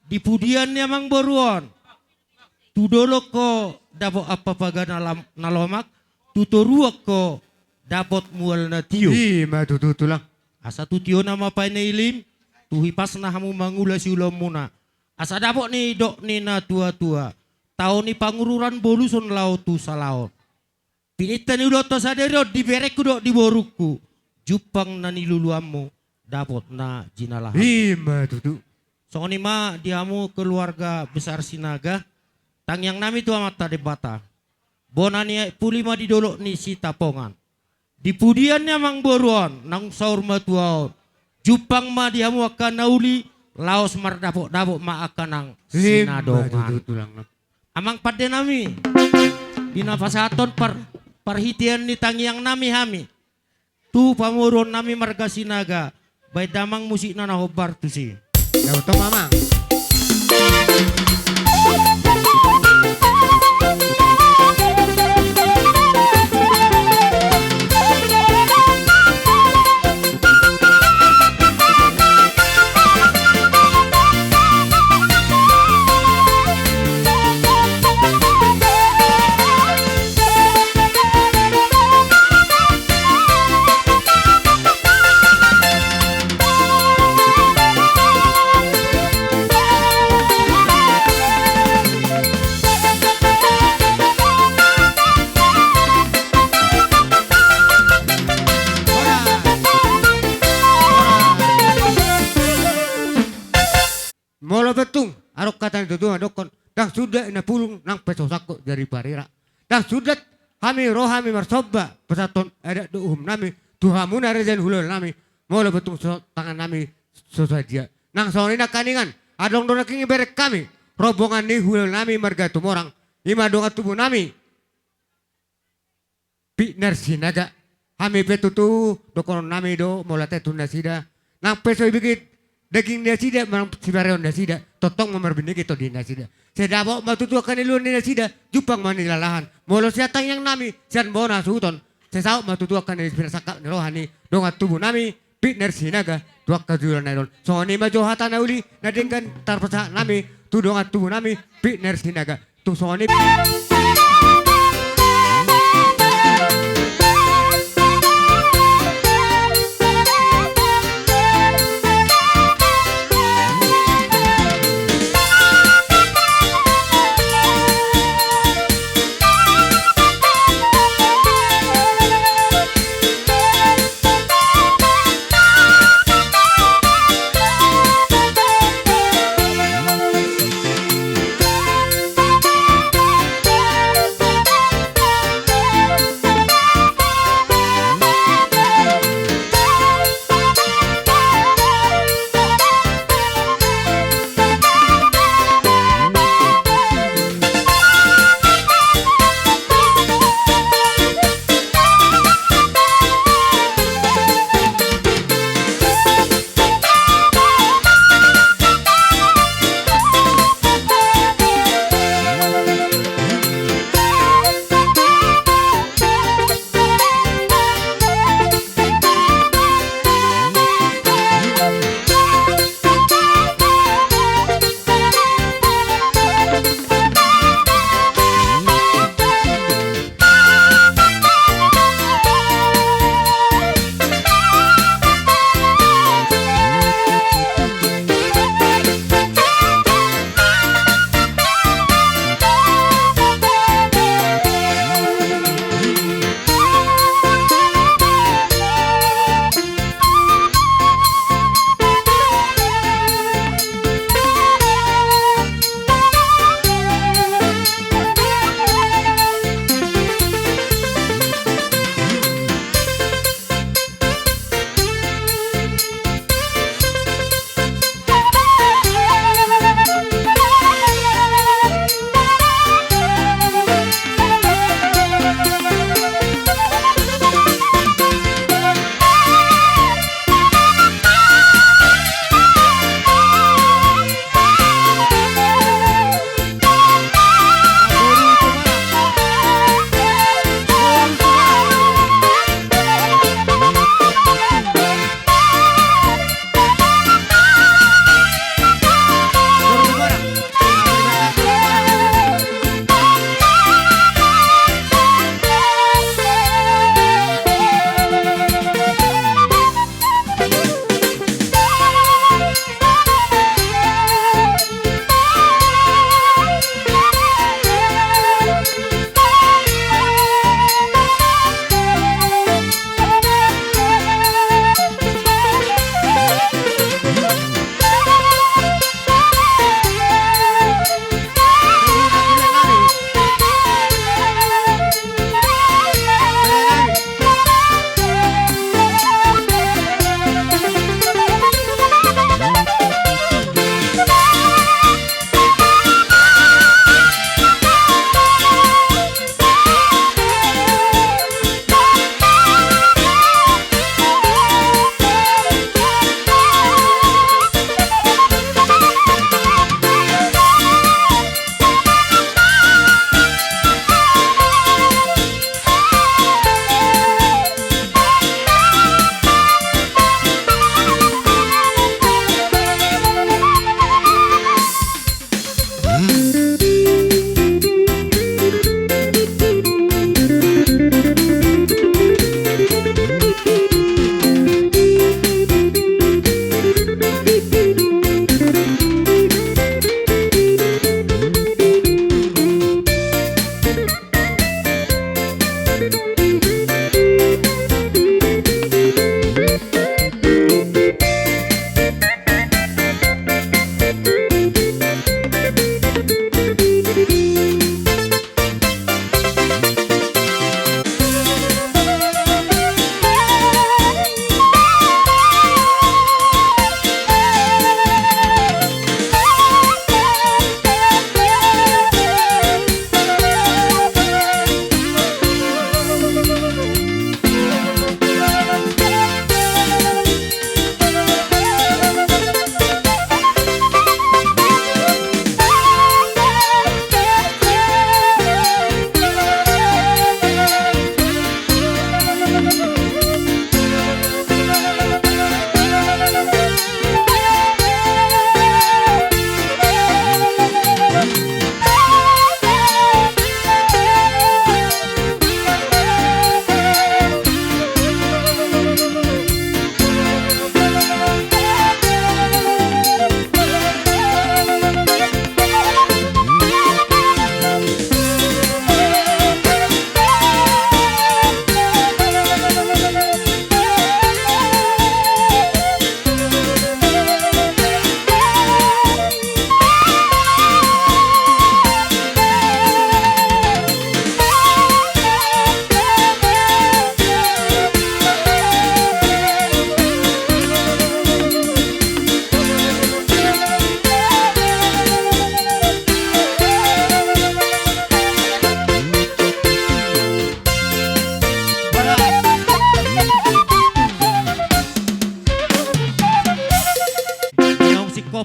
Di pudian ni Amangboru on, tu dolok ho dapot ampapaga na lam-, na lomak, tu toruan ho dapot mual na tio. I ma tutu, Tulang. Asa tu tiona ma painailim, tu hipasna hamu mangula siulaonmuna. Asa dapot nidok ni na tua-tua, tao ni Pangururan boluson laho tu salaon. Pininta ni ulaonta sadari on di berengku dohot di borungku, jumpang na niluluanmu dapot na jinalahan. I ma tutu. Songon i ma di hamu keluarga besar Sinaga, tangiang nami tu Amanta Debata. bona ni Aek Puli ma di dolok ni Sitapongan. Di pudian ni amangboru on naung saur matua on, jumpang ma di hamu angka na uli, laos mardapotdapot ma angka nang sinadongan. Ima tutu, tulang nami. Amang pande nami, di na pasahathon par-, parhitean ni tangiang nami hami tu pamoruon nami marga Sinaga, baen damang musikna na hombar tusi. Dapoton ma, amang. Molo pe tung adong hata ni tuatua mandokkon, ndang sundat na pulung nang pe so sangkot jari parira. Ndang sundat hami ro hami marsomba pasahathon adat dohot uhum nami tu hamuna raja ni hulahula nami. Molo pe tung so tangan nami so sadia, nang songon i nangkiningan, adong do nangkiningan ibereng hami rombongan ni hulahula nami marga Tumorang, ima dongan tubu nami Pitnar Sinaga. Hami pe tutu dohonon nami do mauliate tu nasida. Nang pe so ibege daging nasida manang sipareon nasida, tongtong ma marbinege tondi nasida. Sai dapot ma tutu angka na niluluan ni nasida, jumpang ma na nilalahan. Molo sian tangiang nami, sian bona suhuton, sai saut ma tutu angka na pinasangkap ni roha ni dongan tubu nami Pitnar Sinaga tu angka joloan na i on. Songon i ma jo hata na uli na denggan tarpasahat nami tu dongan tubu nami Pitnar Sinaga. Tung songon i.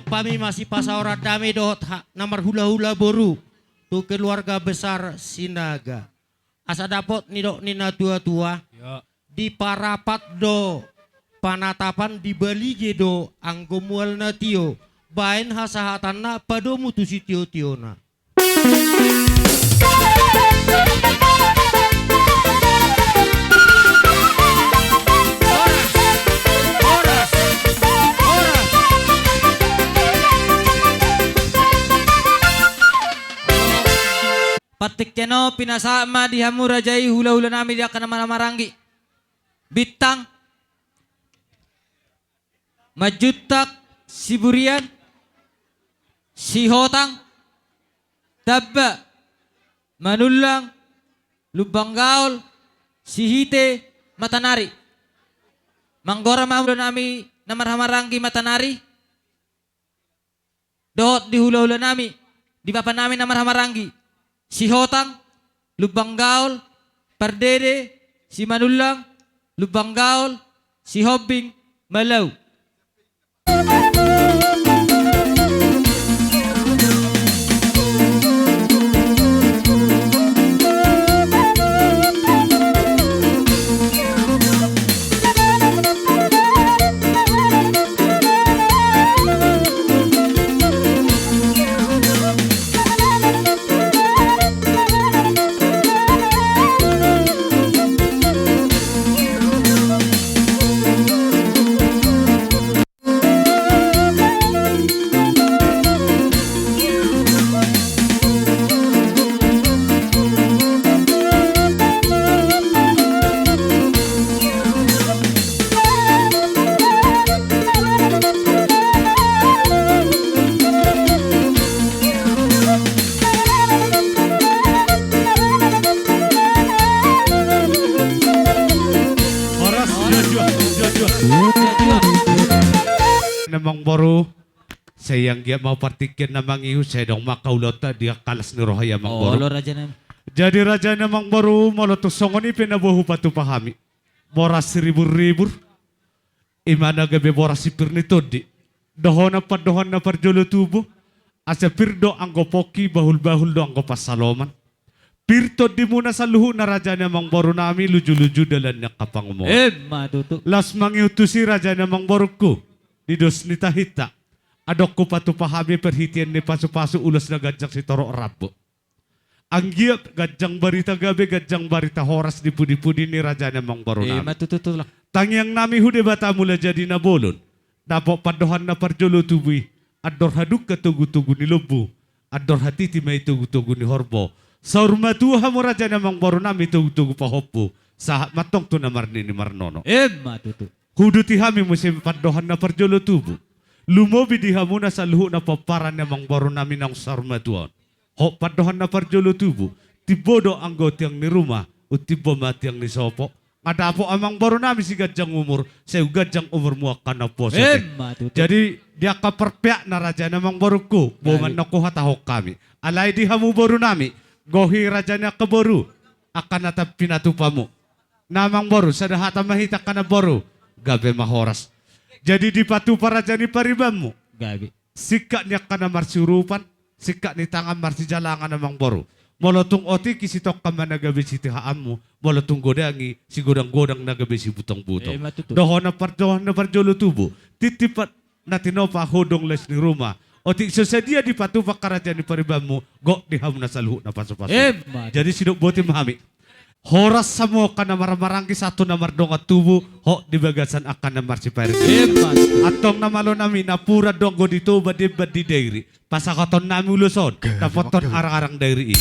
Pasahat ma sipasaoran dame dohot na marhulahula boru tu keluarga besar Sinaga. Asa dapot nidok ni na tuatua, diparapat do panatapan, dibalige do anggo mual na tio, baen hasahatanna padomu tu sitiotiona. Partingkian on pinasahat ma di hamu raja i hulahula nami di angka na marhahamaranggi. Bintang, Manjuntak, Siburian, Sihotang, Tamba, Manullang, Lumban Gaol, Sihite, Matanari. Manggora ma hulahula nami na marhahamaranggi Matanari. Dohot di hulahula nami, di bapa nami na marhahamaranggi, Sihotang, Lumban Gaol, Pardede, Simanullang, Lumban Gaol, Sihombing, Malau. Horas, jua, jua, jua, jua. Amangboru, sai anggiat ma partingkian na mangihut, sai adong ma angka ulaonta di angka las ni roha i, amangboru. Olo, raja nami. Jadi raja nami, amangboru, molo tung songon i pe na boi hupatupa hami. Boras siriburribur, i ma na gabe boras si pir ni tondi. Dohonon pandohan na parjolo tubu, asa pir do anggo pongki, bahulbahul do anggo pansalongan. Pir tondimuna saluhutna, raja nami, amangboru nami, lujuluju dalan ni angka pangomoan. Emma tutu. Laos mangihut tusi, raja nami, amangborungku, di dos ni tahinta, adong hupatupa hami parhitean ni pasupasu ulos na ganjang sitorop rambu. Anggiat ganjang barita gabe, ganjang barita horas di pudipudi ni raja nami, amangboru nami. Emma tutu, tulang. Tangiang nami hu Debata Mulajadi Nabolon, dapot pandohan na parjolo tubu i, andor hadungka togutogu ni lombu, andor hatiti ma i togutogu ni horbo. Saur matua hamu, raja nami, amangboru nami, togutogu pahompu, sahat ma antong tu na marnini marnono. Emma tutu. Huuduti hami muse pandohan na parjolo tubu. Lumobi di hamuna saluhutna pomparan ni amangboru nami naung saur matua on. Hot pandohan na parjolo tubu, timbo do anggo tiang ni ruma, umtimbo ma tiang ni sopo. Nga dapot, amangboru nami, siganjang umur, sai umganjang umurmu angka na umposo. Emma tutu. Jadi di angka parpeakna, raja nami, amangborungku, boi ma annon huhatahon hami. Alai di hamu boru nami, gohi, raja ni angka boru, angka na pinatupamu. Nah, amangboru, sada hata ma hita angka na boru, gabe ma horas. Jadi dipatupa raja ni paribanmu. Gabe. Singkat ni angka na marsiurupan, singkat ni tangan marsijalangan, amangboru. Molo tung otik i, sitongka ma na gabe sitihaanmu, molo tung godang i, sigodanggodang na gabe sibutongbutong. Emma tutu. Dohonon pandohan na parjolo tubu, titip na tinopa hodong lais ni ruma. Otik so sadia dipatupa angka raja ni paribanmu, gok di hamuna saluhutna pasupasu. Emma tutu. Jadi sidok boti ma hami. Horas hamu angka na marhahamaranggi, sahat tu na mardongan tubu, hot di bagasan angka na marsiparegeon. Emma tutu. Antong na malo nami, napuran do anggo di Toba, demban di Dairi. Pasahaton nami ulos on, dapothon arangarang Dairi i.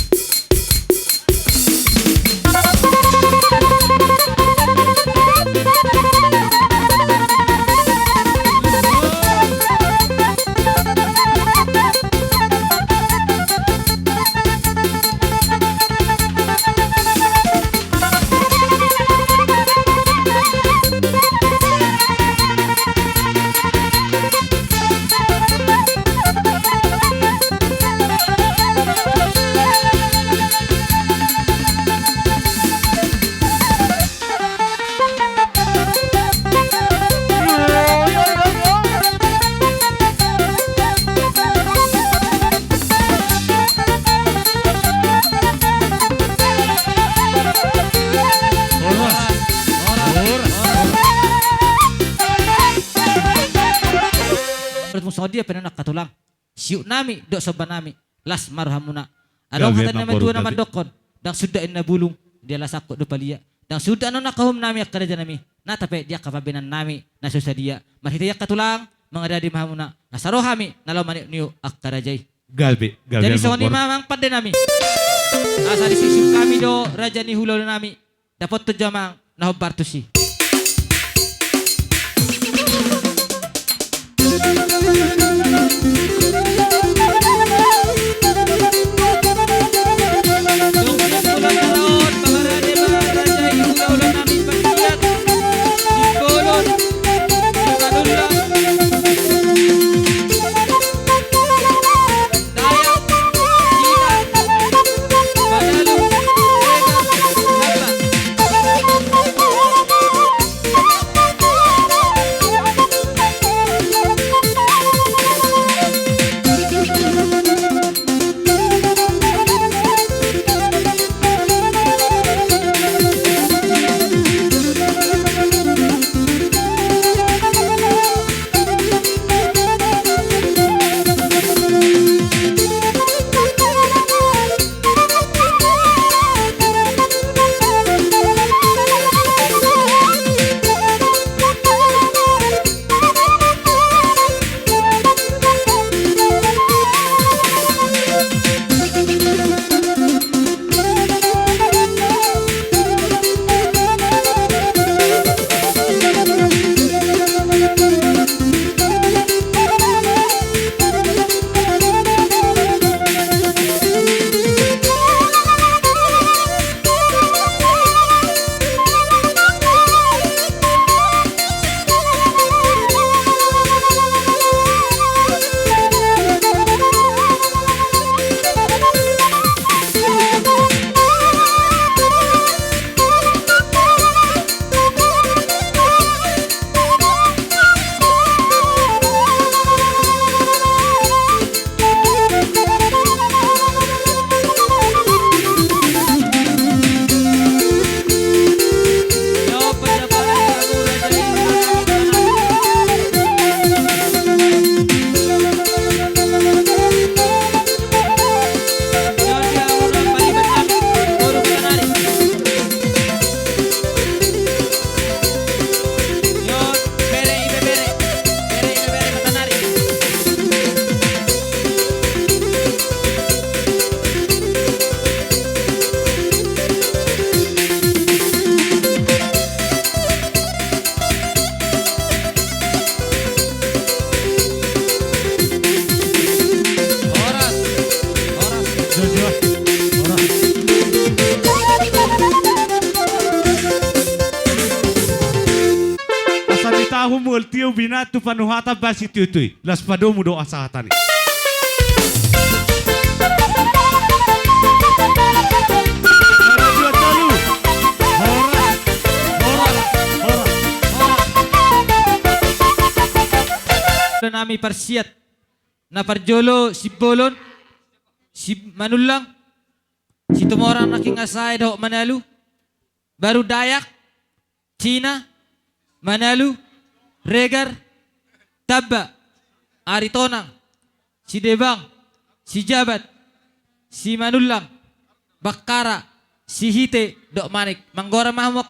Songon dia pe annon angka tulang, siuk nami dohot somba nami, las ma rohamuna. Adong hata ni na matua na mandokkon, ndang sundat inna bulung, dialah sangkot do palia. Ndang sundat annon angka uhum nami angka raja nami, nata pe di angka pambahenan nami na so sadia. Marhite i angka tulang, mangaradei ma hamuna, asa ro hami na laho maniuk-niuk angka raja i. Gabe, gabe. Jadi songon i ma amang pande nami. Asa disiuk hami do raja ni hulahula nami. Dapothon jo amang na hombar tusi. Asa di tahu mual tiu binatu panuhatan basi tiutui. Las padomu do asa hatani. Horas, horas, horas, horas. Nami parsiat. Na parjolo Simbolon, Simanullang, Situmorang Nangkin Asae dohot Manalu, baru Dayak, Cina, Manalu, Regar, Tamba, Aritonang, Sidebang, Sijabat, Simanullang, Bakkara, Sihite dohot Manik. Manggora ma hamu.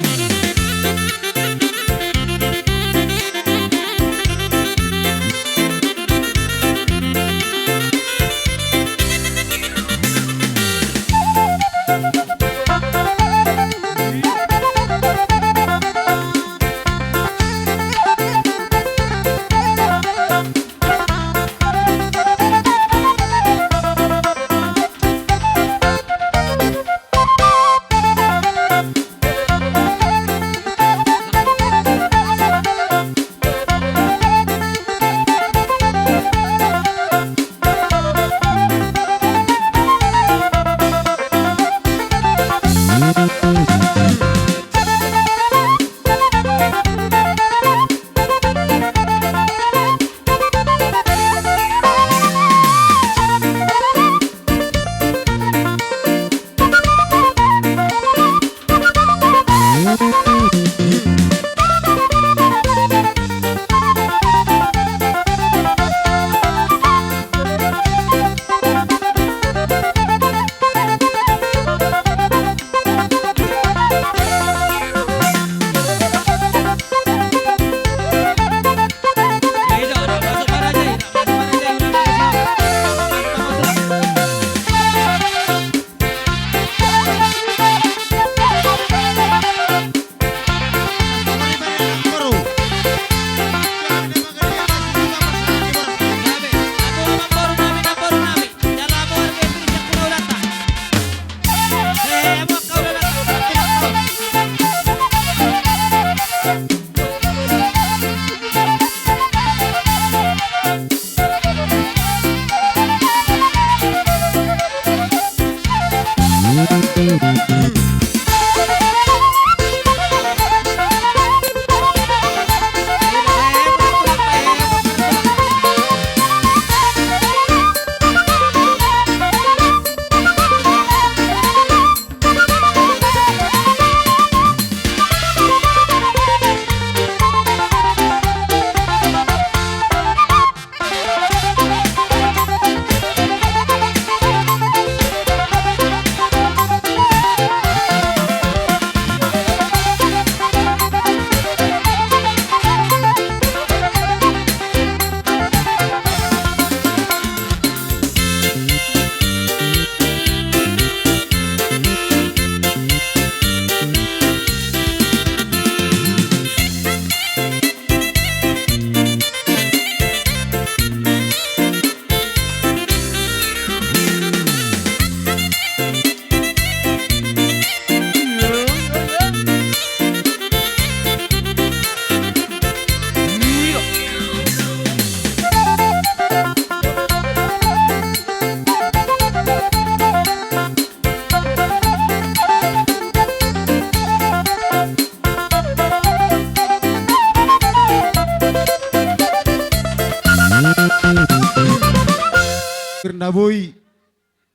Pir na boi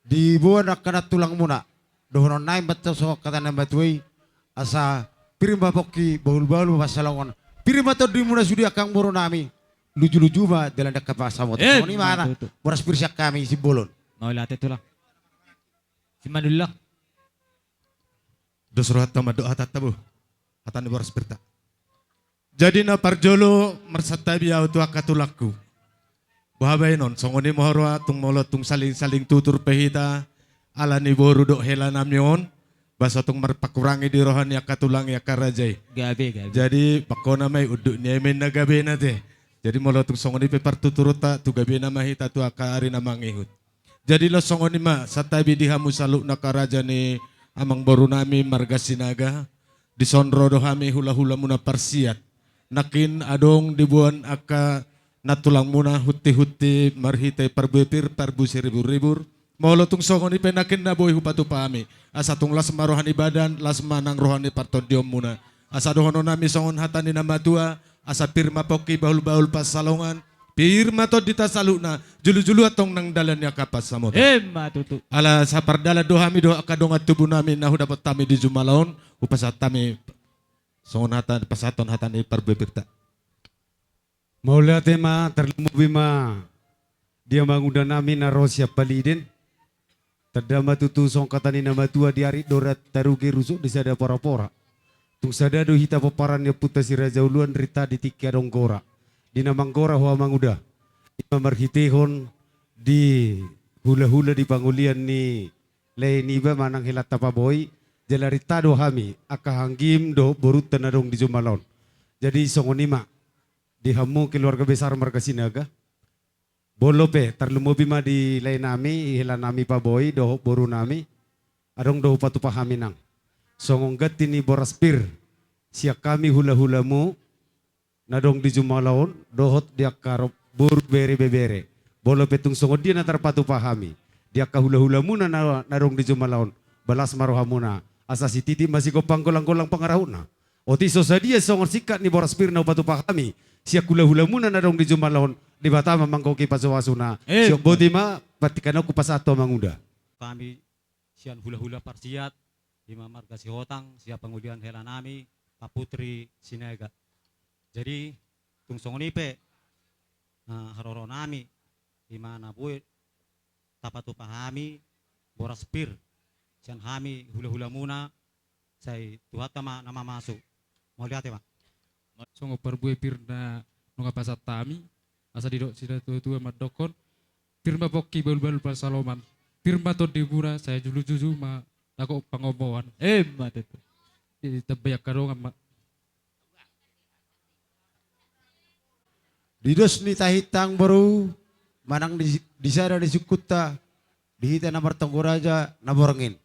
diboan angka nantulangmuna, dohonon nami ma songon hata ni na matua i, asa pir ma pongki, bahulbahul ma pansalongan, pir ma tondimuna sude angka amangboru nami, lujuluju ma dalan ni angka pansamotan. Eh, songon i ma hata, tutu. Boras pir sian hami Simbolon. Mauliate tulang. Simanullang. Dos rohanta mandok hatanta, bo. Hata ni boras pirta. Jadi na parjolo marsantabi ahu tu angka tulangku. Boha baenon, songon i ma huroha tung molo tung saling-saling tutur pe hita, ala ni boru dohot hela nami on, ba so tung marpakurangi di roha ni angka tulang i angka raja i. Gabe, gabe. Jadi, pangkona ma i unduk ni eme na gabena te. Jadi molo tung songon i pe partuturunta, tu gabena ma hita tu angka ari na mangihut. Jadi laos songon i ma, santabi di hamu saluhutna angka raja ni amangboru nami marga Sinaga, dison ro do hami hulahulamuna parsiat. Nangkin adong diboan angka nantulangmuna huntihunti marhite parbue pir, parbue siriburribur. Molo tung songon i pe nangkin na boi hupatupa hami. Asa tung las ma roha ni badan, las ma nang roha ni partondionmuna. Asa dohonon nami songon hata ni na matua, asa pir ma pongki, bahulbahul pansalongan, pir ma tondinta saluhutna, jolojolo antong nang dalan ni angka pansamotan. Emma tutu. Ala sapardalan do hami dohot angka dongan tubu nami na hudapot hami di jumala on, hupasahat hami songon hata, pasahathon hata ni parbue pirta. Mauliate ma, tarlumobi ma di amangudana nami na ro sian Paliden. Tanda ma tutu songon hata ni na matua, di ari do rap taruge, rusuk di sada porapora. Tung sada do hita pomparan ni ompunta Si Raja Uluan, ripta di tingki adong gora. Di na manggora ho amanguda, i ma marhitehon di hulahula di pangolian ni lae niba manang helanta paboi, jala ripta do hami angka anggim dohot borunta na adong di jumala on. Jadi songon i ma di hamu keluarga besar marga Sinaga. Molo pe, tarlumobi ma di lae nami, hela nami paboi dohot boru nami, adong do hupatupa hami nang songon ganti ni boras pir sian hami hulahulamu na adong di jumala on, dohot di angka ro-, boru, bere, ibebere. Molo pe tung songon dia na tarpatupa hami di angka hulahulamuna na, na adong di jumala on, ba las ma rohamuna, asa sititi ma sigompa, golang-golang pangarahutna. Otik so sadia songon singkat ni boras pir na hupatupa hami sian hulahulamuna na adong di jumala on, Debata ma manggohi pasupasuna. Eh, sian boti ma, partingkian on hupasahat tu amanguda. Hami sian hulahula parsiat, i ma marga Sihotang, sian pangolian hela nami, Pak Putri Sinaga. Jadi, tung songon i pe, eh, haroro nami, i ma na boi tapatupa hami boras pir sian hami hulahulamuna, sai Tuhanta ma na mamasu. Mauliate ma. Songon parbue pir na nunga pasahat hami, asa didok sinatuatua mandokhon: Pir ma pongki, bahulbahul pansalongan, pir ma tondimuna, sai jolojolo ma nangkok pangomoan. Emma tutu. Ditambai angka dongan ma. Di dos ni tahinta, amangboru, manang di, di sada ni sungkunta, di hita na martonggo raja na borngin,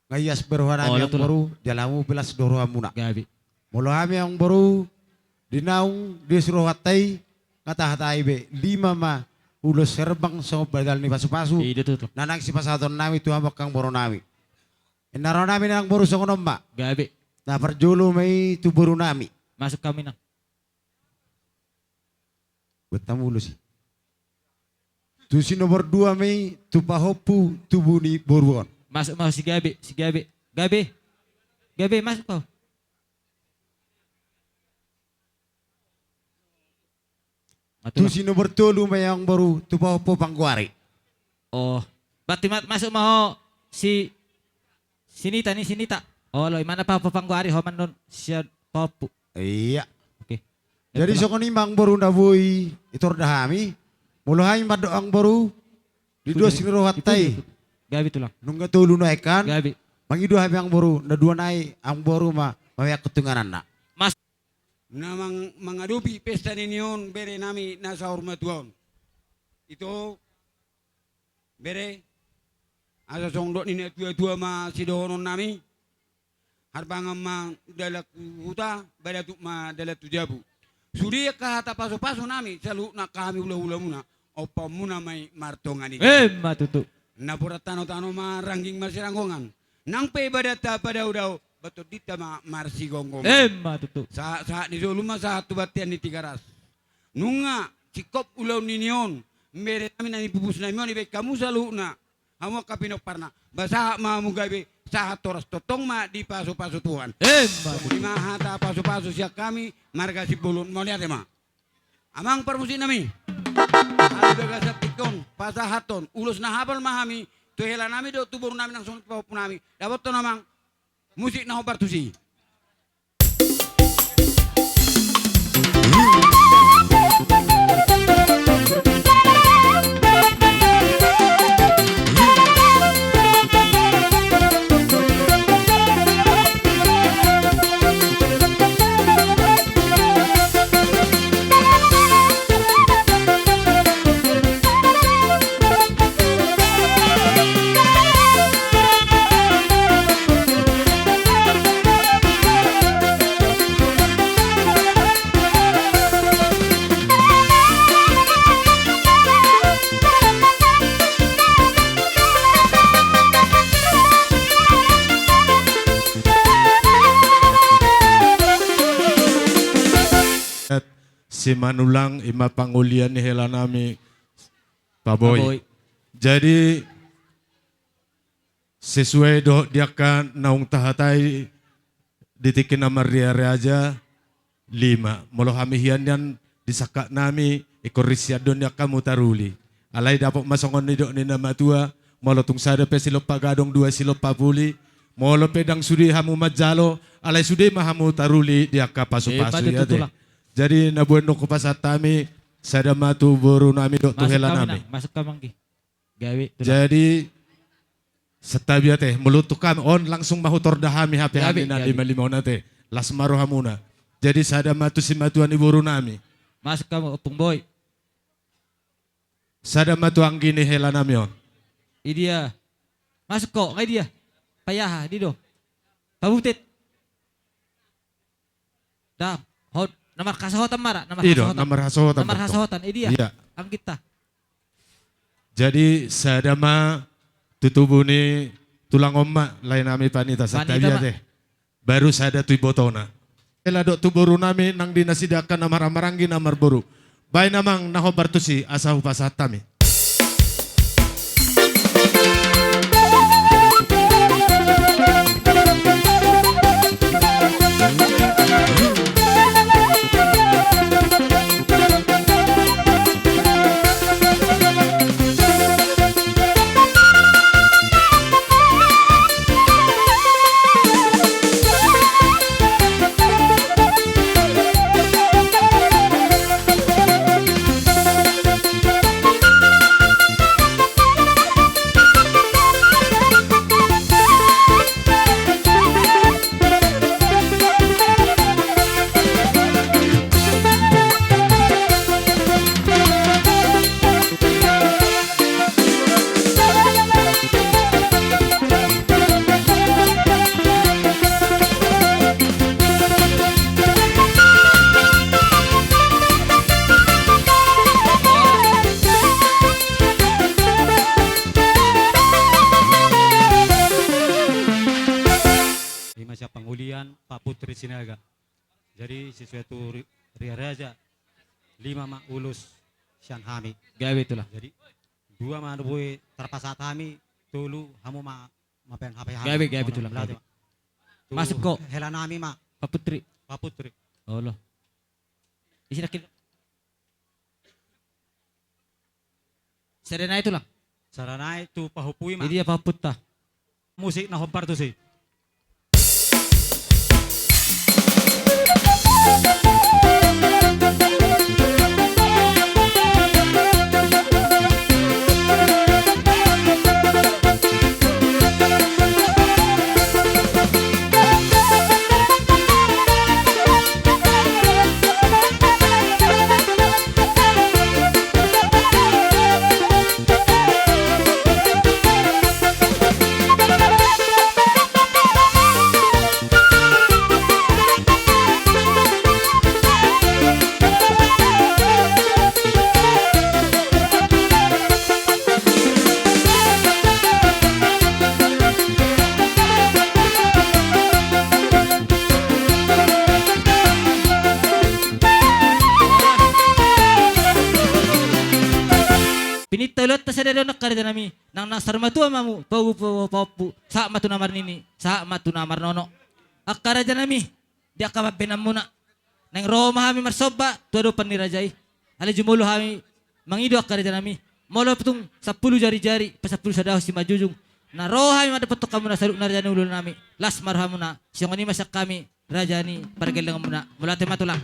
nga ias be roha nami, amangboru, jala hamu pe las do rohamuna. Gabe. Molo hami, amangboru, di naung di dos ni rohanta i, nga tahatai be, lima ma ulos herbang songon badal ni pasupasu. I do tutu. Na naeng sipasahaton nami tu hamu angka amangboru nami. Ninna roha nami, amangboru, songon on ma. Gabe. Na parjolo ma i tu boru nami. Masuk hamu, Inang. Buat tamu ulos i. Tu si nomor dua ma i, tu pahompu tubu ni boru on. Masuk ma ho si Gabe, si Gabe. Gabe. Gabe, masuk ho. Tu si nomor tolu ma i, amangboru, tu pahompu panggoari. Oh, berarti ma-, masuk ma ho si, si Nita ni, si Nita. Olo, i ma na pahompu panggoari, ho ma annon sian pahompu. Iya. Oke. Jadi songon i ma, amangboru, na boi itor da hami. Molo hami mandok, amangboru, di dos ni rohanta i, gabe, tulang, nunga tolu nuaeng kan. Gabe. Mangido hami, amangboru, na dua nai, amangboru, ma, mameakkon tu ingananna. Mas- Na mang-, mangadopi pesta ni on, bere nami na saur matua on. Ito, bere, asa songon dok ni natuatua ma sidohonon nami: Harbangan ma dalan tu huta, badatuk ma dalan tu jabu. Sude angka hata pasupasu nami saluhutna, angka hami hulahulamuna, ompaonmuna ma i martonga ni jabu. Emma tutu. Napuran tanotano ma, rangging ma siranggongan. Nang pe badanta padaodao, ba tondinta ma marsigomgoman. Emma tutu. Sa-, sahat ni solu ma sahat tu bontean ni Tigaras. Nunga singkop ulaon nami on, bere nami na nipupus nami on, dibaen hamu saluhutna, hamu angka pinomparna. Ba sahat ma hamu gabe, sahat horas, tongtong ma dipasupasu Tuhan. Emma tutu. Ima hata pasupasu sian hami marga Simbolon, mauliate ma. Amang parmusik nami, ala di bagasan tingki on pasahathon ulos na hapal ma hami tu hela nami dohot tu boru nami nang songon pahompu nami. Dapothon amang musik na hombar tusi. Simanulang, ima pangolian ni hela nami, Pak Boy. Pak Boy. Jadi, sesuai dohot di angka naung tahatai di tingki na marriaria, lima. Molo hami hian nian di sangkap nami, ingkon ringgas do nian hamu taruli. Alai dapot ma songon nidok ni na matua, molo tung sada pe silompa gadong, dua silompa puli. Molo pe ndang sude hamu manjalo, alai sude ma hamu taruli di angka pasupasu. Eh, i ate. Jadi na boi nunga hupasahat hami, sada ma tu boru nami dohot tu hela nami. Masuk hamu, Nang. Masuk hamu, Anggi. Gabe, tulang. Jadi, santabi ate, molo tu hami on langsung ma hutorda hami hape. Gabe, hami na gabe. Lima-lima on ate. Las ma rohamuna. Jadi, sada ma tu simatua ni boru nami. Masuk hamu, Ompung Boy. Sada ma tu anggi ni hela nami on. Idia. Masuk ho, nga idia. Payaha, di do. Pabutit. Dang, hot, na marhasohotan ma ra, na marhasohotan. I do, na marhasohotan. Na marhasohotan, idia. Iya. Angginta. Jadi, sada ma tu tubu ni tulang on ma, lae nami panita, santabi ate. Baru sada tu ibotona. Hela dohot tu boru nami nang di nasida angka na marhahamaranggi na marboru. Baen amang na hombar tusi asa hupasahat hami. Ima sian pangolian Pak Putri Sinaga. Jadi, sesuai tu ri-, riaria, lima ma ulos sian hami. Gabe, tulang. Jadi, dua ma na boi tarpasahat hami, tolu hamu ma, ma baen hape hami. Gabe, gabe, tulang, gabe. Masuk ho. Hela nami ma. Pak Putri. Pak Putri. Olo. Isi dakil. Sada nai, tulang. Sada nai tu pahompu i ma. Idia pahompunta. Musik na hombar tusi. Pininta ulaonta sadari on angka raja nami, nang na saur matua ma hamu, paompung, paompung, sahat ma tu na marnini, sahat ma tu na marnono. Angka raja nami, di angka pambahenanmuna. Naeng ro ma hami marsomba tu adopan ni raja i. Alai jumolo hami mangido angka raja nami. Molo tung sampulu jari-jari, pasampulu sadahon simanjujung. Na ro hami mandapothon hamuna saluhutna raja ni ulaon nami. Las ma rohamuna, songon i ma sian hami, raja ni pargellengonmuna. Mauliate ma tulang.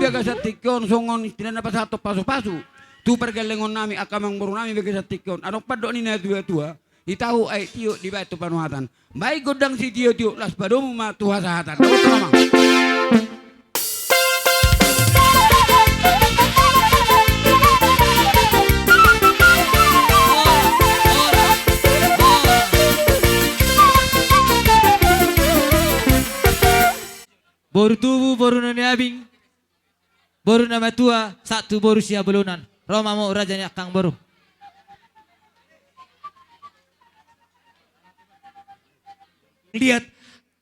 Bagasan tingki on songon istilahna pasahathon pasupasu tu pargellengon nami angka amangboru nami bagasan tingki on. Adong pandok ni na tuatua, i tahu aek tiur dibahen tu panuhatan. Baen gondang sitiotio, las padomu ma tu hasahatan. Dapotan ma. Boru tubu, boru na niabing, boru na matua, sahat tu boru sihabolonan. Ro ma hamu raja ni angka amangboru. Liat,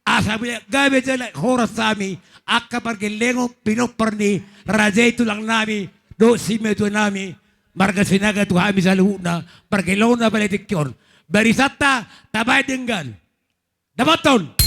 asa melihat gabe jala horas hami, angka pargellengon pinompar ni raja i tulang nami dohot simatua nami marga Sinaga tu hami saluhutna, pargellengon na pala tingki on. Barisanta tabaen denggan. Dapotan.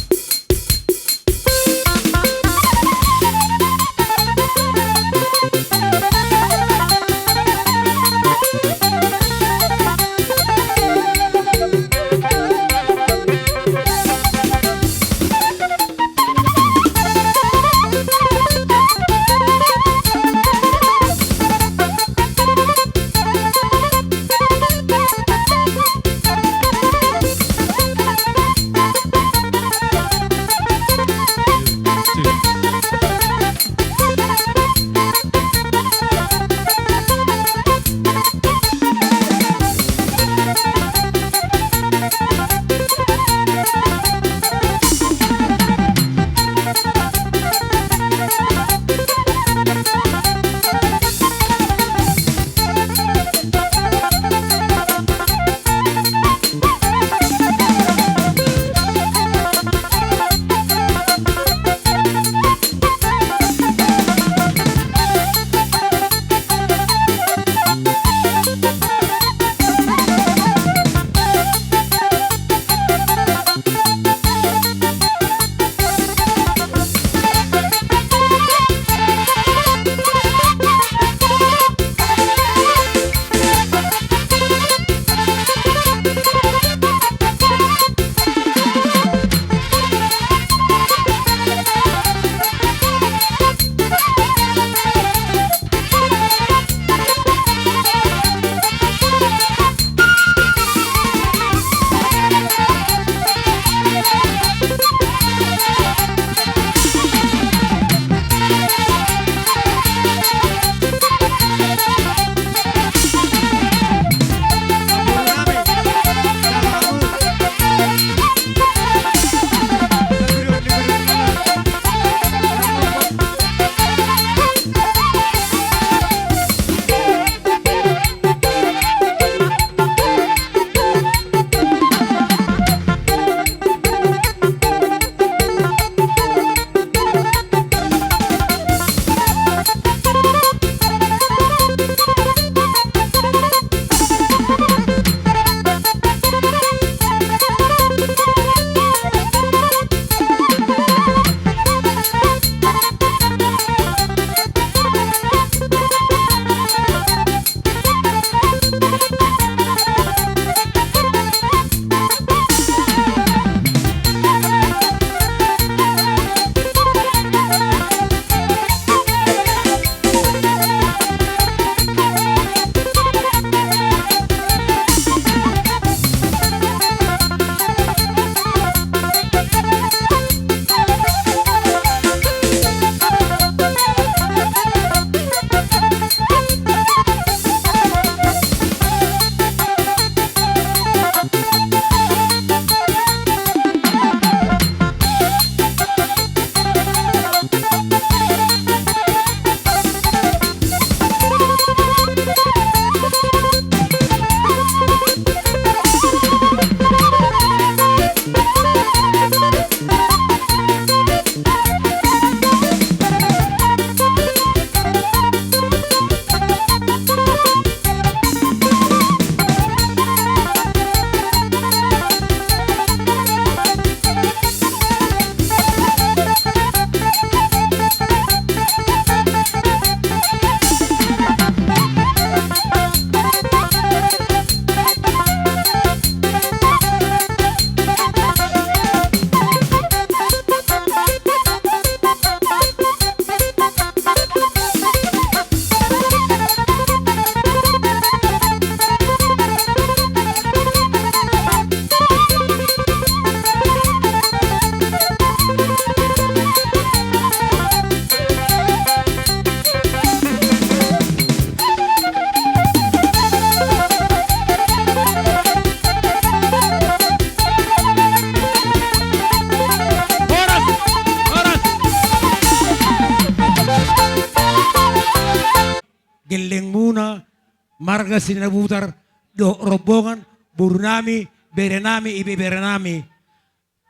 marga Sinabutar, dohot rombongan, boru nami, bere nami, ibebere nami.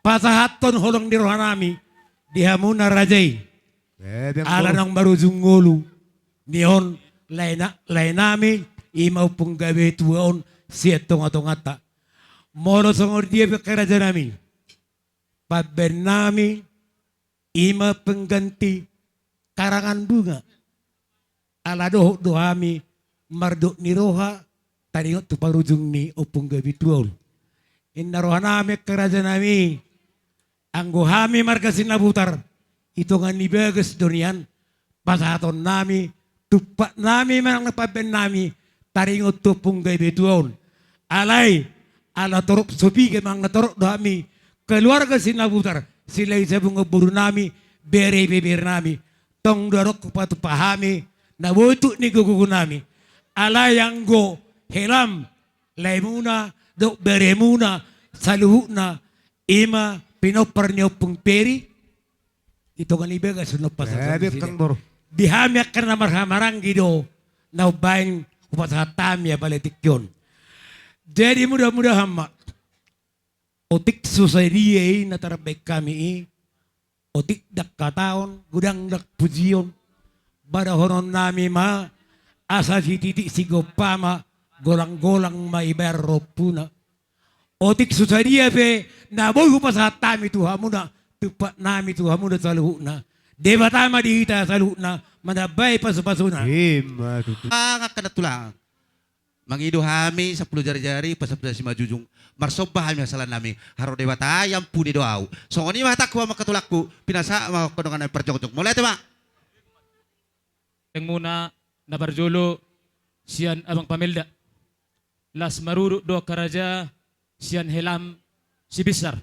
Pasahathon holong ni roha nami di hamuna raja i. Ala naung marujung ngolu ni on lae na-, lae nami, i ma Ompung Gabetua on sian tonga-tonganta. Molo songon dia pe angka raja nami, pambahen nami, i ma pengganti karangan bunga. Ala dohot do hami mardok ni roha, taringot tu parujung ni Ompung Gabetua on. Inna roha nami angka raja nami, anggo hami marga Sinabutar, i tonga ni bagas do nian, pasahaton nami, tumpak nami manang na pambahen nami, taringot tu Ompung Gabetua on. Alai, ala torop so piga manang na torop do hami, keluarga Sinabutar, Silahisabungan boru nami, bere ibebere nami, tong do adong hupatumpak hami na boi tuk ni gogo nami. Alai anggo helam, laemuna, dohot beremuna, saluhutna, i ma pinompar ni Ompung Peri, i tonga ni bagas, na pasahat. Di hami angka na marhahamaranggi do na umbaen hupasahat hami apala tingki on. Jadi mudah-mudahan ma, otik so sadia i na tarbaen hami i, otik ndang hataon, godang ndang pujion, ba dohonon nami ma, asa sititi sigompa ma, golang-golang ma ibaen rompuna. Otik so sadia pe na boi hupasahat hami tu hamuna, tumpak nami tu hamuna saluhutna. Debata ma di hita saluhutna manambai pasu-pasuna. Ima tutu. Angka na tulang. Mangido hami sampulu jari-jari, pasampulu simanjujung. Marsomba hami hasalahan nami. Haroro Debata, ampuni do ahu. Songon i ma hatangku, angka tulangku, pinasahat ma hamu dongan nami parjongjong. Mauliate ma. Gellengmuna na parjolo sian Abang Pamelda. Las marudut do angka raja sian helam Sibinsar.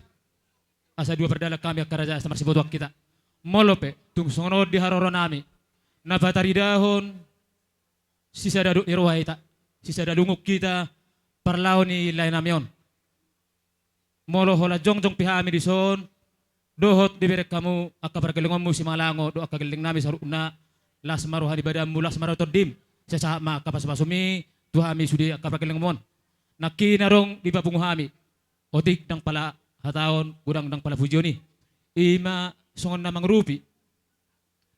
Asa dua pardalan hami angka raja, asa marsibotoan hita. Molo pe tung songon on di haroro nami, na pataridahon sisada dok ni roha hita, sisada lungun hita, parlaho ni lae nami on. Molo holan jongjong pe hami dison, dohot dibereng hamu angka pargellengonmu Simangalango, dohot angka gelleng nami saluhutna, las ma roha ni badanmu, las ma roha ni tondim, sai sahat ma angka pasu-pasumi tu hami sude angka pargellengonmu on. Nangkin adong dipapungu hami, otik ndang pala hataon, godang ndang pala pujion i. I ma songon na mangurupi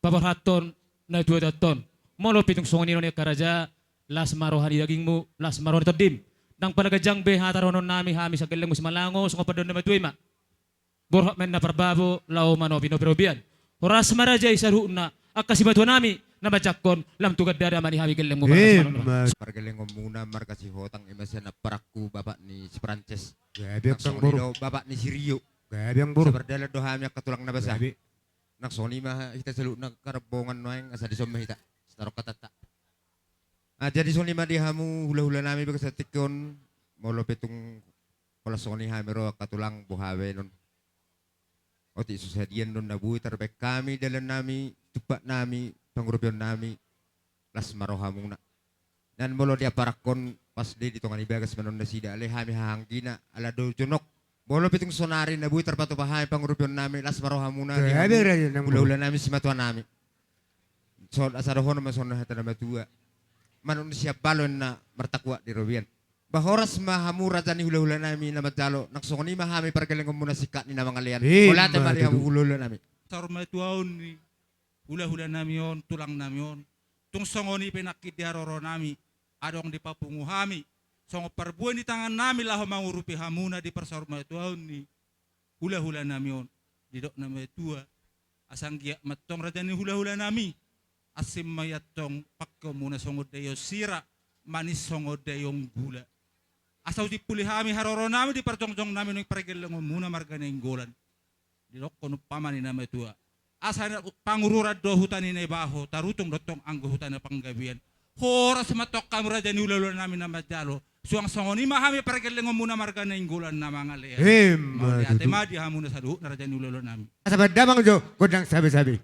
paborhathon na tuatua on. Molo pe tung songon i nuaeng angka raja, las ma roha ni dagingmu, las ma roha ni tondim. Ndang pala ganjang be hata dohonon nami, hami sian gellengmu Simangalango, songon pandohan ni natuatua i ma. Borhat ma inna parbabo, laho manopi-nopi robean. Horas ma raja i saluhutna, angka simatua nami na manjangkon, lam tu gandana ma di hami gellengmu. Ima. Pargellengonmuna marga Sihotang, i ma sian amparangku, bapak ni si Prances. Gabe. Nang songon i do bapak ni si Rio. Gabe, amang boru. Sapardalan do hami angka tulang na basa. Gabe. Nang songon i ma hita saluhutna angka rombongan nuaeng, asa dison ma hita sitaruhon hatanta. Ah, jadi songon i ma di hamu hula-hula nami, bagas tingki on, molo pe tung holan songon i hami ro angka tulang, boha baenon. Otik so sadia do na boi tarbaen hami dalan nami, tumpak nami, pangurupion nami, las ma rohamuna. Nian molo di amparangkon, pas do i di tonga ni bagas ma annon nasida, alai hami hahaanggina, ala do jonok. Molo pe tung sonari na boi tarpatupa hami pangurupion nami, las ma rohamuna di hula-hula nami, simatua nami. Songon asa dohonon ma songon hata na matua. Manuk ni siambalo na martakuak di robean. Ba horas ma hamu raja ni hula-hula nami na manjalo, nang songon i ma hami pargellengonmuna singkat ni na mangalean. Mauliate ma di hamu hula-hula nami. Saur matua on ni hula-hula nami on, tulang nami on. Tung songon i pe nangkin di haroro nami, adong dipapungu hami songon parbue ni tangan nami laho mangurupi hamuna di parsaur matua on ni hula-hula nami on. Didok na matua, asa anggiat ma antong raja ni hula-hula nami, asing ma i antong pangkeonmuna songon daion sira, manis songon daion gula. Asa husimpuli hami haroro nami di parjongjong nami nuaeng pargellengonmuna marga Nainggolan. Didokkon umpama ni na matua, asa na pangururan do huta ni Naibaho, tarutung do antong anggo huta ni Panggabean. Horas ma antong hamu raja ni hula-hula nami na manjalo. Suang songon i ma hami pargellengonmuna marga Nainggolan na mangalean. Ima tutu. Mauliate ma di hamuna saluhutna raja ni hula-hula nami. Asa pandamang jo gondang sabe-sabe.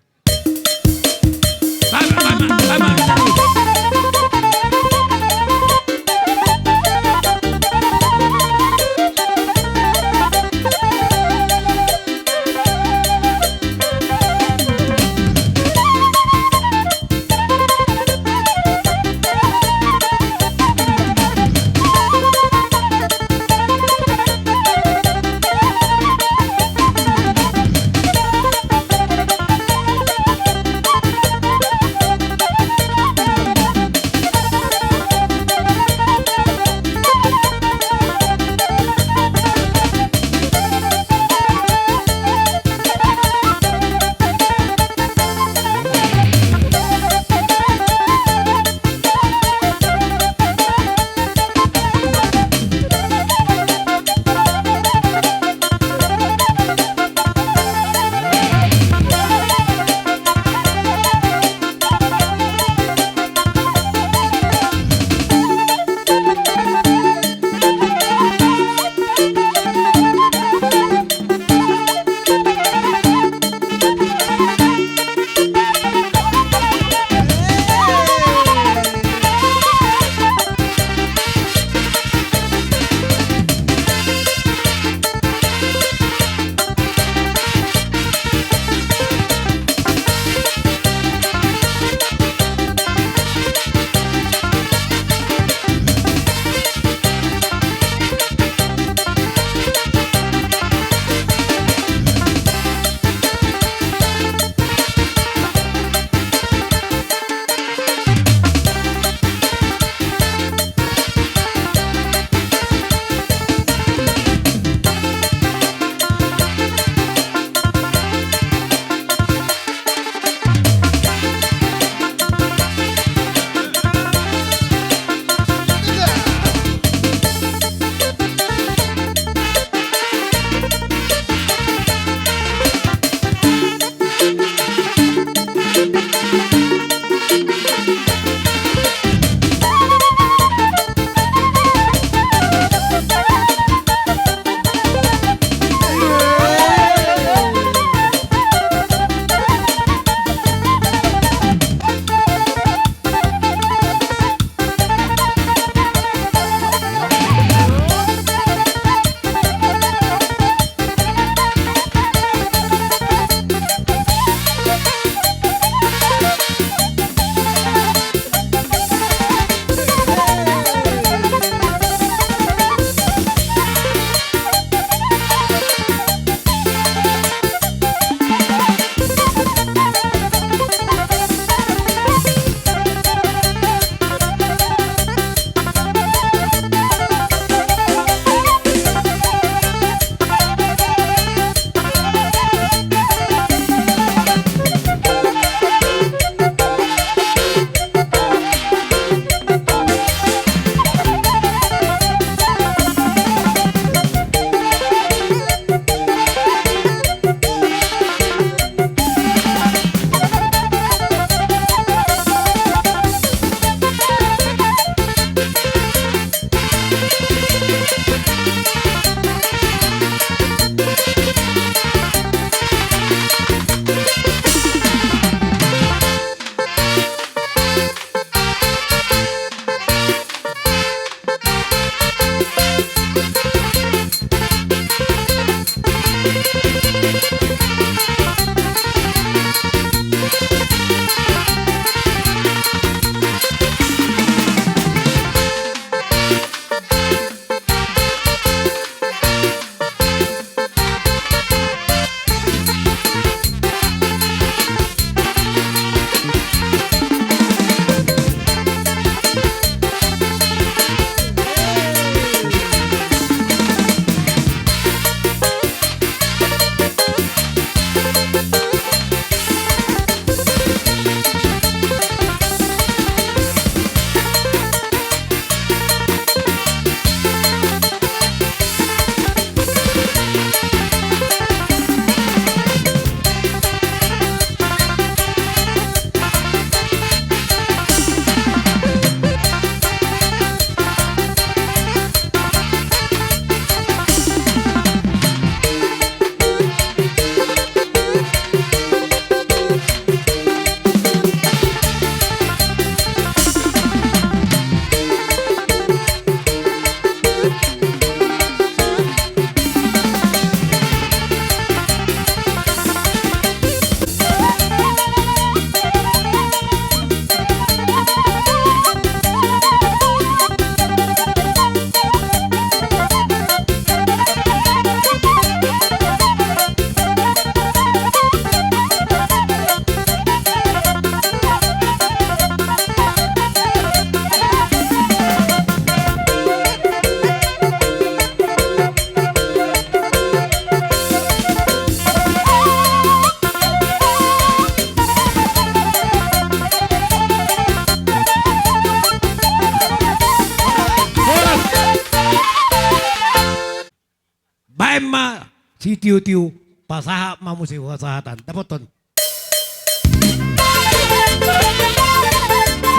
Ema sitio-tio, pasahat ma muse hasahatan. Dapothon.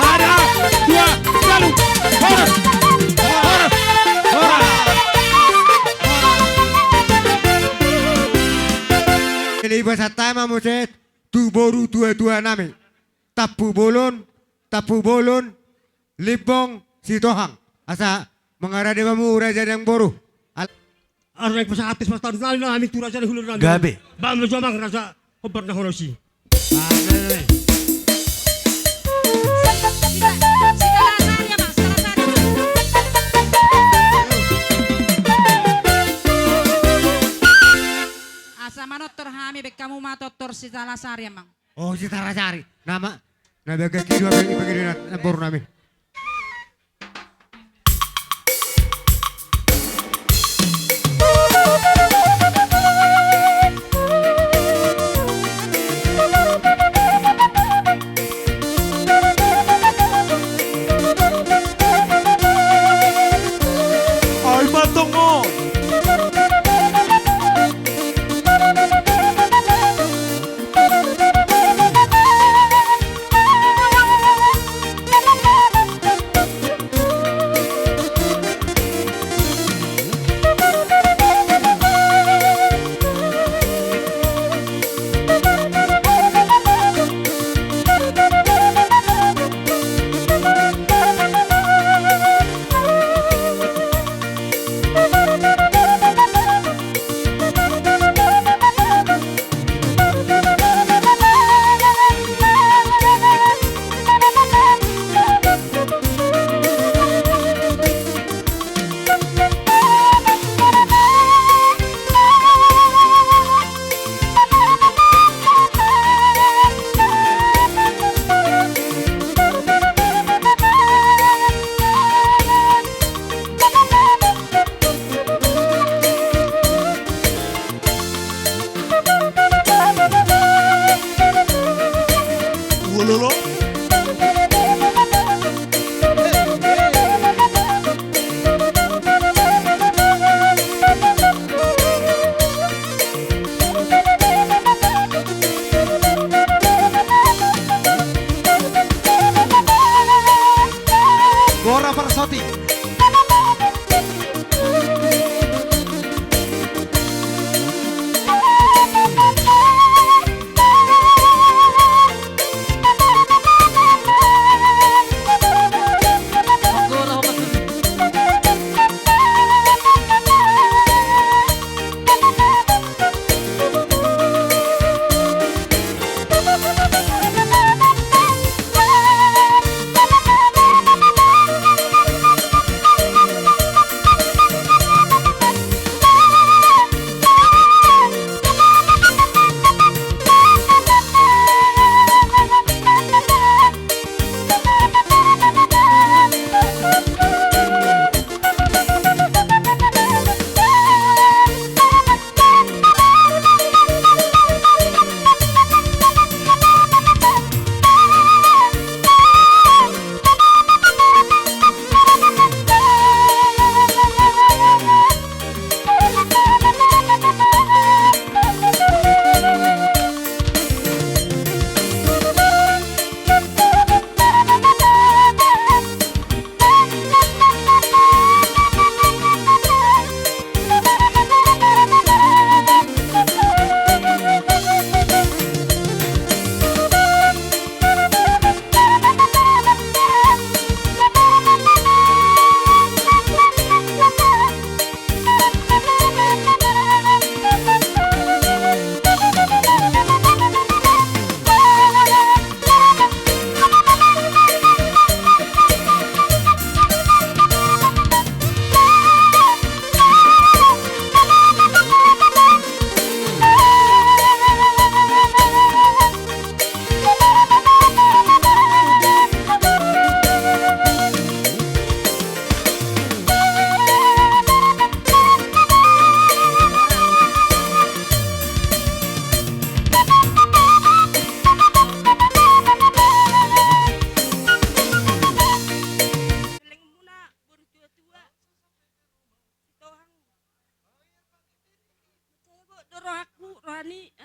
Sada, dua, tolu. Horas. Horas. Horas. Jadi pasahat ma muse tu boru tua-tua nami. Tampubolon, Tampubolon, Limbong, Sitohang. Asa mangarade hamu raja nang boru. Al- Arna pasahat ma muse tu raja ni hulahula nami. Gabe. Bahen ma jo amang raja hombar na horas i. Amen. Sita-, Sitalasari, amang, Sitalasari, amang. Asa manortor hami, bahen hamu ma tortor Sitalasari, amang. Oh, Sitalasari. Nama, na bagas kidua pe, i pe kidua na, na boru nami. Ai ma tongon.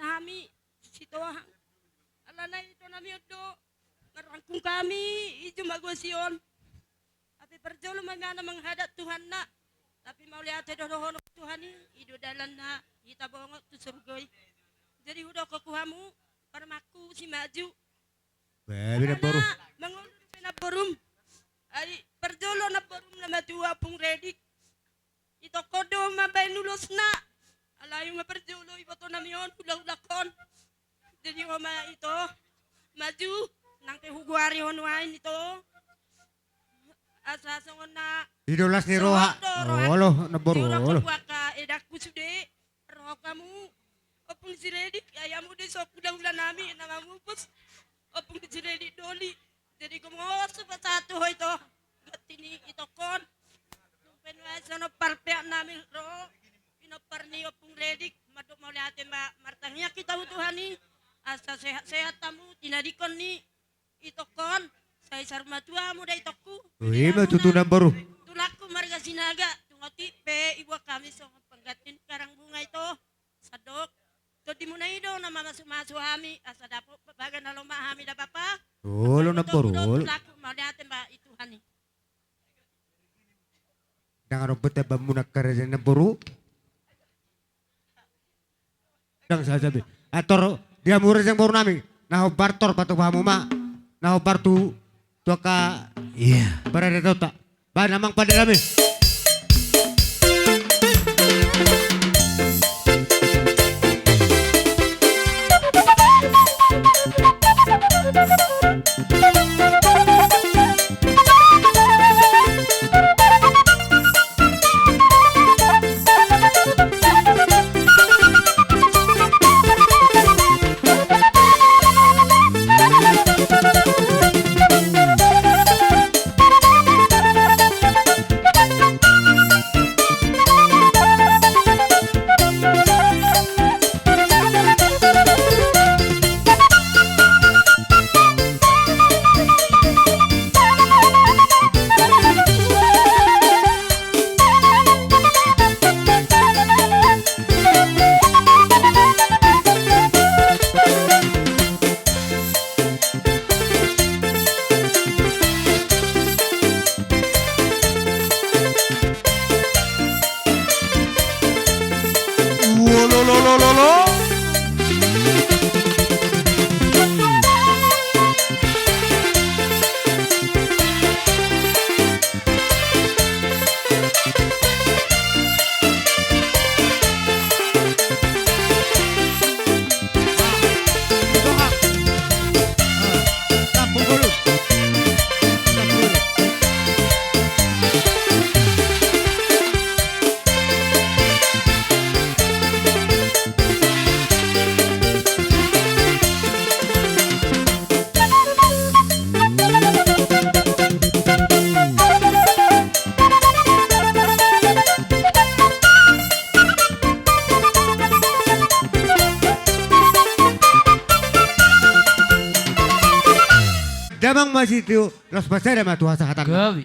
hami sitohang. Alana ito nami on do marrangkung hami i jumagos i on. Hape parjolo ma imana manghadat Tuhanna. Tapi mauliate do dohonon Tuhan i, i do dalanna hita bongot tu surgo i. Jadi hudok tu hamu, parumaenku si Maju. Babi namboru. Alana mangolu dope namborum. Ai parjolo namborum na matua Ompung Redik. Itongkon do mambaen ulosna. Alai nunga parjolo iboto nami on hulahulahon. Jadi ho ma ito Maju, nang pe hugoari ho nuaeng ito. Asa songon na i do las ni roha. Songon do roha. Olo namboru, olo. Angka edangku sude. Ro hamu Ompung ni si Redik, ai hamu do i so hulahula nami na mamupus. Ompung ni si Redik doli. Jadi gomo so pasahat tu ho ito. Ganti ni itongkon. Tung pe nuaeng so nompar pe hami ro. Pinompar ni Ompung Redik. Mandok mauliate ma martangiang hita tu Tuhan i. Asa sehat-sehat hamu tinadingkon ni itongkon, sai saur matua hamu da itongku. Oh, i ma tutu namboru. Tulangku marga Sinaga, tung otik pe iboan hami songon pangganti ni karang bunga ito. Sandok. Tondimuna i do na mamasumasu hami, asa dapot bagas na lomak hami da bapa. Olo namboru, olo. Tulangku mauliate ma i Tuhan i. Ndang adong pe tambaanmuna karejaan namboru. Ndang saja be. Ator di hamu rejang boru nami. Na hombar tor patupa hamu ma. Na hombar tu, tu angka. Iya. Barada tota. Ba namang pande nami. Damang ma situ, laos pasada ma tu hasahatan. Gabe.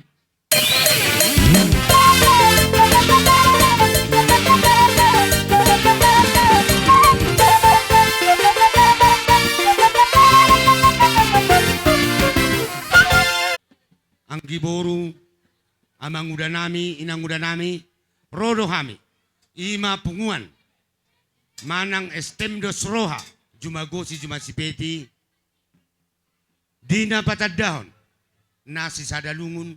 Anggi boru, amanguda nami, inanguda nami, ro do hami. I ma punguan manang S T M dos roha, juma gosi juma sipeti. Di na patandahon na sisada lungun,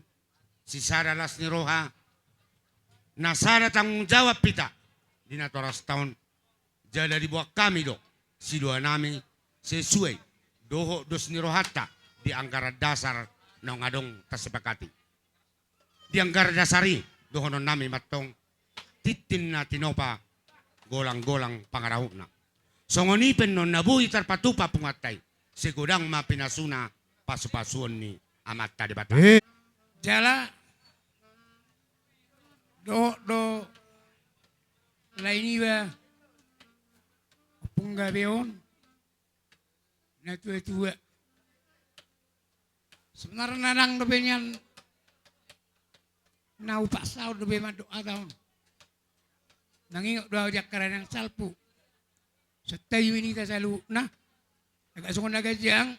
sisada las ni roha, na sada tanggung jawab hita di natorasta on. Jala diboan hami do sidoa nami sesuai dohot dos ni rohanta di anggaran dasar naung adong tasepakati. Di anggaran dasar i dohonon nami mantong tintin na tinopa, golang-golang pangarahutna. Songon i pe annon na boi tarpatupa punguanta i, sai godang ma pinasuna, pasu-pasuon ni Amanta Debata. Eh. Jala dohot do lae niba Ompung Gabe on, natua-tua. Sebenarna ndang dope nian na hupaksaon dope mandok hata on. Mangingot do au di angka raja nang salpu. Santabi ma di hita saluhutna. Agak songon na ganjang.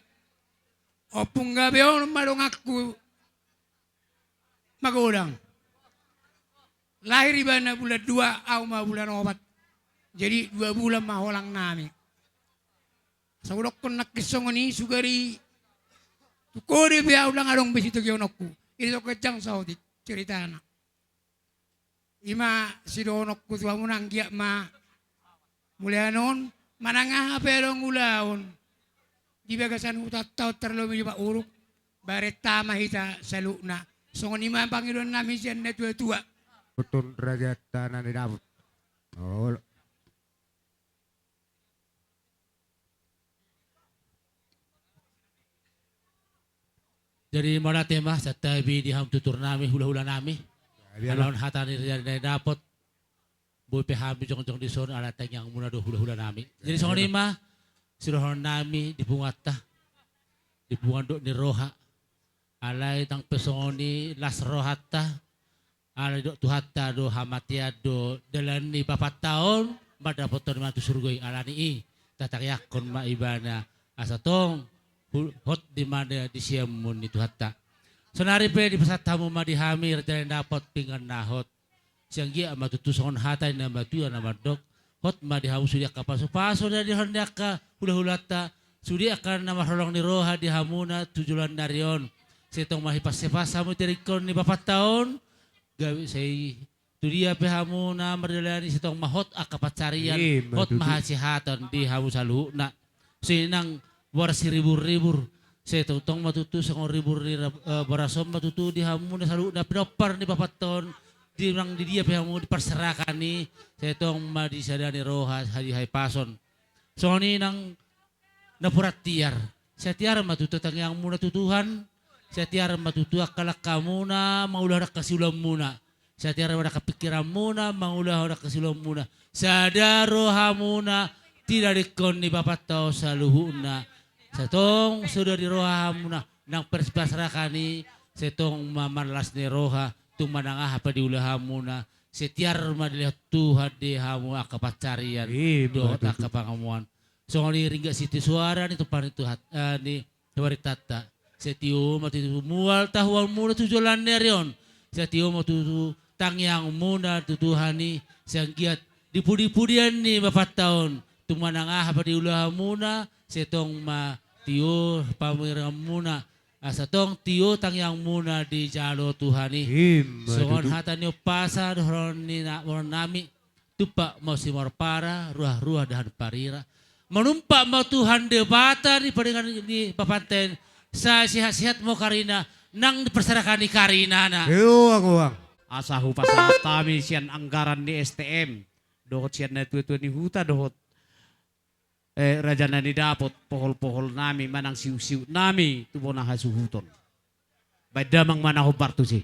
Ompung gabe on ma donganku magodang. Lahir ibana bulan dua, au ma bulan opat. Jadi dua bulan ma holang nami. Asa hudokkon nangkin songon i, sugari tu kode pe au ndang adong be sitogihononku. I do ganjang saotik ceritana. I ma sidohononku tu hamuna, anggiat ma mulean on manang aha pe adong ulaon di bagasan hutanta on, tarlobi di Parhuruk, barenta ma hita saluhutna. Songon i ma pangidoan nami sian natuatua. Boton raja tanah ni dapot. Olo. Jadi mauliate ma santabi di hamu tutur nami, hulahula nami. Ala on hata ni raja na dapot, boi pe hami jongjong dison ala tangiangmuna do hulahula nami. Jadi songon i ma sidohonon nami di punguanta, di punguan Dok ni Roha. Alai ndang pe songon i las rohanta, ala didok Tuhanta do hamatean do dalan ni bapanta on mandapothon ibana tu surgo i. Alani i tatangiangkon ma ibana asa tong hu-, hot ibana di siamun ni Tuhanta. Saonari pe dipasahat hamu ma di hami raja na dapot pinggan na hot. Sai anggiat ma tutu songon hata ni na matua na mandok, hot ma di hamu sude angka pasupasu na didok ni angka hulahulanta, sude angka na marholong ni roha di hamuna tu joloan ni ari on. Sai tong ma hipas-hipas hamu di tingki on ni bapanta on, gabe sai tu dia pe hamuna mardalani, sai tong ma hot angka pansarian, hot ma hasehatan di hamu saluhutna. Songon i nang boras siribur-ribur, sai tongtong ma tutu songon ribur ni ra-, eh, boras on ma tutu di hamuna saluhutna pinompar ni bapanta on, di nang di dia pe hamu di parserakan i, sai tong ma disada ni roha, hadi hahipason. Songon i nang napuran tiar, sai tiar ma tutu tangiangmuna tu Tuhan, sai tiar ma tutu angka langkamuna mangulahon angka siulaonmuna. Sai tiar ma angka pingkiranmuna mangulahon angka siulaonmuna. Sada rohamuna di tingki on ni bapanta on saluhutna. Sai tong sada ni rohamuna nang pers-, parserakan i, sai tong ma marlas ni roha, tung manang aha pe di ulaonmuna, sai tiar ma dilehon Tuhan di hamu angka pansarian dohot angka pangomoan. Songon i ringgas i tu suara ni tumpang ni Tuhan, eh, ni Tuhan i tata. Sai tio ma tutu mual tahuanmuna tu joloan ni ari on. Sai tio ma tutu tangiangmuna tu Tuhan i. Sai anggiat di pudi-pudian ni bapanta on, tung manang aha pe di ulaonmuna, sai tong ma tio panurirangmuna. Asa tong tio tangiangmuna dijalo Tuhan i. Songon hata ni umpasa dohonon ni na-, dohonon nami. Tumpak ma simarpara, ruah-ruah dahan parira. Manumpak ma Tuhan Debata di pardenggan ni bapanta on, sai sehat-sehat ma karina nang di parserakan ni karinana. Asa hupasahat hami sian anggaran ni S T M dohot sian natuatua ni huta dohot, eh, raja na nidapot pohol-pohol nami manang siuk-siuk nami tu bona hasuhuton. Baen damang ma na hombar tusi.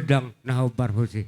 godang na hombar muse.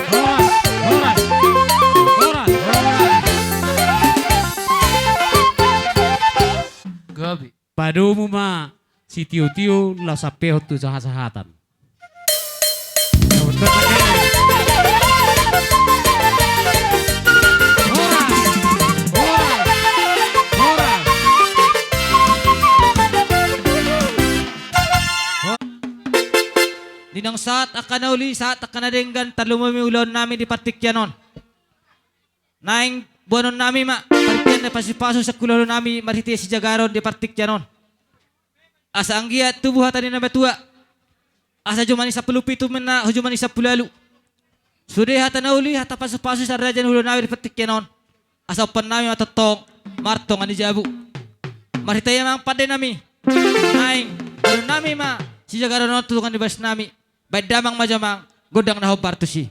Horas, horas, horas, horas. Gabe. Padomu ma sitiotio laos sampehon tu sahasahatan. Horas, horas, horas. Di naung sahat angka na uli, sahat angka na denggan, tarlumobi ulaon nami di partingkian on. Naeng boanon nami ma partingkian na pasupasu sian hulahula nami marhite sijagaron di partingkian on. Asa anggiat tubu hata ni na matua. Asa jumani sampulu pitu ma na hujumani sampulu ualu. Sude hata na uli, hata pasupasu sian raja ni hulahula nami di partingkian on. Asa umpan nami ma tongtong martonga ni jabu. Marhite i amang pande nami. Naeng boanon nami ma sijagaron on tu tonga ni bagas nami. Baen damang ma jo amang, gondang na hombar tusi.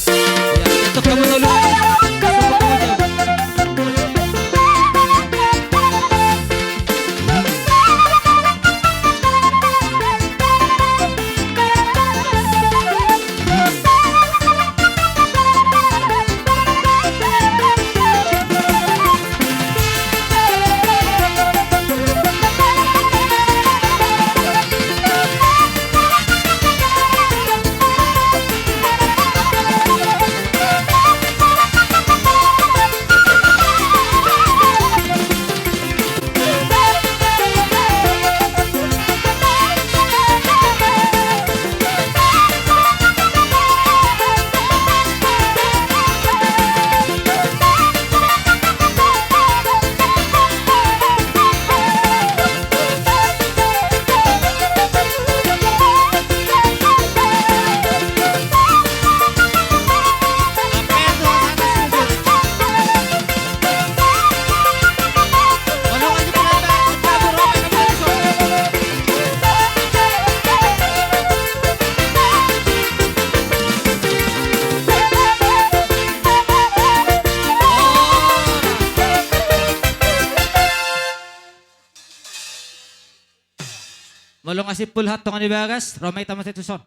Ya, untuk kamu tolu. Molo nga simpul hot tonga ni bagas, ro ma hita muse tuson.